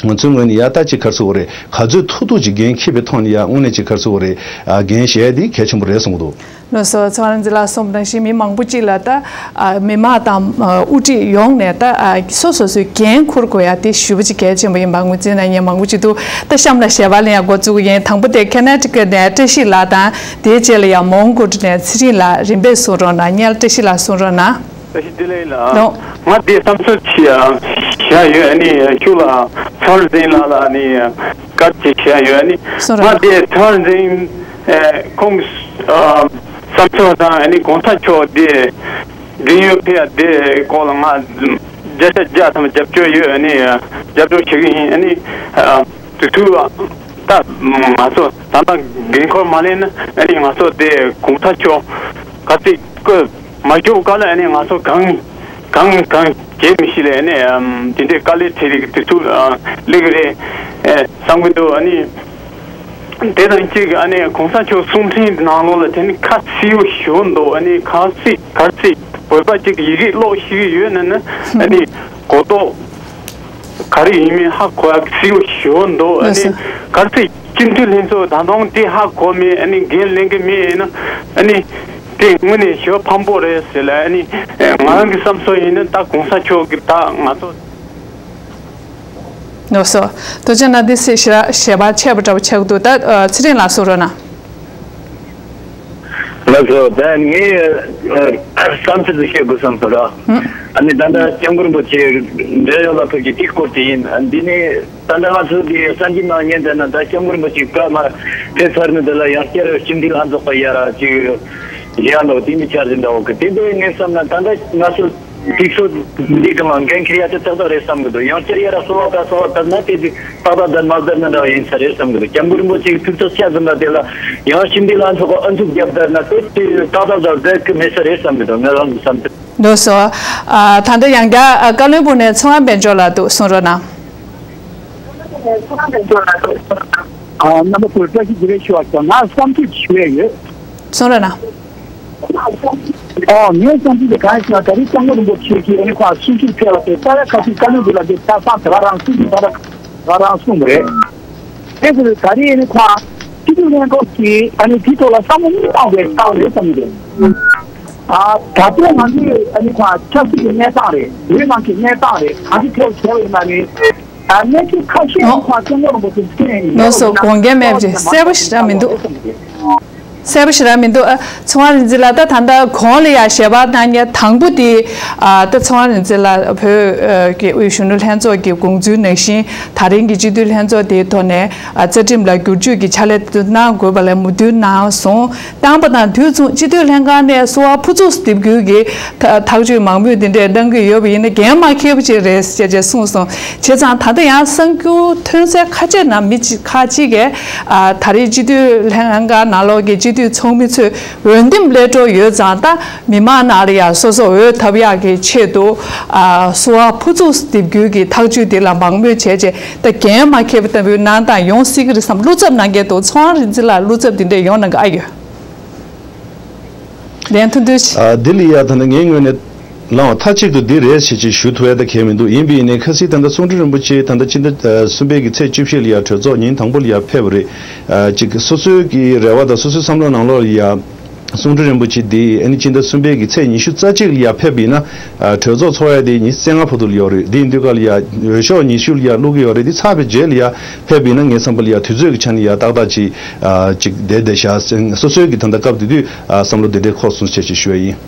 ང་ཚོའི་ངོས་ནས་ཡ་ད་ཅིག་ག་རེ་ཟེར་དགོས་རེད། ག་ཚོད་ཐུབ་ཐུབ་ཅིག་འགན་འཁྱེར་བའི་ཐོག་ནས་ཡ་དངོས་གནས་ཅིག་ག་རེ་ཟེར་དགོས་རེད། ཨ་འགན་བཞེས་ཡ་འདི་གལ་ཆེན་པོ་རེད་གསུངས་འདུག། ལགས་སོ། ཚེ་དབང་རིག་འཛིན་ལགས་གསུངས་པ་ནང་བཞིན་མི་མང་པོ་ཅིག་ལ་ད་ཨ་མི་མང་དང་ཨ་དབུ་ཁྲིད་ཡོངས་ནས་ད་ཨ་སོ་སོ་སོའི་འགན་འཁུར་དགོས་ཡ་དེ་ཞེ་པོ་ཅིག་གལ་ཆེན་པོ་ཡིན་པ་ངོས་འཛིན་གནང་མཁན་མང་པོ་ཅིག་འདུག། ད་གཤམ་ལ་ཞལ་པར་ལེན་ཡ་འགོ་བཙུགས་ཀྱི་ཡིན། དང་པོ་དེ་ཁེ་ན་ཊི་ཀེཊ་ནས་བཀྲ་ཤིས་ལགས་དང་། དེའི་རྗེས་ལ་ཡ་མོན་གྷོ་ཊ་ནས་ཚེ་རིང་ལགས། རིམ་པས་གསུང་རོགས་གནང་། སྔོན་ལ་བཀྲ་ཤིས་ལགས་གསུང་རོགས་གནང་། བཀྲ་ཤིས་བདེ་ལེགས་ལགས། ལགས། ང་འདི་བསམ་ཚུལ་ཅིག་བཞག་ཡོད། ཨ་ནི་ཤུགས་ལ་ཚེ་དབང་རིག་འཛིན་ལགས་ལ་ཨ་ནི་བཀའ་ཅིག་བཞག་ཡོད། ཨ་ནི་གསུང་རོགས། ང་འདི་ཚེ་དབང་རིག་འཛིན་ཨེ་ཁོང་གི་ཨ་བསམ་ཚུལ་དང་། ཨ་ནི་གོང་ས་མཆོག་འདི་རྒན་ཡོལ་ཕེབས་ཡ་འདི་སྐོར་ལ་ང་བརྒྱ་ཆ་བརྒྱ་ཐམ་རྒྱབ་སྐྱོར་ཡོད། ཨ་ནི་རྒྱབ་སྐྱོར་བྱེད་ཀྱི་ཡིན། ཨ་ནི་ཨ་དེ་དུས་ད་ང་ཚོ་ད་ལྟ་འགན་འཁུར་མ་ལེན་ན། ཨ་ནི་ང་ཚོ་དེ་གོང་ས་མཆོག་ག་ཚོད་བསྐོས་མ་བཅུག་ག་ལ། ཨ་ནི་ང་ཚོ་གང་གང་གང་བྱེད་མི་ཤེས་ལ། ཨ་ནི་ཨམ་དེ་འདྲའི་དཀའ་ལས་འཕྲད་རིགས་དེ་ཚོ་ཨ་སླེབས་ཀྱི་རེད་ཨེ་བསམ་གྱི་འདུག། ཨ་ནི་དེ་དང་གཅིག་ཨ་ནི་གོང་ས་མཆོག་གསུང་འཕྲིན་ནང་ལོགས་ལ་དེ་ནི་ཁ་གསལ་པོ་ཞུ་འདུག། ཨ་ནི་ག་ཚོད་ག་ཚོད་བོད་པ་གཅིག་ཡི་གེ་ཀློག་ཤེས་ཀྱི་ཡོད་ན་ན། ཨ་ནི་གོ་རྟོགས་ག་རེ་ཡིན་མིན་ཧ་གོ་ཡག་གི་གསལ་པོ་ཞུ་འདུག། ཨ་ནི་ལགས་སོ། ག་ཚོད་སྤྱི་འཐུས་ལྷན་ཚོགས་ད་དུང་དེ་ཧ་གོ་མེད། ཨ་ནི་འགན་ལེན་གི་མེད་ཡིན་ན། ཨ་ནི་དེ་དངོས་གནས་ཞེ་པོ་ཕངས་པོ་རེད་ཟེར་ལ། ཨ་ནི་ང་རང་གི་བསམ་ཚུལ་ཡིན་ན་ད་གོང་ས་མཆོག་གི་ད་ང་ཚོ། ལགས་སོ། ཐུགས་རྗེ་གནང་། དེ་སྲིད་ཞེ་དྲག་ཞལ་པར་ཆད་པ་འདྲ་པོ་ཆགས་ཀྱི་འདུག། ད་ཨ་ཚེ་རིང་ལགས་གསུང་རོགས་གནང་། ལགས་སོ། ད་ངས་ཨ་བསམ་ཚུལ་ཞིག་བཤད་དགོས་བསམ་སོང་ར། ཨ་ནི་ད་ལྟ་སྐྱབས་མགོན་རིན་པོ་ཆེ་འབྲེལ་ཡོད་ལ་ཕེབས་ཀྱི་དེའི་སྐོར་དེ་ཡིན། ཨ་འདི་ནས་ད་ལྟ་ང་ཚོ་འདི་གསར་འགྱུར་ནང་ཉན་བསྡད་ན། ད་སྐྱབས་མགོན་རིན་པོ་ཆེ་བཀའ་མར་ཕེབས་ཚར་ནས་དེ་ལ་ཡང་བསྐྱར་སྤྱི་འཐུས་ལྷན་ཚོགས་པ་ཡར་ཅིག་བཞེངས་ཡག་དེ་འདྲའི་འཆར་གཞི་འདྲ་བོ་གི། དེ་འདྲའི་ངས་བསམ་ན་ད་ལྟ་ང་ཚོ་སྒྲིག་སྲོལ་འདི་གང་ལ་འགན་འཁྱེར་ཡག་དེ་ཏག་ཏག་རེད་བསམ་གི་འདུག། ཡང་བསྐྱར་ཡར་གསོལ་བ་བཀའ་གསོལ་བ་བཏབ་ན་དེ་དེ་ཏག་ཏག་བསྡད་མ་བསྡད་ན་འདྲ་བ་ཡིན་ས་རེད་བསམ་གི་འདུག། སྐྱབས་མགོན་རིན་པོ་ཆེའི་ཐུགས་འཚབ་ཆ་ཟིན་པ་དེ་ལ་ཡང་སྤྱི་འཐུས་ལྷན་ཚོགས་ཀྱིས་ཨ་མཇུག་བརྒྱབ་བསྡད་ན་དེ་དེ་ཏག་ཏག་འདྲ་བསྡད་གི་མེད་ས་རེད་བསམ་གི་འདུག། ང་རང་གི་བསམ་ཚུལ། ལགས་སོ། ཨ། ད་ལྟ་ཡང་བསྐྱར་ཨ། བཀའ་བློན་སྦུག་ནས་ཚོང་དབང་དཔལ་འབྱོར་ལགས་འདུག། གསུང་རོགས་གནང་། ཨ། རྣམ་པ་ཚོར་བཀྲ་ཤིས་བདེ་ལེགས་ཞུ་བ་དང་། ང་བསམ་ཚུལ་ཞུ་ཡས་ཡོད། གསུང་རོགས་གནང་། ཨོ། ངའི་བསམ་ཚུལ་དེ་གང་ཡིན་ཟེར་ན། ད་རེས་སྐྱབས་མགོན་རིན་པོ་ཆེ་གིས་ཨ་ནི་ཁོ་གསུང་ཆོས་ཕེབས་པ་དེ་རྩ་བའི་ཁ་ཐུག་བཀའ་བློན་འདི་ལ་དེ་ཆ་ཚང་དེ་ག་རང་གསུང་གི་ད་ག་རང་གསུངས་པ་རེད། དེ་ཚོ་ད་རེས་ཨ་ནི་ཁོ་སྤྱི་འཐུས་ལྷན་ཚོགས་ཀྱིས་ཨ་ནི་དེ་ཐོག་ལ་བསམ་བློ་གཉིས་བཏང་བའི་རྩ་བ་རེད་བསམ་གྱི་རེད། ཨ། ད་ལྟ་ང་ཚོས་ཨ་ནི་ཁོ་ཆབ་སྲིད་ཀྱི་གནས་སྟངས་རེད། བོད་ནང་གི་གནས་སྟངས་རེད། གང་ཅི་ཐོག་བྱས་པ་ཡིན་ན་རེད། ཨ། གནས་ཚུལ་ཁ་ཤས་ཨ་ནི་ཁོ་སྐྱབས་མགོན་རིན་པོ་ཆེ་མཁྱེན་ཡིན། ལགས་སོ། དགོངས་འགལ་མེད་པ་ཅིག་གསལ་པོ་ཞེ་དྲག་མི་འདུག། གསལ་པོ་ཞེ་དྲག་མི་འདུག། ཨ། ཚོང་དབང་རིག་འཛིན་ལགས། ད་ད་ལྟ་གོང་ལ་ཡང་ཞལ་པར་གནང་མཁན་དང་པོ་དེ། ཨ། ད་ཚོང་དབང་རིག་འཛིན་ལགས་བོད་ཀྱི་དབུས་གཞོན་ནུ་ལྷན་ཚོགས་ཀྱི་དགོངས་ཚུལ་ནང་བཞིན་ད་རིང་གི་སྤྱི་འཐུས་ལྷན་ཚོགས་དེའི་ཐོག་ནས། ཨ། རྩ་ཁྲིམས་ལ་བསྒྱུར་བཅོས་ཀྱི་ཕྱག་ལས་དེ་གནང་དགོས་པ་ལ་མོས་མཐུན་གནང་སོང་། བཏང་པ་དང་དུས་མཚུངས་སྤྱི་འཐུས་ལྷན་ཁང་ནས་གསོ་བ་ཕུན་ཚོགས་སུ་འདེབས་རྒྱུ་གི་ཐག་ཐག་གཅོད་མང་མོས་འདི་འདྲས་གནང་གི་ཡོད་པ་ཡིན་ན་འགན་མ་འཁྱེར་བ་ཅིག་རེད་ཅེས་ཅེས་གསུངས་སོང་། བྱས་ཙང་ད་ལྟ་ཡང་གསར་འགྱུར་ཐོན་གསལ་ཁ་ཤས་ནང་མི་གཅིག་ཁག་ཅིག་གིས། ཨ། ད་རེས་སྤྱི་འཐུས་ལྷན་ཁང་ནང་ལོགས་ཀྱི་སྤྱི་འཐུས་ཚོགས་མི་ཚོས་འོས་འདེམས་སླེབས་འགྲོ་ཡོད་ཙང་། ད་མི་མང་ནང་ལ་ཡང་སོ་སོ་འོས་ཐོབ་ཡག་གི་ཆེད་དུ། ཨ། གསོ་བ་ཕུན་ཚོགས་སུ་འདེབས་རྒྱུ་གི་ཐག་གཅོད་འདི་ལ་མང་མོས་བྱས་རྗེས། ད་འགན་མ་འཁྱེར་བ་ལྟ་བུའི་གནང་སྟངས་ཡོང་སྲིད་ཀྱི་རེད་བསམ། བློ་འཚབ་གནང་མཁན་འདུག། ཚོང་དབང་རིག་འཛིན་ལགས་བློ་འཚབ་འདི་འདྲས་ཡོང་གནང་གི་ཨ་ཡོད། ལན་ཐུང་ཐུང་ཞིག། ཨ། འདི་ལ་ཡ་ད་ནི་ངའི་ངོས་ནས་ལའང་མཐའ་གཅིག་ཏུ་འདི་རེད་ཞེས་ཅིག་ཞུ་ཐུབ་ཡ་ད་གང་ཡང་མི་འདུག། ཡིན་པས་ནི་ཁ་སང་ད་ལྟ་གསུང་སྤྲུལ་རིན་པོ་ཆེ་ད་ལྟ་སྤྱི་ཟླ་གསུམ་པའི་གི་ཚེས་བཅུ་བཞི་ལ་ཡ་གྲོས་ཚོགས་ཉིན་དང་པོ་ལ་ཡ་ཕེབས་པ་རེད། ཨ། ཅིག་སོ་སོའི་གི་རེ་བ་དང་སོ་སོའི་བསམ་བློ་ནང་ལོགས་ལ་ཡ། གསུང་སྤྲུལ་རིན་པོ་ཆེ་འདི་ཨ་ནི་སྤྱི་ཟླ་གསུམ་པའི་གི་ཚེས་ཉི་ཤུ་རྩ་གཅིག་ལ་ཡ་ཕེབས་པ་ཡིན་ན། ཨ། གྲོས་ཚོགས་ཚོགས་ཡ་དེ་ཉི་ཤུ་རྩ་ལྔ་བར་དུ་ལ་ཡོད་རེད། དེ་ཡིན་དུས་ག་ལ་ཡ་འོས་ཤོག་ཉི་ཤུ་ལ་ཡ་བླུག་གི་ཡོད་རེད། དེ་ཚར་བའི་རྗེས་ལ་ཡ་ཕེབས་པ་ཡིན་ན་ངའི་བསམ་པ་ལ་ཡ་དུས་ཚོད་ཀྱི་ཆ་ནས་ཡ་ཏག་ཏག་ཅིག། ཨ། ཅིག་བསྡད་བསྡད་ཤག། སོ་སོའི་གི་ད་ལྟ་སྐབས་དེ་དུས། ཨ། བསམ་བློ་དེ་འདྲས་འཁོར་སོང་ཞེས་ཅིག་ཞུ་ཡ་ཡིན།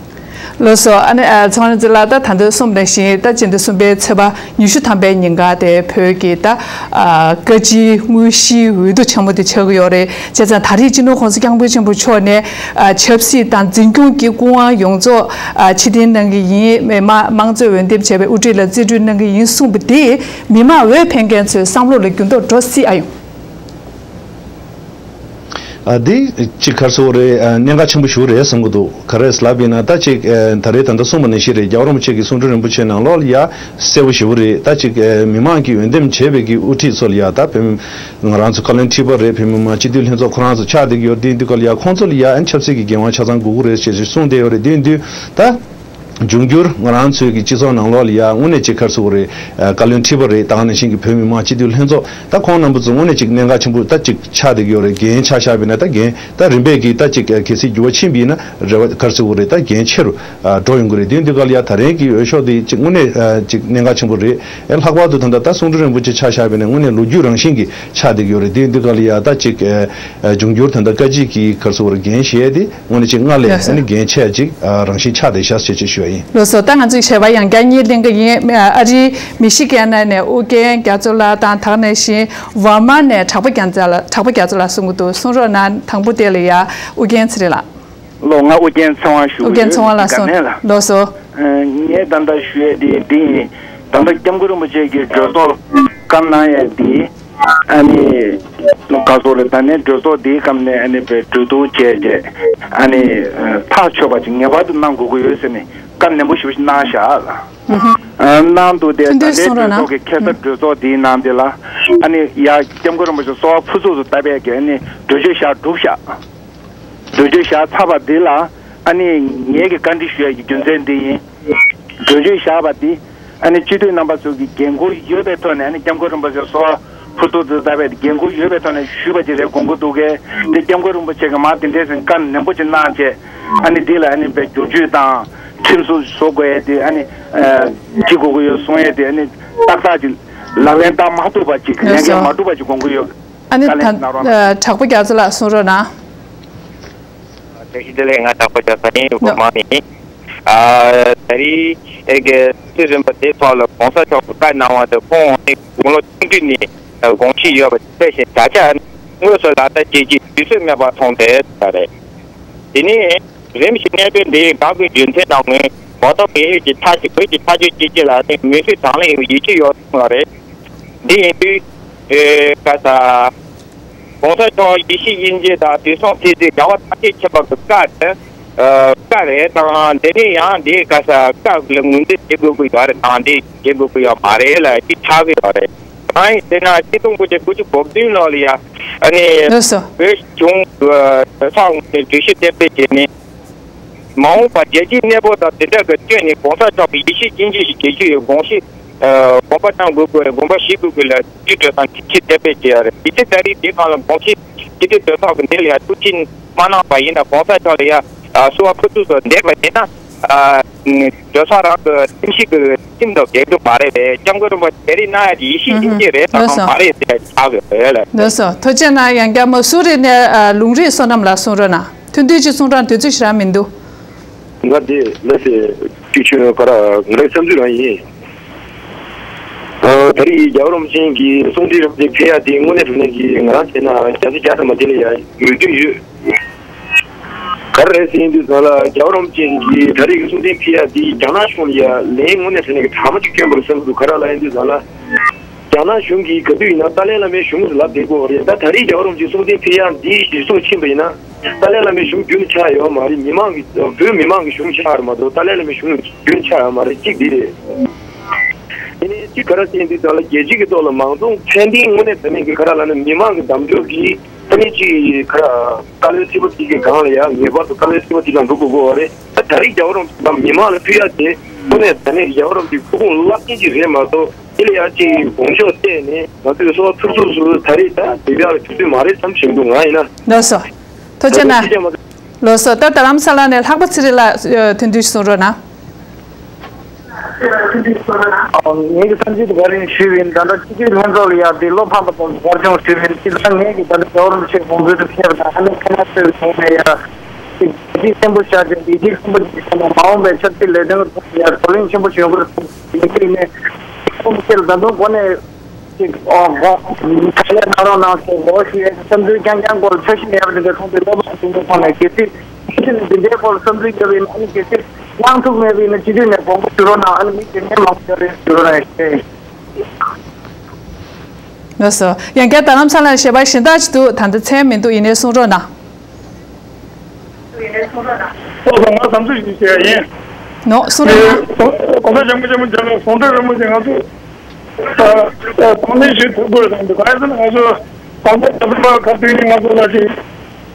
ལགས་སོ། ཨ་ནི། ཨ། ཚོང་དབང་རིག་འཛིན་ལགས། ད་ད་ལྟ་གསུངས་པ་ནང་བཞིན་ད་སྤྱི་ཟླ་གསུམ་པའི་ཚེས་པ་ཉི་ཤུ་ཐམ་པའི་ཉིན་ཀ་དེ་བོད་ཀྱི་ད། ཨ། བཀའ་སྤྱིའི་དངོས་གཞིའི་འོས་བསྡུ་ཆེན་མོ་དེ་ཆགས་ཀྱི་ཡོད་རེད། བྱས་ཙང་ད་རེས་སྤྱི་ནོར་༸གོང་ས་༸སྐྱབས་མགོན་ཆེན་པོ་མཆོག་ནས། ཨ། ཆབ་སྲིད་དང་འཛིན་སྐྱོང་གི་སྐུ་དབང་ཡོངས་རྫོགས། ཨ། ཕྱིར་འཐེན་གནང་གི་ཡིན། མི་དམངས་དམངས་གཙོས་འོས་འདེམས་བྱས་པའི་དབུ་ཁྲིད་ལ་རྩིས་སྤྲོད་གནང་གི་ཡིན་གསུངས་པ་དེས་མི་མང་འོས་འཕེན་མཁན་ཚོའི་བསམ་བློ་ལ་འགྱུར་ལྡོག་འགྲོ་སྲིད་ཨ་ཡོང་། ཨ། འདི་གཅིག་ག་རེ་ཟེར་དགོས་རེད། ཨ། གནད་འགག་ཆེན་པོ་ཞིག་རེད་བསམ་གྱི་འདུག། ག་རེ་ཟེར་ལབ་པ་ཡིན་ན། ད་ཅིག། ཨ། ད་རེས་ད་ལྟ་གསུངས་པ་ནང་བཞིན་རེད། རྒྱལ་བ་རིན་པོ་ཆེ་གི་གསུང་སྤྲུལ་རིན་པོ་ཆེ་ནང་ལོགས་ལ་ཡ་གསལ་པོ་ཞེ་པོ་རེད། ད་ཅིག། ཨ། མི་མང་གིས་འོས་འདེམས་བྱས་པའི་གི་དབུ་ཁྲིད་ཚོ་ལ་ཡ། ད་བོད་མི་ང་རང་ཚོ་བཀའ་བློན་ཁྲི་པ་རེད། བོད་མི་མང་སྤྱི་འཐུས་ལྷན་ཚོགས་ཁོ་རང་ཚོ་ཆགས་བསྡད་ཀྱི་ཡོད་རེད། དེ་ཡིན་དུས་ག་ལ་ཡ་ཁོང་ཚོ་ལ་ཡ་ཨ་ནི་ཆབ་སྲིད་ཀྱི་འགན་དབང་ཆ་ཚང་དགོས་ཀྱི་རེད་ཅེས་གསུངས་བསྡད་ཡོད་རེད། དེ་ཡིན་དུས་ད། འབྱུང་འགྱུར་ང་རང་ཚོའི་གི་སྤྱི་ཚོགས་ནང་ལོགས་ལ་ཡ་དངོས་གནས་ཅིག་ག་རེ་ཟེར་དགོས་རེད། ཨ། བཀའ་བློན་ཁྲི་པ་རེད། ད་ག་ནང་བཞིན་གྱི་བོད་མི་མང་སྤྱི་འཐུས་ལྷན་ཚོགས། ད་ཁོང་རྣམ་པ་ཚོ་དངོས་གནས་ཅིག་གནད་འགག་ཆེན་པོ་ད་ཅིག་ཆགས་བསྡད་ཀྱི་ཡོད་རེད། འགན་ཆ་བཞག་པ་ཡིན་ན། ད་འགན་ད་རིམ་པས་ཀྱིས་ད་ཅིག་གལ་སྲིད་འགྱུར་བ་ཕྱིན་པ་ཡིན་ན་རེ་བ་ག་རེ་ཟེར་དགོས་རེད། ད་འགན་ཆེ་རུ། ཨ། འགྲོ་ཡོང་གི་རེད། དེ་ཡིན་དུས་ག་ལ་ཡ་ད་རིང་གི་འོས་ཤོག་དེ་ཅིག་དངོས་གནས། ཨ། ཅིག་གནད་འགག་ཆེན་པོ་རེད། ཨེ། ལྷག་པར་དུ་ད་ལྟ་ད་གསུང་སྤྲུལ་རིན་པོ་ཆེ་ཆ་བཞག་པ་ཡིན་ན་དངོས་གནས་ལོ་རྒྱུས་རང་བཞིན་གྱི་ཆགས་བསྡད་ཀྱི་ཡོད་རེད། དེ་ཡིན་དུས་ག་ལ་ཡ་ད་ཅིག། ཨ། འབྱུང་འགྱུར་ད་ལྟ་བཀའ་སྤྱི་གི་ག་རེ་ཟེར་དགོས་རེད། འགན་བཞེས་ཏེ། དངོས་གནས་ཅིག་སྔར་ལས། ལགས་སོ། ཨ་ནི་འགན་ཆེ་ཅིག། ཨ། རང་བཞིན་ཆགས་བསྡད་ཤག་ཅེས་ཅིག་ཞུ་བ་ཡིན། ལགས་སོ། ད་ང་ཚོའི་ཞལ་པར་ཡང་བསྐྱར་གཉིས་ལེན་གྱི་ཡིན། ཨ་རིའི་མི་ཤི་གྷན་ནས་ཨུ་རྒྱན་རྒྱ་མཚོ་ལགས་དང་། ད་ག་ནང་བཞིན་ཝར་མ་ནས་གྲགས་པ་རྒྱ་མཚོ་ལགས། གྲགས་པ་རྒྱ་མཚོ་ལགས་གསུང་གི་འདུག། གསུང་རོགས་གནང་། དང་པོ་དེ་ལ་ཡ་ཨུ་རྒྱན་ཚེ་རིང་ལགས། ལགས། ང་ཨུ་རྒྱན་ཚེ་དབང་ཞུ་གི་ཡོད། ཨུ་རྒྱན་ཚེ་དབང་ལགས་གསུང་། ལགས་སོ། ཨ། ངས་ད་ལྟ་ཞུ་ཡས་དེ་འདི་ཡིན། ད་ལྟ་སྐྱབས་མགོན་རིན་པོ་ཆེ་གིས་གྲོས་ཚོགས་བཀའ་གནང་ཡས་དེ། ཨ་ནི་ག་རེ་ཟེར་དགོས་རེད། ད་ནི་གྲོས་ཚོགས་འདིའི་སྐབས་ནས་ཨ་ནི་བའི་གྲོས་བསྡུར་བྱས་རྗེས། ཨ་ནི་ཐག་ཆོད་པ་ཅིག་ངེས་པར་དུ་གནང་དགོས་ཀྱི་ཡོད་ཟེར་ནས་བཀའ་ནན་པོ་ཞེ་པོ་ཞིག་གནང་བཞག་ལ། ཨ། གནང་འདུག་སྟེ། ད་ལྟའི་གྲོས་ཚོགས་ཀྱི་ཁ་སང་གྲོས་ཚོགས་འདིའི་ནང་དེ་ལ། ཨ་ནི་ཡ་སྐྱབས་མགོན་རིན་པོ་ཆེ་གསོལ་བ་ཕུར་ཚུགས་སུ་བཏབ་པའི་གི་ཨ་ནི་གྲོས་ཆོད་བཞག་གྲུབ་བཞག། གྲོས་ཆོད་བཞག་ཚར་བ་འདི་ལ། ཨ་ནི་ངས་ཀྱི་བཀའ་འདྲི་ཞུ་ཡ་གི་རྒྱུ་མཚན་འདི་ཡིན། གྲོས་ཆོད་བཞག་པ་འདི། ཨ་ནི་སྤྱི་འཐུས་རྣམ་པ་ཚོ་གི་འགན་ཁུར་ཡོད་པའི་ཐོག་ནས། ཨ་ནི་སྐྱབས་མགོན་རིན་པོ་ཆེ་གསོལ་བ་ཕུར་ཚུགས་སུ་བཏབ་པའི་འགན་ཁུར་ཡོད་པའི་ཐོག་ནས་ཞུས་པ་ཅིག་རེད་དགོངས་ཀྱི་འདུག་གས། དེ་སྐྱབས་མགོན་རིན་པོ་ཆེ་གིས་མར་དེ་འདྲའི་བཀའ་ནན་པོ་ཅིག་གནང་བྱས། ཨ་ནི་འདི་ལ་ཨ་ནི་བའི་བསྒྱུར་བཅོས་དང་ཁྲིམས་སྲུང་བཟོ་དགོས་ཡས་དེ། ཨ་ནི་ཨ་བྱེད་དགོས་ཀྱི་ཡོད་གསུང་ཡས་དེ། ཨ་ནི་ཏག་ཏག་ཅིག་ལག་ལེན་བསྟར་མ་ཐུབ་པ་ཅིག། ལགས་སོ། ལས་འགན་མ་འགྲུབ་པ་ཅིག་དགོངས་ཀྱི་ཡོད། ཨ་ནི་ད་གྲགས་པ་རྒྱ་མཚོ་ལགས་གསུང་རོགས་གནང་། བཀྲ་ཤིས་བདེ་ལེགས། ང་གྲགས་པ་རྒྱ་མཚོ་ཡིན། ཡོ། འོ་མ་ནི། ཨ། ད་རེས་ཨེ་གི་དུས་རིམ་པ་དེ་ཐོག་ལ་གོང་ས་མཆོག་གིས་བཀའ་གནང་བ་དེ་ཁོང་ནི་དགུང་ལོ་ཆུང་དུས་ནས་དགོངས་གཞི་ཡོད་པ་དེ་བཞིན་ད་ཆ་དངོས་སུ་ལག་བསྟར་བྱེད་ཀྱི་དུས་ཚོད་མེད་པ་མཐོང་སྟེ་ད་རེད། དེ་ནས་རིམ་བཞིན་གནད་དོན་འདི་འགག་པའི་རྒྱུ་མཚན་དང་ངོས་མ་གཏོགས་འགན་ཡོད་ཀྱི་ཐག་གཅོད། བོད་ཀྱི་ཐག་གཅོད་བྱེད་ཀྱི་ལ་དེ་མུས་སུ་དང་ལེན་ཡོང་ཡིད་ཆེས་ཡོད་ཐུབ་པ་རེད། འདི་ཡིན་དུས། ཨེ། ག་ས། གོང་ས་མཆོག་ཡེ་ཤེས་དབྱིངས་ཅན་དང་དུས་གསུམ་ཐེག་མཛད་རྒྱལ་བ་ཐམས་ཅད་མཁྱེན་པ་གི་བཀའ་དེ་ ཨ་བཀའ་རེད་དང་། དེ་ནས་ཡང་འདི་ག་ས་བཀའ་ལ་ངོས་འཛིན་བྱེད་དགོས་ཀྱི་ཡོད་རེད་དང་། འདི་བྱེད་དགོས་ཀྱི་ཡོད་མ་རེད་ལ་འདི་ཆགས་ཀྱི་ཡོད་རེད། གང་ཡིན་ཟེར་ན་ཆིག་སྟོང་དགུ་བརྒྱ་དགུ་བཅུ་གོ་བདུན་ལོ་ལ་ཡ་ཨ་ནི་ལགས་སོ། བོད་གཞུང་གི་ས་ངོས་ནས་གྲོས་གཞི་གཏན་འབེབས་བྱས་ནས། མ་འོངས་པར་རྒྱལ་སྤྱིའི་གནས་བབ་དང་དེ་འདྲ་གི་བསྟུན་ནས་གོང་ས་མཆོག་གི་ཡིད་ཆེས་སྙིང་རྗེ་ཞིག་བྱེད་རྒྱུ་ཡོད་དགོངས་གཞི། ཨ་དགོངས་པ་བཅངས་དགོས་དགོས་དགོངས་པ་བཞེས་དགོས་དགོས་ལ་སྤྱི་འཐུས་དང་ཁྲིམས་ཞིབ་གཏན་འབེབས་བྱས་ཡོད་རེད། དེ་ཚེ་ད་རེས་དེ་སྒང་ལ་དགོངས་གཞི་སྤྱི་འཐུས་གྲོས་ཚོགས་ཀྱི་འདི་ལ་ཡ་ཐུགས་ཕྱིན་མ་གནང་པ་ཡིན་ན་གོང་ས་མཆོག་ལ་ཡ་ཨ་གསོལ་བ་ཕུར་ཚུགས་སུ་འདེབས་པ་ཡིན་ན། ཨ་གྲོས་ཚོགས་རང་གི་ཁྲིམས་ཞིབ་ཀྱི་ཁྲིམས་དང་འགལ་རྒྱུ་མ་རེད་པས། སྐྱབས་མགོན་རིན་པོ་ཆེ་རིགས་གནང་ཡ་དེ་ཡིད་ཆེས་ཨུ་ཧུ། སྙིང་རྗེ་རེད་ལགས་དང་སོ། མ་རེད་ཟེར་ཆགས་ཡོད་རེད་ལ། ལགས་སོ། ཐུགས་རྗེ་གནང་། ཡང་བསྐྱར་མ་སུ་རི་ནས་ཨ་ལུང་རིགས་བསོད་ནམས་ལགས་གསུང་རོགས་གནང་། ཐུང་ཐུང་ཅིག་གསུང་རོགས་གནང་། དུས་ཚོད་ཞེ་དྲག་མི་འདུག་ང་དེ་ལ་སེ་དུས་ཆུང་ག་ར་ང་རའི་བསམ་ཚུལ་རང་ཡིན། ཨ་ད་རེས་རྒྱལ་བ་རིན་པོ་ཆེ་གི་གསུང་འཕྲིན་རིན་པོ་ཆེ་ཕེབས་ཡ་དེ་དངོས་གནས་དྲང་གནས་ཀྱི་ང་རང་བྱས་ན་བརྒྱ་ཆ་བརྒྱ་ཐམ་པ་དེ་ལ་ཡ་མོས་མཐུན་ཡོད། ག་རེ་རེད་ཟེར་ཡིན་དུས་ཙང་ལ་རྒྱལ་བ་རིན་པོ་ཆེ་གིས་ད་རེས་ཀྱི་གསུང་འཕྲིན་ཕུལ་ཡ་དེ་རྒྱ་ནག་གཞུང་ལ་ཡ་ལན་དངོས་གནས་དྲང་གནས་ཀྱི་དྲག་མོ་ཅིག་བསྐྱོན་པ་རེད་བསམ་གྱི་འདུག་ག་རེ་ལབ་ཡིན་དུས་ཙང་ལ། རྒྱ་ནག་གཞུང་གིས་ག་དུས་ཡིན་ན་ཏཱ་ལའི་བླ་མའི་གཞུང་ལ་ལབ་བསྡད་དགོས་རེད། ད་ད་རེས་རྒྱལ་བ་རིན་པོ་ཆེ་གསུང་འཕྲིན་ཕུལ་ཡ་འདི་གཞིར་བཟུང་ཕྱིན་པ་ཡིན་ན། ཏཱ་ལའི་བླ་མའི་གཞུང་རྒྱུན་དུ་ཆགས་ཡོད་མ་རེད། མི་མང་གི་བོད་མི་མང་གི་གཞུང་ཆགས་ཡོད་མ་གཏོགས་ཏཱ་ལའི་བླ་མའི་གཞུང་རྒྱུན་ཆགས་ཡོད་མ་རེད། གཅིག་འདི་རེད། དེ་ནས་གཅིག་ག་རེ་ཟེར་དུས་ཙང་ལ་རྒྱལ་སྤྱི་གི་ཐོག་ལ་མང་གཙོ་ཚད་ལྡན་དངོས་གནས་དྲང་གནས་ཀྱི་ག་རེ་ལབ་ན་མི་མང་གི་འདེམས་སྐྱོར་གྱི་ཨ་ནི་གཅིག་ག་རེ་བཀའ་བློན་ཁྲི་པ་དེ་གི་སྒང་ལ་ཡ་ངེས་པར་དུ་བཀའ་བློན་ཁྲི་པ་དེ་གི་སྒང་འགྲོ་དགོས་ཀྱི་ཡོད་རེད། ད་ད་རེས་རྒྱལ་བ་རིན་པོ་ཆེ་དང་མི་མང་ལ་ཕུལ་ཡ་དེ་དངོས་གནས་དྲང་གནས་ཀྱི་རྒྱལ་བ་རིན་པོ་ཆེའི་ཐུགས་དགོངས་རླབས་ཆེན་ཅིག་རེད་མ་གཏོགས་དེ་ལ་ཡ་གཅིག་དགོངས་ཞུ་བལྟས་ནས་ང་ཚོས་གསོལ་བ་ཕུར་ཚུགས་སུ་ད་རེས་ད་དེ་བྱ་བའི་དུས་ཚོད་མ་རེད་བསམ་བཞིན་འདུག་ང་ཡིན་ན། ལགས་སོ། ཐུགས་རྗེ་གནང་། ཐུགས་རྗེ་ཆེ་མ། ལགས་སོ། ད་རྡ་རམ་ས་ལ་ནས་ལྷག་པ་ཚེ་རིང་ལགས་ཐུང་ཐུང་ཞིག་གསུང་རོགས་གནང་། ངེད་ཀྱི་བསམ་ཚུལ་དེ་ག་རེ་ཞུས་པ་ཡིན། ད་ལྟ་སྤྱི་འཐུས་ལྷན་ཚོགས་ལ་ཡ་དེ་བློ་ཕམ་པ་དང་བར་ཆུང་ཞུས་པ་ཡིན། སྤྱིར་བཏང་ངེད་ཀྱི་ད་ལྟ་རྒྱལ་བ་རིན་པོ་ཆེ་དགོངས་ཚུལ་དེ་ཕེབས་དང་ཨ་ནི་ཁ་ན་ཚོས་ངེད་ནས་ཡ་ཅིག་ཅིག་བརྟན་པོ་བཞག་ཅིག་ཡིད་ཆེས་ཆེན་པོ་ཅིག་བྱས་ནས་མ་འོངས་པའི་ཆབ་སྲིད་ལས་དོན་གྱི་ཐོག་ལ་ཡ་བགྲོ་གླེང་ཆེན་པོ་ཞིག་ཡོང་གི་རེད་བསམ་ཡིན་གྱི་ནས་ཁོང་ཚོས་ད་དུང་འགོ་ནས་ཅིག་ཨོ་གོ་ཁ་ལས་ན་རོགས་གནང་ཟེར་འོ་ཞེས་བསམ་ཚུལ་རྐྱང་རྐྱང་སྐོར་ལ་འཆར་གཞི་མེད་པ་དེ་འདྲ་མཐོང་དུས་བློ་ཕམ་བྱུང་འདུག་ཁོང་ནས་གལ་སྲིད་ཁྱེད་ཚོས་འདི་འདྲའི་སྐོར་ལ་བསམ་ཚུལ་བརྒྱབ་པ་ཡིན་ན་ཨ་ནི་གལ་སྲིད་གནང་ཐུབ་མེད་པ་ཡིན་ན་སྤྱི་འཐུས་ནས་དགོངས་པ་ཞུ་རོགས་གནང་། ཨ་ནི་མི་དེ་ནས་མང་པོ་ཡོད་རེད་ཞུ་རོགས་གནང་ཞེས། ལགས་སོ། ཡང་བསྐྱར་རྡ་རམ་ས་ལ་ཞལ་པར་གཞན་དག་ཅིག་འདུག་ད་ལྟ་མཚན་མི་འདུག་ཡིན་ནའི་གསུང་རོགས་གནང་། ལགས་སོ། ང་བསམ་ཚུལ་ཞིག་བཤད་ཡ་ཡིན། ནོ་གསུང་རོགས་གནང་། གོང་ས་སྐྱབས་མགོན་ཆེན་པོ་མཆོག་ལ་གསུང་འཕྲིན་རིན་པོ་ཆེ་ང་ཚོ་དང་ལེན་ཞུ་ཐུབ་དགོས་བསམ་འདུག་གང་ཡིན་ཟེར་ན་ང་ཚོ་གོང་ས་སྐྱབས་མགོན་པ་ཁ་བཏུད་ནས་ང་ཚོ་ལ་ཞིག་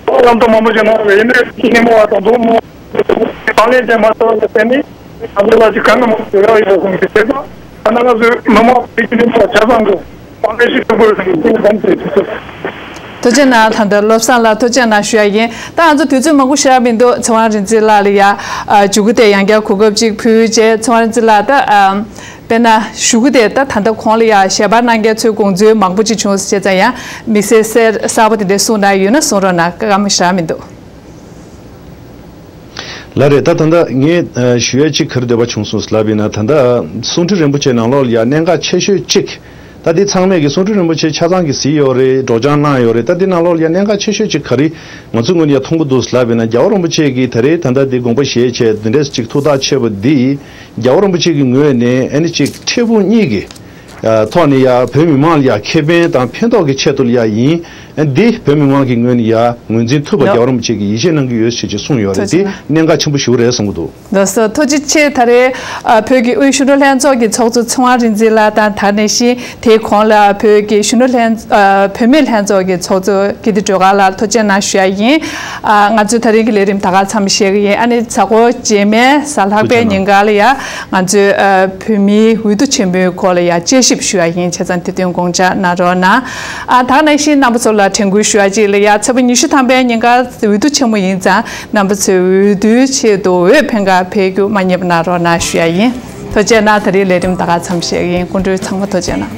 ལམ་སྟོན་མང་པོ་ཞིག་གནང་བ་ཡིན་ནའི་སྐྱེ་དམན་པ་དང་མཐོང་མ་དང་ལེན་བྱས་མ་ཐུབ་པ་ལ་བརྟེན་ནས་ང་ཚོ་ལ་ཅིག་གང་གི་མང་དུ་ཡོད་ཡོད་གསུངས་ཏེ་བྱས་ཙང་ད་ནང་ང་ཚོའི་མི་མང་བོད་ཀྱི་མི་མང་ཆ་ཚང་གི་དཔང་ལས་ཞིག་ཐུབ་དགོས་བསམ་གྱི་སེམས་ཁམས་དེ་ཐུབ་ཐུབ། ཐུགས་རྗེ་གནང་། ད་ལྟ་བློ་བཟང་ལགས་ཐུགས་རྗེ་གནང་ཞུ་ཡ་ཡིན། ད་ང་ཚོ་དུས་ཚོད་མང་པོ་ཞེ་དྲག་མི་འདུག་ཚེ་དབང་རིག་འཛིན་ལགས་ལ་ཡ་མཇུག་གུ་དེ་ཡང་བསྐྱར་གོ་སྐབས་ཅིག་ཕུལ་རྗེས་ཚེ་དབང་རིག་འཛིན་ལགས་ད་དཔེར་ན་གཞུག་གུ་དེ་ད་ད་ལྟ་གོང་ལ་ཡ་ཞལ་པར་གནང་མཁན་ཚོའི་དགོངས་ཚུལ་མང་པོ་ཅིག་བྱུང་ཟེར་བྱས་ཙང་ཡང་དམིགས་བསལ་གསལ་གསར་པ་དེ་འདྲ་གསུང་གནང་ཡོད་ན་གསུང་རོགས་གནང་། སྐར་མ་ཞེ་དྲག་མི་འདུག་ལགས་རེད། ད་ད་ལྟ་ངས་ཨ་ཞུ་ཡ་གཅིག་ག་རེ་འདོད་པ་བྱུང་སོང་ལབ་ཡིན་ན། ད་ལྟ་གསུང་འཕྲིན་རིན་པོ་ཆེ་ནང་ལོགས་ལ་ཡ་གནད་འགག་ཆེ་ཤོས་གཅིག་ད་འདི་ཚང་མས་ཀྱི་གསུང་འཕྲིན་རིན་པོ་ཆེ་ཆ་ཚང་གིས་གཟིགས་ཡོད་རེད། སྒྲོག་སྦྱང་གནང་ཡོད་རེད། ད་འདི་ནང་ལོགས་ལ་ཡ་གནད་འགག་ཆེ་ཤོས་གཅིག་ག་རེ་ང་ཚོ་ངོས་ནས་ཡ་མཐོང་གི་འདུག་ལབ་ཡིན་ན། རྒྱལ་བ་རིན་པོ་ཆེ་གིས་ད་རེས་ད་ལྟ་འདི་དགོངས་པ་བཞེས་བྱས་འདི་འདྲས་གཅིག་ཐུགས་ཐག་ཆོད་པ་འདི་རྒྱལ་བ་རིན་པོ་ཆེ་གི་ངོས་ནས་ཨ་ནི་གཅིག་འཕྲལ་ཕུགས་གཉིས་ཀྱི་ཐོག་ནས་ཡ་བོད་མི་མང་ལ་ཡ་ཁེ་ཕན་དང་ཕན་ཐོགས་ཀྱི་ཆེད་དུ་ལ་ཡ་ཡིན། འདི་བོད་མི་མང་གི་ངོས་ནས་ཡ་ངོས་འཛིན་ཐུབ་པ་ཡོ། རྒྱལ་བ་རིན་པོ་ཆེ་གིས་ཡིད་ཆེས་གནང་གི་ཡོད་ཞེས་ཀྱི་གསུངས་ཡོད་རེད། ཐུགས་རྗེ་དེ་གནང་། གནད་འགག་ཆེན་པོ་ཞིག་རེད་བསམ་གྱི་འདུག་ལགས་སོ། ཐུགས་རྗེ་ཆེ། ད་རེས་ཨ་བོད་ཀྱི་དབུས་གཞོན་ནུ་ལྷན་ཚོགས་ཀྱི་ཚོགས་གཙོ་ཚེ་དབང་རིག་འཛིན་ལགས་དང་། ད་ག་ནང་བཞིན་དེའི་གོང་ལ་བོད་ཀྱི་གཞོན་ནུ་ལྷན་ཨ་བུད་མེད་ལྷན་ཚོགས་ཀྱི་ཚོགས་གཙོ་ཀིརྟི་སྒྲོལ་དཀར་ལགས་ཐུགས་རྗེ་གནང་ཞུ་ཡ་ཡིན། ཨ་ང་ཚོའི་ད་རེས་ཀྱི་ལས་རིམ་ད་ག་མཚམས་བཞག་གི་ཡིན། ཨ་ནི་གཟའ་འཁོར་རྗེས་མའི་གཟའ་ལྷག་པའི་ཉིན་ཀ་ལ་ཡ་ང་ཚོའི་ཨ་བོད་མིའི་འོས་བསྡུ་ཆེན་མོའི་སྐོར་ལ་ཡ་དཔྱད་ཞིབ་ཞུ་ཡ་ཡིན། བྱས་ཙང་དེ་དོན་དགོངས་འཇགས་གནང་རོགས་གནང་། ཨ་ད་ག་ནང་བཞིན་རྣམ་པ་ཚོ་ལ་དྲན་སྐུལ་ཞུ་ཡ་གཅིག་ལ་ཡ་ཚེས་པ་ཉི་ཤུ་ཐམ་པའི་ཉིན་ཀ་འོས་བསྡུ་ཆེན་མོ་ཡིན་ཙང་རྣམ་པ་ཚོས་འོས་བསྡུའི་ཆེད་དུ་འོས་འཕེན་ག་ཕེབས་རྒྱུ་མ་བསྙེལ་བ་གནང་རོགས་གནང་ཞུ་ཡ་ཡིན། ཐུགས་རྗེ་གནང་། ད་རེས་ལས་རིམ་ད་ག་མཚམས་བཞག་གི་ཡིན། སྐུ་མགྲོན་ཚང་མ་ཐུགས་རྗེ་གནང་།